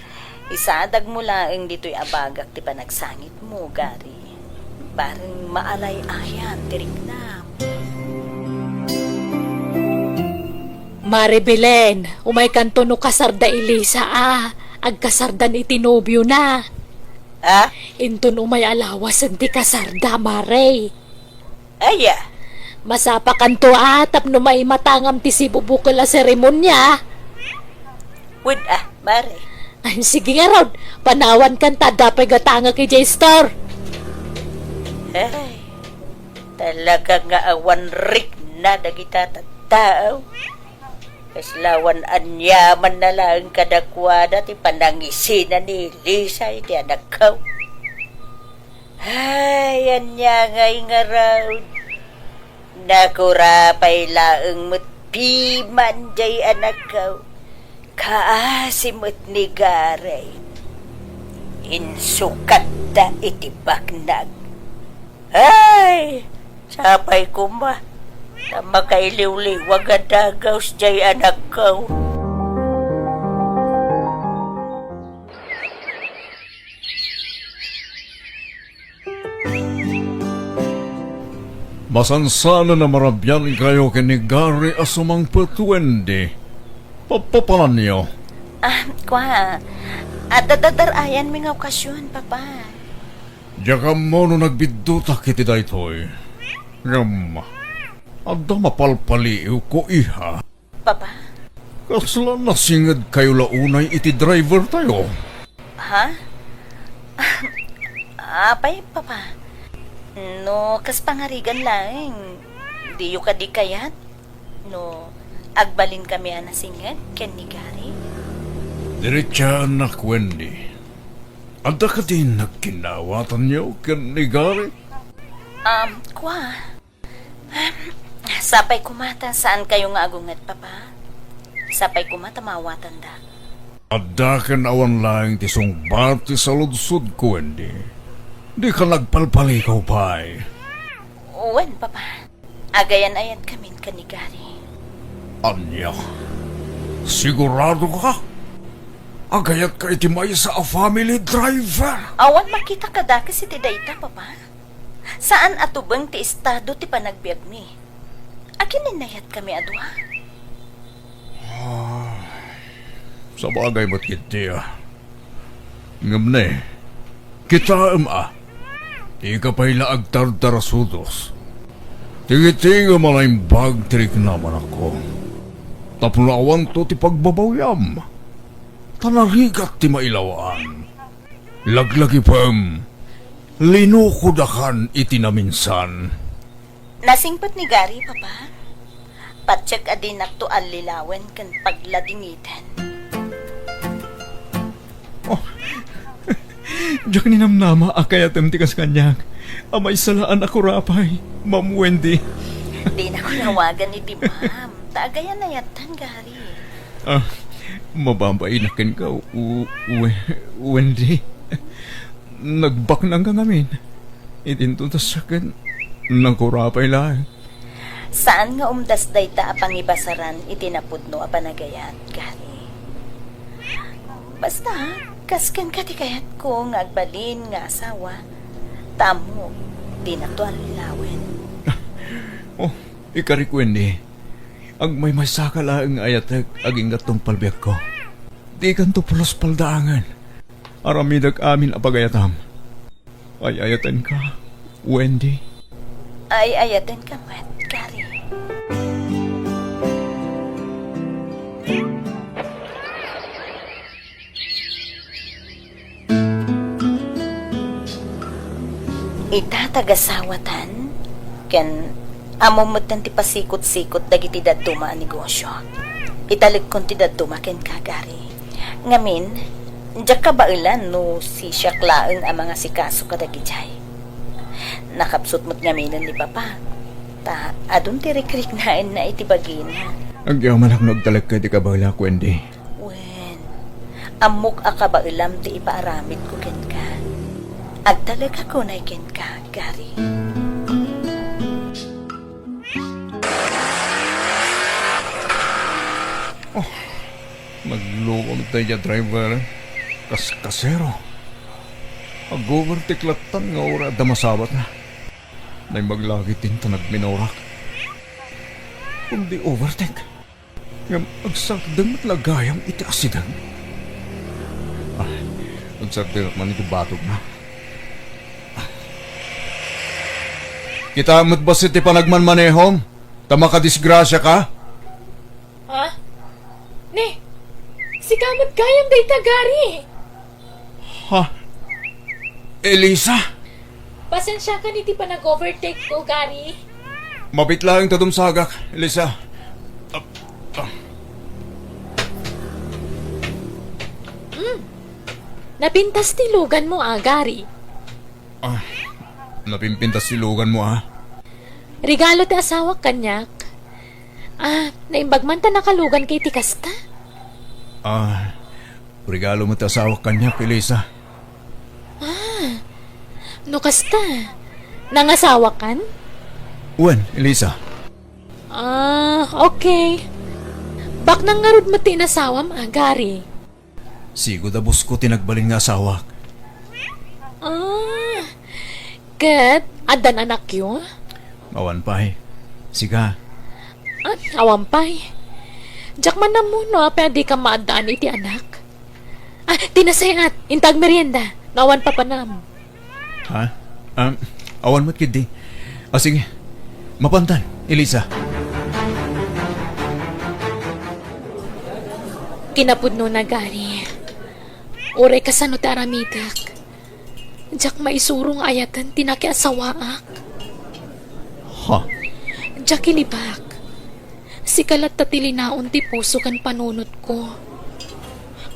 isadagmo laeng ditoy a bagak ti panagsangitmo, Gary. Bareng maalay-ayan ti riknam. Mare Belen, umaykanto no kasar da Elisa a agkasardan iti nobiona. Ha? Inton umay a lawasen ti kasarda, Mare. Aya? Masapakanto a tapno maimatangam ti sibubukel a seremonia. Wen a, Mare. Ay, sige ngarud, panawankan ta adda pay gatangek idiay store. Ay, talaga nga awan rikna dagita tattao. Kasla awan aniamanna laeng kadakuada ti panangisina ni Elisa iti anakko. Ay, ania ngay ngarud? Nakurapay laeng met piman jay anakko. Kaasi met ni Gary. Insukatda iti baknang. Ay, sapay koma ta makailiwliwag a dagus jay anakko. Masansanen a marabiankayo ken ni Gary a sumangpet, Wendy. Papapananyo? Ah, kua, adda dar-ayanmi nga okasion, Papa. Diak ammo no nagbiddutak iti daytoy. Ngem, adda mapalpaliiwko, iha. Papa? Kasla nasingedkayo la unay iti drivertayo? Ha? Apay, Papa? No kas pangarigan laeng, diyo kadi kayat? No agbalinkami a nasinged ken ni Gary? Diritsaannak, Wendy. Adda kadi nagkinnawatanyo ken ni Gary? Um, kua. Sapay koma ta saankayo nga agunget, Papa. Sapay koma ta maawatandak. Adda ken awan laeng ti sungbat ti saludsodko, Wendy. Dika nagpalpalikaw pay. Wen, Papa. Agayan-ayatkamin ken ni Gary. Ania? Sigurado ka? Agayatka iti maysa a family driver? Awan makita kadakes iti dayta, Papa. Saan a tubeng ti estado ti panagbiagmi. Agininnayat kami a dua. Ah, sabagay met ketdi, a. Ngem ne, kitaem a, dika pay la agtardarasudos. Tingitingen a naimbag ti riknam, anakko. Tapno awanto ti pagbabawiam, ta narigat ti mailaw-an. Laglagipem, linukodakan iti naminsan. Nasingpet ni Gary, Papa. Patiek a dinakto allilawen ken pagladingiten. Oh, diak ninamnama a kayatem ti kas kaniak. A maysa la a nakurapay, Ma'am Wendy. Dinakon awagan iti ma'am, ta agayan-ayatan, Gary. Ah, mababainak kenka, U-, We-, Wendy. Nagbaknangka ngamin. Iti inton ta siak ket nakurapay laeng. Saan nga umdas dayta a pangibasaran iti napudno a panagayat, Gary. Basta, kas kenka ti kayatko nga agbalin nga asawa, ta ammok, dinakto allilawen. Oh, ikarik, Wendy. Agmaymaysaka laeng nga ayatek agingga tungpal biagko. Dikanto pulos paldaangen. Aramidek amin a pagayatam. Ay-ayatenka, Wendy. Ay-ayatenka met, Gary. Ita tagasawatan, ken ammom metten ti pasikot-sikot dagiti dadduma a negosio. Italekkon ti dadduma kenka, Gary. Ngamin, diak kabaelan no sisiak laeng a mangasikaso kadagijay. Nakapsut met ngaminen ni Papa, ta adun ti rikriknaenna iti bagina. Agyamanak no agtalekka iti kabaelak, Wendy. Wen, ammok a kabaelam ti ipaaramidko kenka. Agtalekak unay kenka, Gary. Oh, naglukong daydiay a driver. Kas-, kasero. Ag-overtake lattan nga uray adda masawatna. Naimbag la ketdin ta nagminorak. Kundi overtake. Ngem agsardeng met la gayam iti asideng. Ah, agsardengak man iti batogna. Ah. Kitaem met bassit ti panagmanmanehom, ta makadisgrasiaka. Ha? Ne, sika met gayam dayta, Gary. Ha? Elisa? Pasensiakan iti panag-overtake ko, Gary. Mabit laeng ta dumsagak, Elisa. Ah, ah. Hmm. Napintas ti luganmo, a, Gary. Ah, napimpintas ti luganmo, a? Regalo ti asawak kaniak. Ah, naimbag man ta nakaluganka iti kasta? Ah, regalo met ti asawak kaniak, Elisa. Ah, no kasta, nangasawakan? Wen, Elisa. Ah, okay. Baknang ngarud met ti inasawam, a, Gary. Sigud a boss ko ti nagbalin nga asawak. Ah, ket addan anakyo? Awan pay. Sika? Ah, awan pay. Diak man ammo no apay a dika maaddaan iti anak. Ah, ti nasayaat, inta agmerienda, no awan papanam. Ha? Ah, awan met ketdi. Ah, sige. Mapantan, Elisa. Kinapudnona, Gary. Uray kasano ti aramidek, diak maisuro nga ayaten ti nakiasawaak. Ha? Diak ilibak. Sika latta ti linaon ti puso ken panunotko.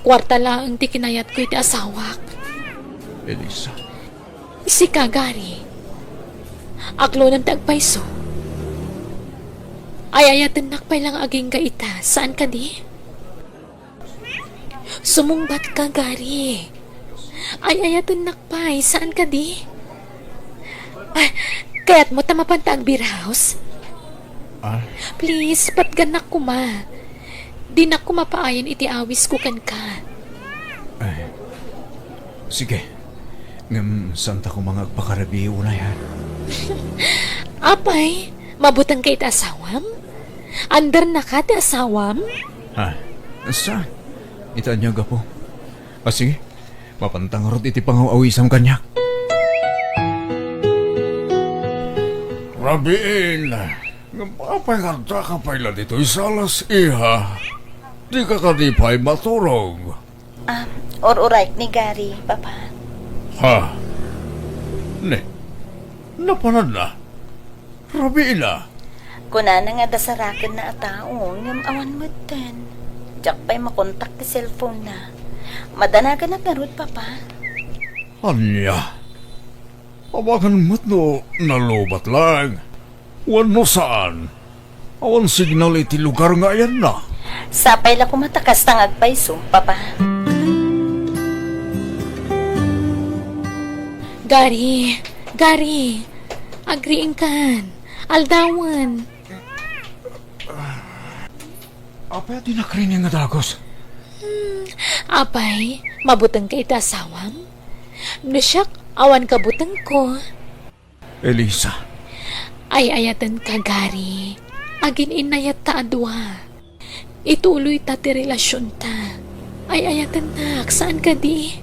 Kuarta laeng ti kinayatko iti asawak. Elisa. Sika, Gary. Aglonem ti agpayso. Ay-ayatennak pay la nga agingga ita, saan kadi? Sumungbat ka, Gary. Ay-ayatennak pay, saan kadi? Ah, kayatmo ta mapanta agbiraos? Ah? Please, patgannak koma. Dinak koma paayen iti awisko kenka. Ay, sige. Ngem, saanta koma nga agpakarabii unay, ha? Apay, mabutengka iti asawam? Undernaka ti asawam? Ha? Saan? Ita ania gapu? Ah, sige. Mapanta ngarud iti pangaw-awisam kaniak. Rabiin, ngem apay nga addaka pay la ditoy salas, iha? Dika kadi pay maturog? Ah, ur-urayek ni Gary, Papa. Ha? Ne, napananna? Rabiela. Kunana nga adda sarakenna a tao, ngem awan metten. Diak pay makontak ti cellphone-na. Madanaganak ngarud, Papa? Ania? Amangan met no nalubat laeng, wenno saan. Awan signal iti lugar nga ayanna. Sapay la koma ta kasta nga agpayso, Papa. Gary, Gary, agriingkan. Aldawen. Apay a dinak riing nga dagus? Hmm, apay, mabutengka iti asawam? No siak, awan kabutengko. Elisa. Ay-ayatenka, Gary. Agin-innayatta a dua. Ituloyta ti relasionta. Ay-ayatennak, saan kadi?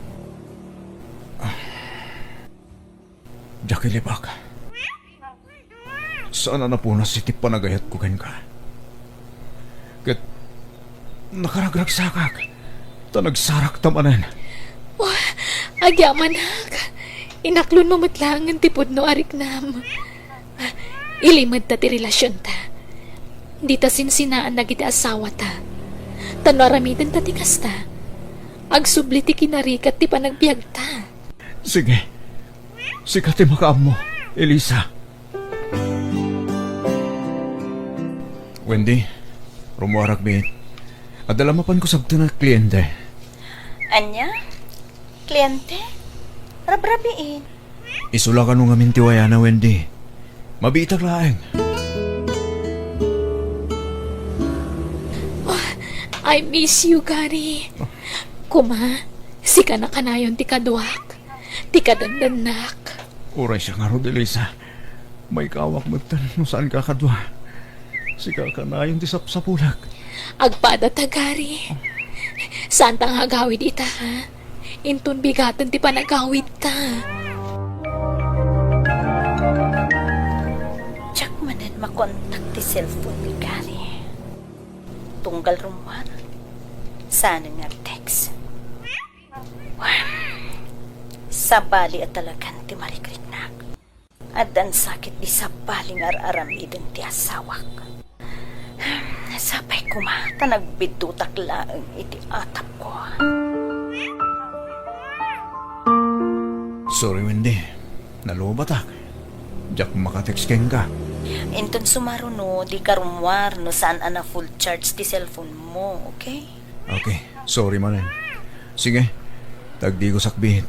Diak ilibak. Saan a napunas iti panagayatko kenka. Ket nakaragragsakak, ta nagsarakta manen. Oh, agyamanak. Inaklonmo met laengen ti pudno a riknam. Ilimedta ti relasionta. Dita sinsinaan dagiti asawata. Ta no aramidenta ti kasta, agsubli ti kinarigat ti panagbiagta. Sige. Sika ti makaammo, Elisa. Wendy, rummuarak met. Adda la mapanko sabten a kliente. Ania? Kliente? Rabrabiin. Isu la kano ngamin ti wayana, Wendy. Mabiitak laeng. Oh, I miss you, Gary. Kuma, sika na kanayon ti kaduak, ti kadandannak. Uray siak ngarud, Elisa. Maikawak metten no saanka a kadua. Sika kanayon ti sapsapulek. Agpada ta, Gary. Saanta nga agawid ita, ha? Inton bigaten ti panagawidta. Diak manen makontak ti cellphone ni Gary. Tunggal rummuar, saan nga text. Wen, sabali a talagan ti marikriknak. Addan sakit di sabali nga ar-aramiden ti asawak. Sapay koma ta nagbiddutak laeng iti atapko. Sorry, Wendy. Nalubatak. Diak makatext kenka. Inton sumaruno, dika rummuar no saan a na-full charge ti cellphone mo, okay? Okay. Sorry manen. Sige. Tagdiko sakbit.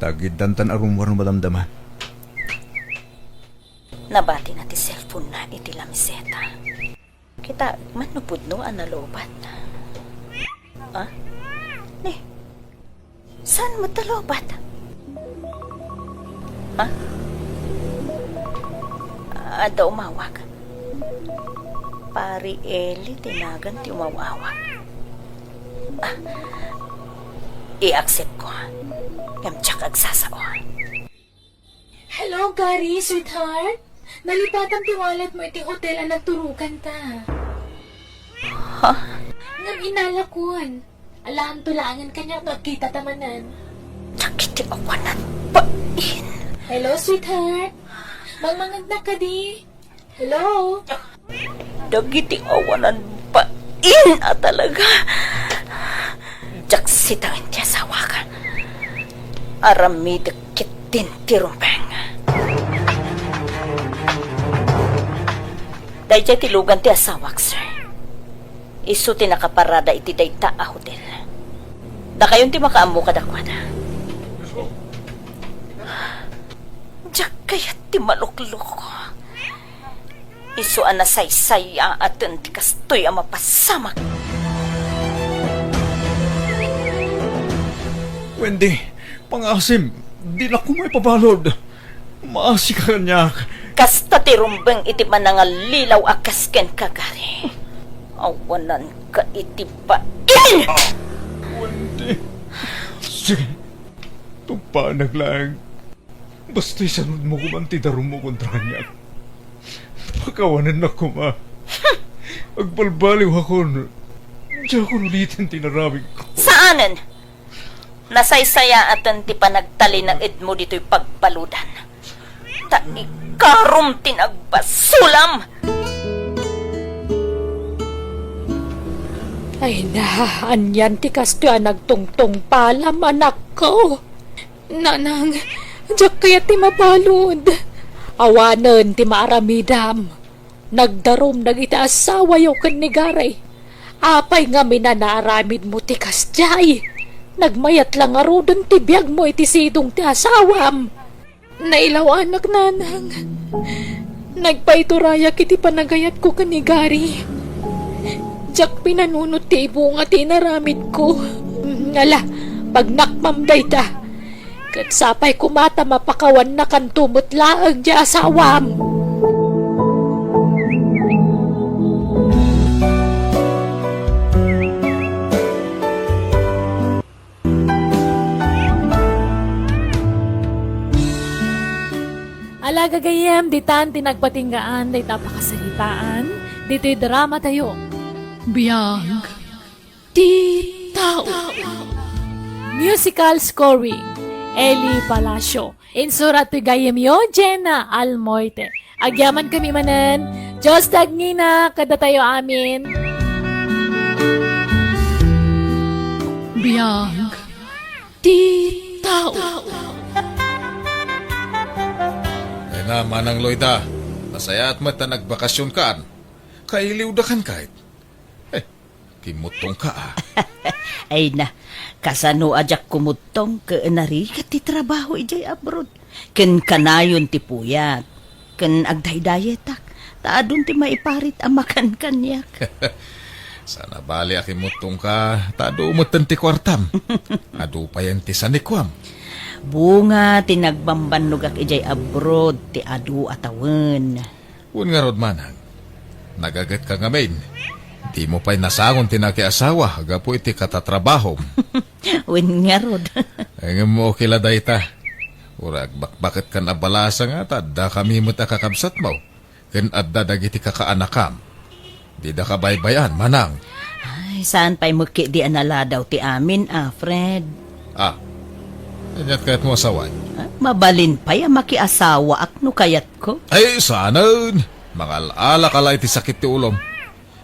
Tagiddantan a rummuar no madamdama. Nabatina ti cellphone-na iti lamiseta. Kitaek man no pudno a nalubat. Ah? Ni, saan met ta lubat? Ha? Adda umawag. Pari Eli ti nagan ti umawawag. Ah, i-accept ko. Ngem diak agsasao. Hello, Gary, sweetheart. Nalipatan ti wallet mo iti hotel a nagturoganta. Ha? Ngem inalakon. Alaanto laengen kaniak no agkitata manen. Dagiti awanan bain. Hello, sweetheart. Mangmangegnak kadi? Hello? Dagiti awanan bain a talaga. Diak sitaen ti asawak. Aramidek ketdin ti rumbeng. Daydiay ti lugan ti asawak, sir. Isu ti nakaparada iti dayta a hotel. Dakayon ti makaammo kadakuada. Diak kayat ti maluklok. Isu a nasaysayaaten ti kastoy a mapasamak. Wendy, pangasim, dinak koma ipabalud. Maasika kaniak. Kasta ti rumbeng iti panangallilaw a kas kenka, Gary. Awananka iti bain! Wendy, sige, tumpaanak laeng. Basta isanudmo koman ti darummo kontra kaniak. Pakawanennak koma. Agbalbaliwakon. Diakon uliten ti inaramidko. Saanen! Nasaysayaaten ti panagtalinaedmo ditoy pagbaludan. Ta ikarom ti nagbasolam! Ay na, anian ti kastoy a nagtungtungpalam, anakko? Nanang, diak kayat ti mabalud. Awanen ti maaramidam. Nagdarum dagiti asawayo ken ni Gary. Apay ngamin a naaramidmo ti kasdiay? Nagmayat la ngaruden ti biagmo iti sidong ti asawam. Nailaw-anak, nanang. Nagpaiturayak iti panagayatko ken ni Gary. Diak pinanunot ti ibunga ti inaramidko. Ngala, pagnakmam dayta. Ket sapay koma ta mapakawannakanto met laeng ti asawam. Ala, gagayyem, ditan ti nagpatinggaan dayta a pakasaritaan ditoy drama tayo. Biag ti tao. Musical scoring, Eli Palacio. Insurat ti gayyemyo, Jenna Almoite. Agyamankami manen, Dios ti agngina kadatayo amin. Biag ti tao. Ay na, Manang Loida, nasayaat met ta nagbakasionkan. Kailiwdakan kayat. Eh, kimmuttongka, a. Ay na, kasano a diak kumuttong ket narigat ti trabaho idiay abroad? Ken kanayon ti puyat. Ken agdaydayetak, ta adun ti maiparit a makan kaniak. Saan a bali a kimmuttongka, ta adu metten ti kuartam. Adu payen ti sanikuam. Bunga ti nagbambannogak idiay abroad ti adu a tawen. Wen ngarud, Manang, nagagetka ngamin. Dimo pay nasangon ti nakiasawa gapu iti katatrabahom. Wen ngarud. Ngem okay la dayta. Uray agbakbaketkan a balasa nga ta addakami met a kakabsatmo, ken adda dagiti kakaanakam. Didaka baybay-an, Manang. Ay, saan pay met ketdi a naladaw ti amin, a, Fred? Ah, aniat kayatmo a sawen? Ah, mabalin pay a makiasawaak no kayatko. Ay, saanen! Mangal-alak a la iti sakit ti ulom.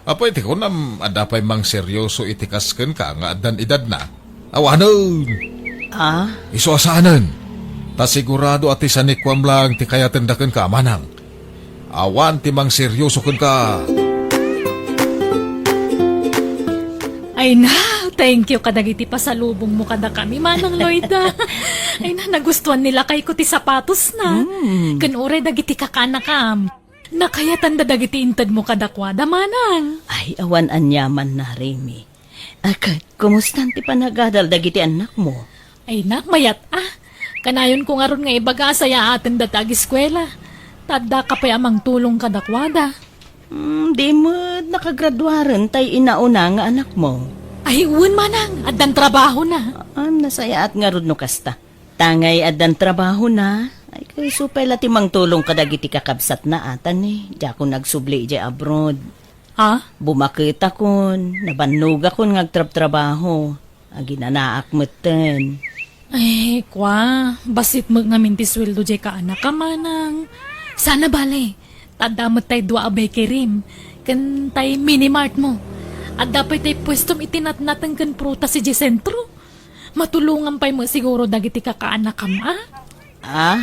Apay ti kunam, adda pay mangseryoso iti kas kenka nga addan edadna? Awanen! Ah? Isu a saanen! Ta sigurado a ti sanikuam laeng ti kayatenda kenka, Manang. Awan ti mangseryoso kenka. Ay na, thank you kadagiti pasalubongmo kadakami, Manang Loida. Ay na, nagustuan ni lakayko ti sapatosna. Mm. Ken uray dagiti kakaanakam. Nakayatanda dagiti intedmo kadakuada, Manang. Ay, awan aniamanna, Remy. A ket, kumustan ti panagadal dagiti annakmo? Ay, nak, mayat a. Kanayonko ngarud nga ibaga a sayaatenda ti agiskuela. Ta addaka pay a mangtulong kadakuada. Hmm, di met nakagraduaren tay inauna nga anakmo? Ay, wen, Manang, addan trabahona. Ah, nasayaat ngarud no kasta. Tangay addan trabahona, ay, kayso pay la ti mangtulong kadagiti kakabsatna, a, ta ne, diakon agsubli idiay abroad. Ha? Bumaketakon, nabannogakon nga agtrabtrabaho. Aginanaak metten. Ay, kua, bassit met ngamin ti sueldo diay kaanakam, Manang. Saan a bale, ta adda met tay dua a bakery, ken tay mini martmo. Adda pay tay puestom iti natnateng ken prutas idiay sentro. Matulongan pay met siguro dagiti kakaanakam, a? Ah?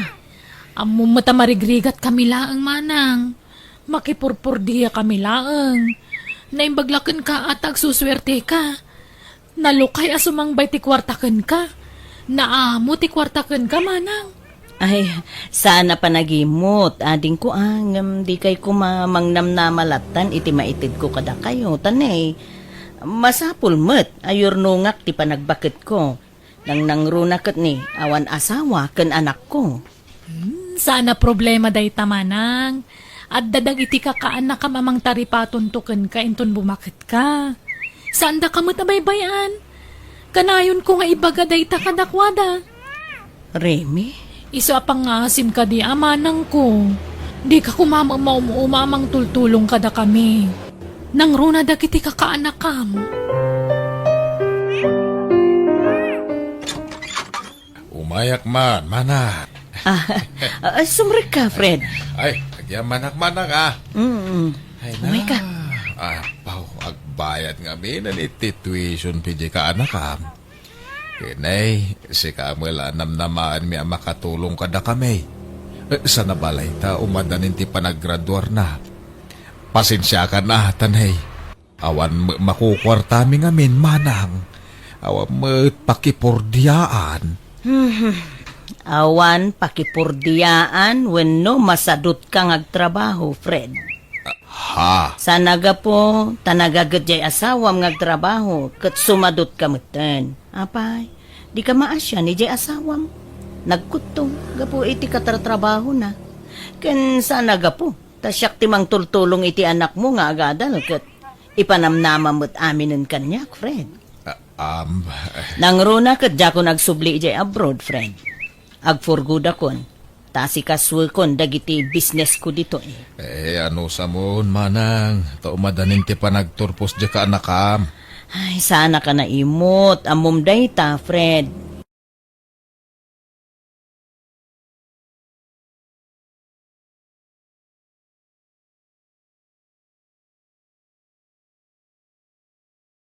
Ammom met a marigrigatkami laeng, Manang. Makipurpurdiakami laeng. Naimbag la kenka a ta agsusuerteka. Nalukay a sumangbay ti kuarta kenka. Naamo ti kuarta kenka, Manang. Ay, saan a panagimut, adingko, a, ngem dikay koma mangnamnama lattan iti maitedko kadakayo, ta ne, masapul met a yurnongak ti panagbaketko. Nangnangruna ket ni, awan asawa ken anakko. Hmm, saan a problema dayta, Manang. Adda dagiti kakaanakam a mangtaripatonto kenka inton bumaketka. Saandaka met a baybay-an. Kanayonko nga ibaga dayta kadakuada. Remy? Isu a pangngaasim kadi a manangko. Dika koma maum-uma a mangtultulong kadakami. Nangruna dagiti kakaanakam. Umayak man, Manang. Ah, ah, sumrekka, Fred. Ay, agyamanak, manang, ah. Mm. Ay, Umay ka. Ah, paw, agbayad ngamin iti tuition fee dayta anakam. Ken ay, sika met la namnamaanmi a makatulong kadakami. Eh, sana balay ta umaddanin ti panaggraduarna. Pasensiakan a, tanay. Awan met makukuartami ngamin, manang. Awan met pakipurdiaan. Hmm. Awan pakipurdiaan wenno masadutka nga agtrabaho, Fred. Ha? Sana gapu ta nagaget jay asawam nga agtrabaho ket sumadutka metten. Apay, dika maasian ijay asawam. Nagkutto gapu iti katratrabahona. Ken sana gapu ta siak ti mangtultulong iti anakmo nga agadal ket ipanamnamam met aminen kaniak, Fred. Ah, um, Nangruna ket diakon agsubli ijay abroad, Fred. Agfurgudakon, ta asikasuekon dagiti businessko ditoy. Eh, ano samon, manang? Ta umaddanin ti panagturpos dayta anakam. Ay, sana ka naimot. Ammom dayta, Fred.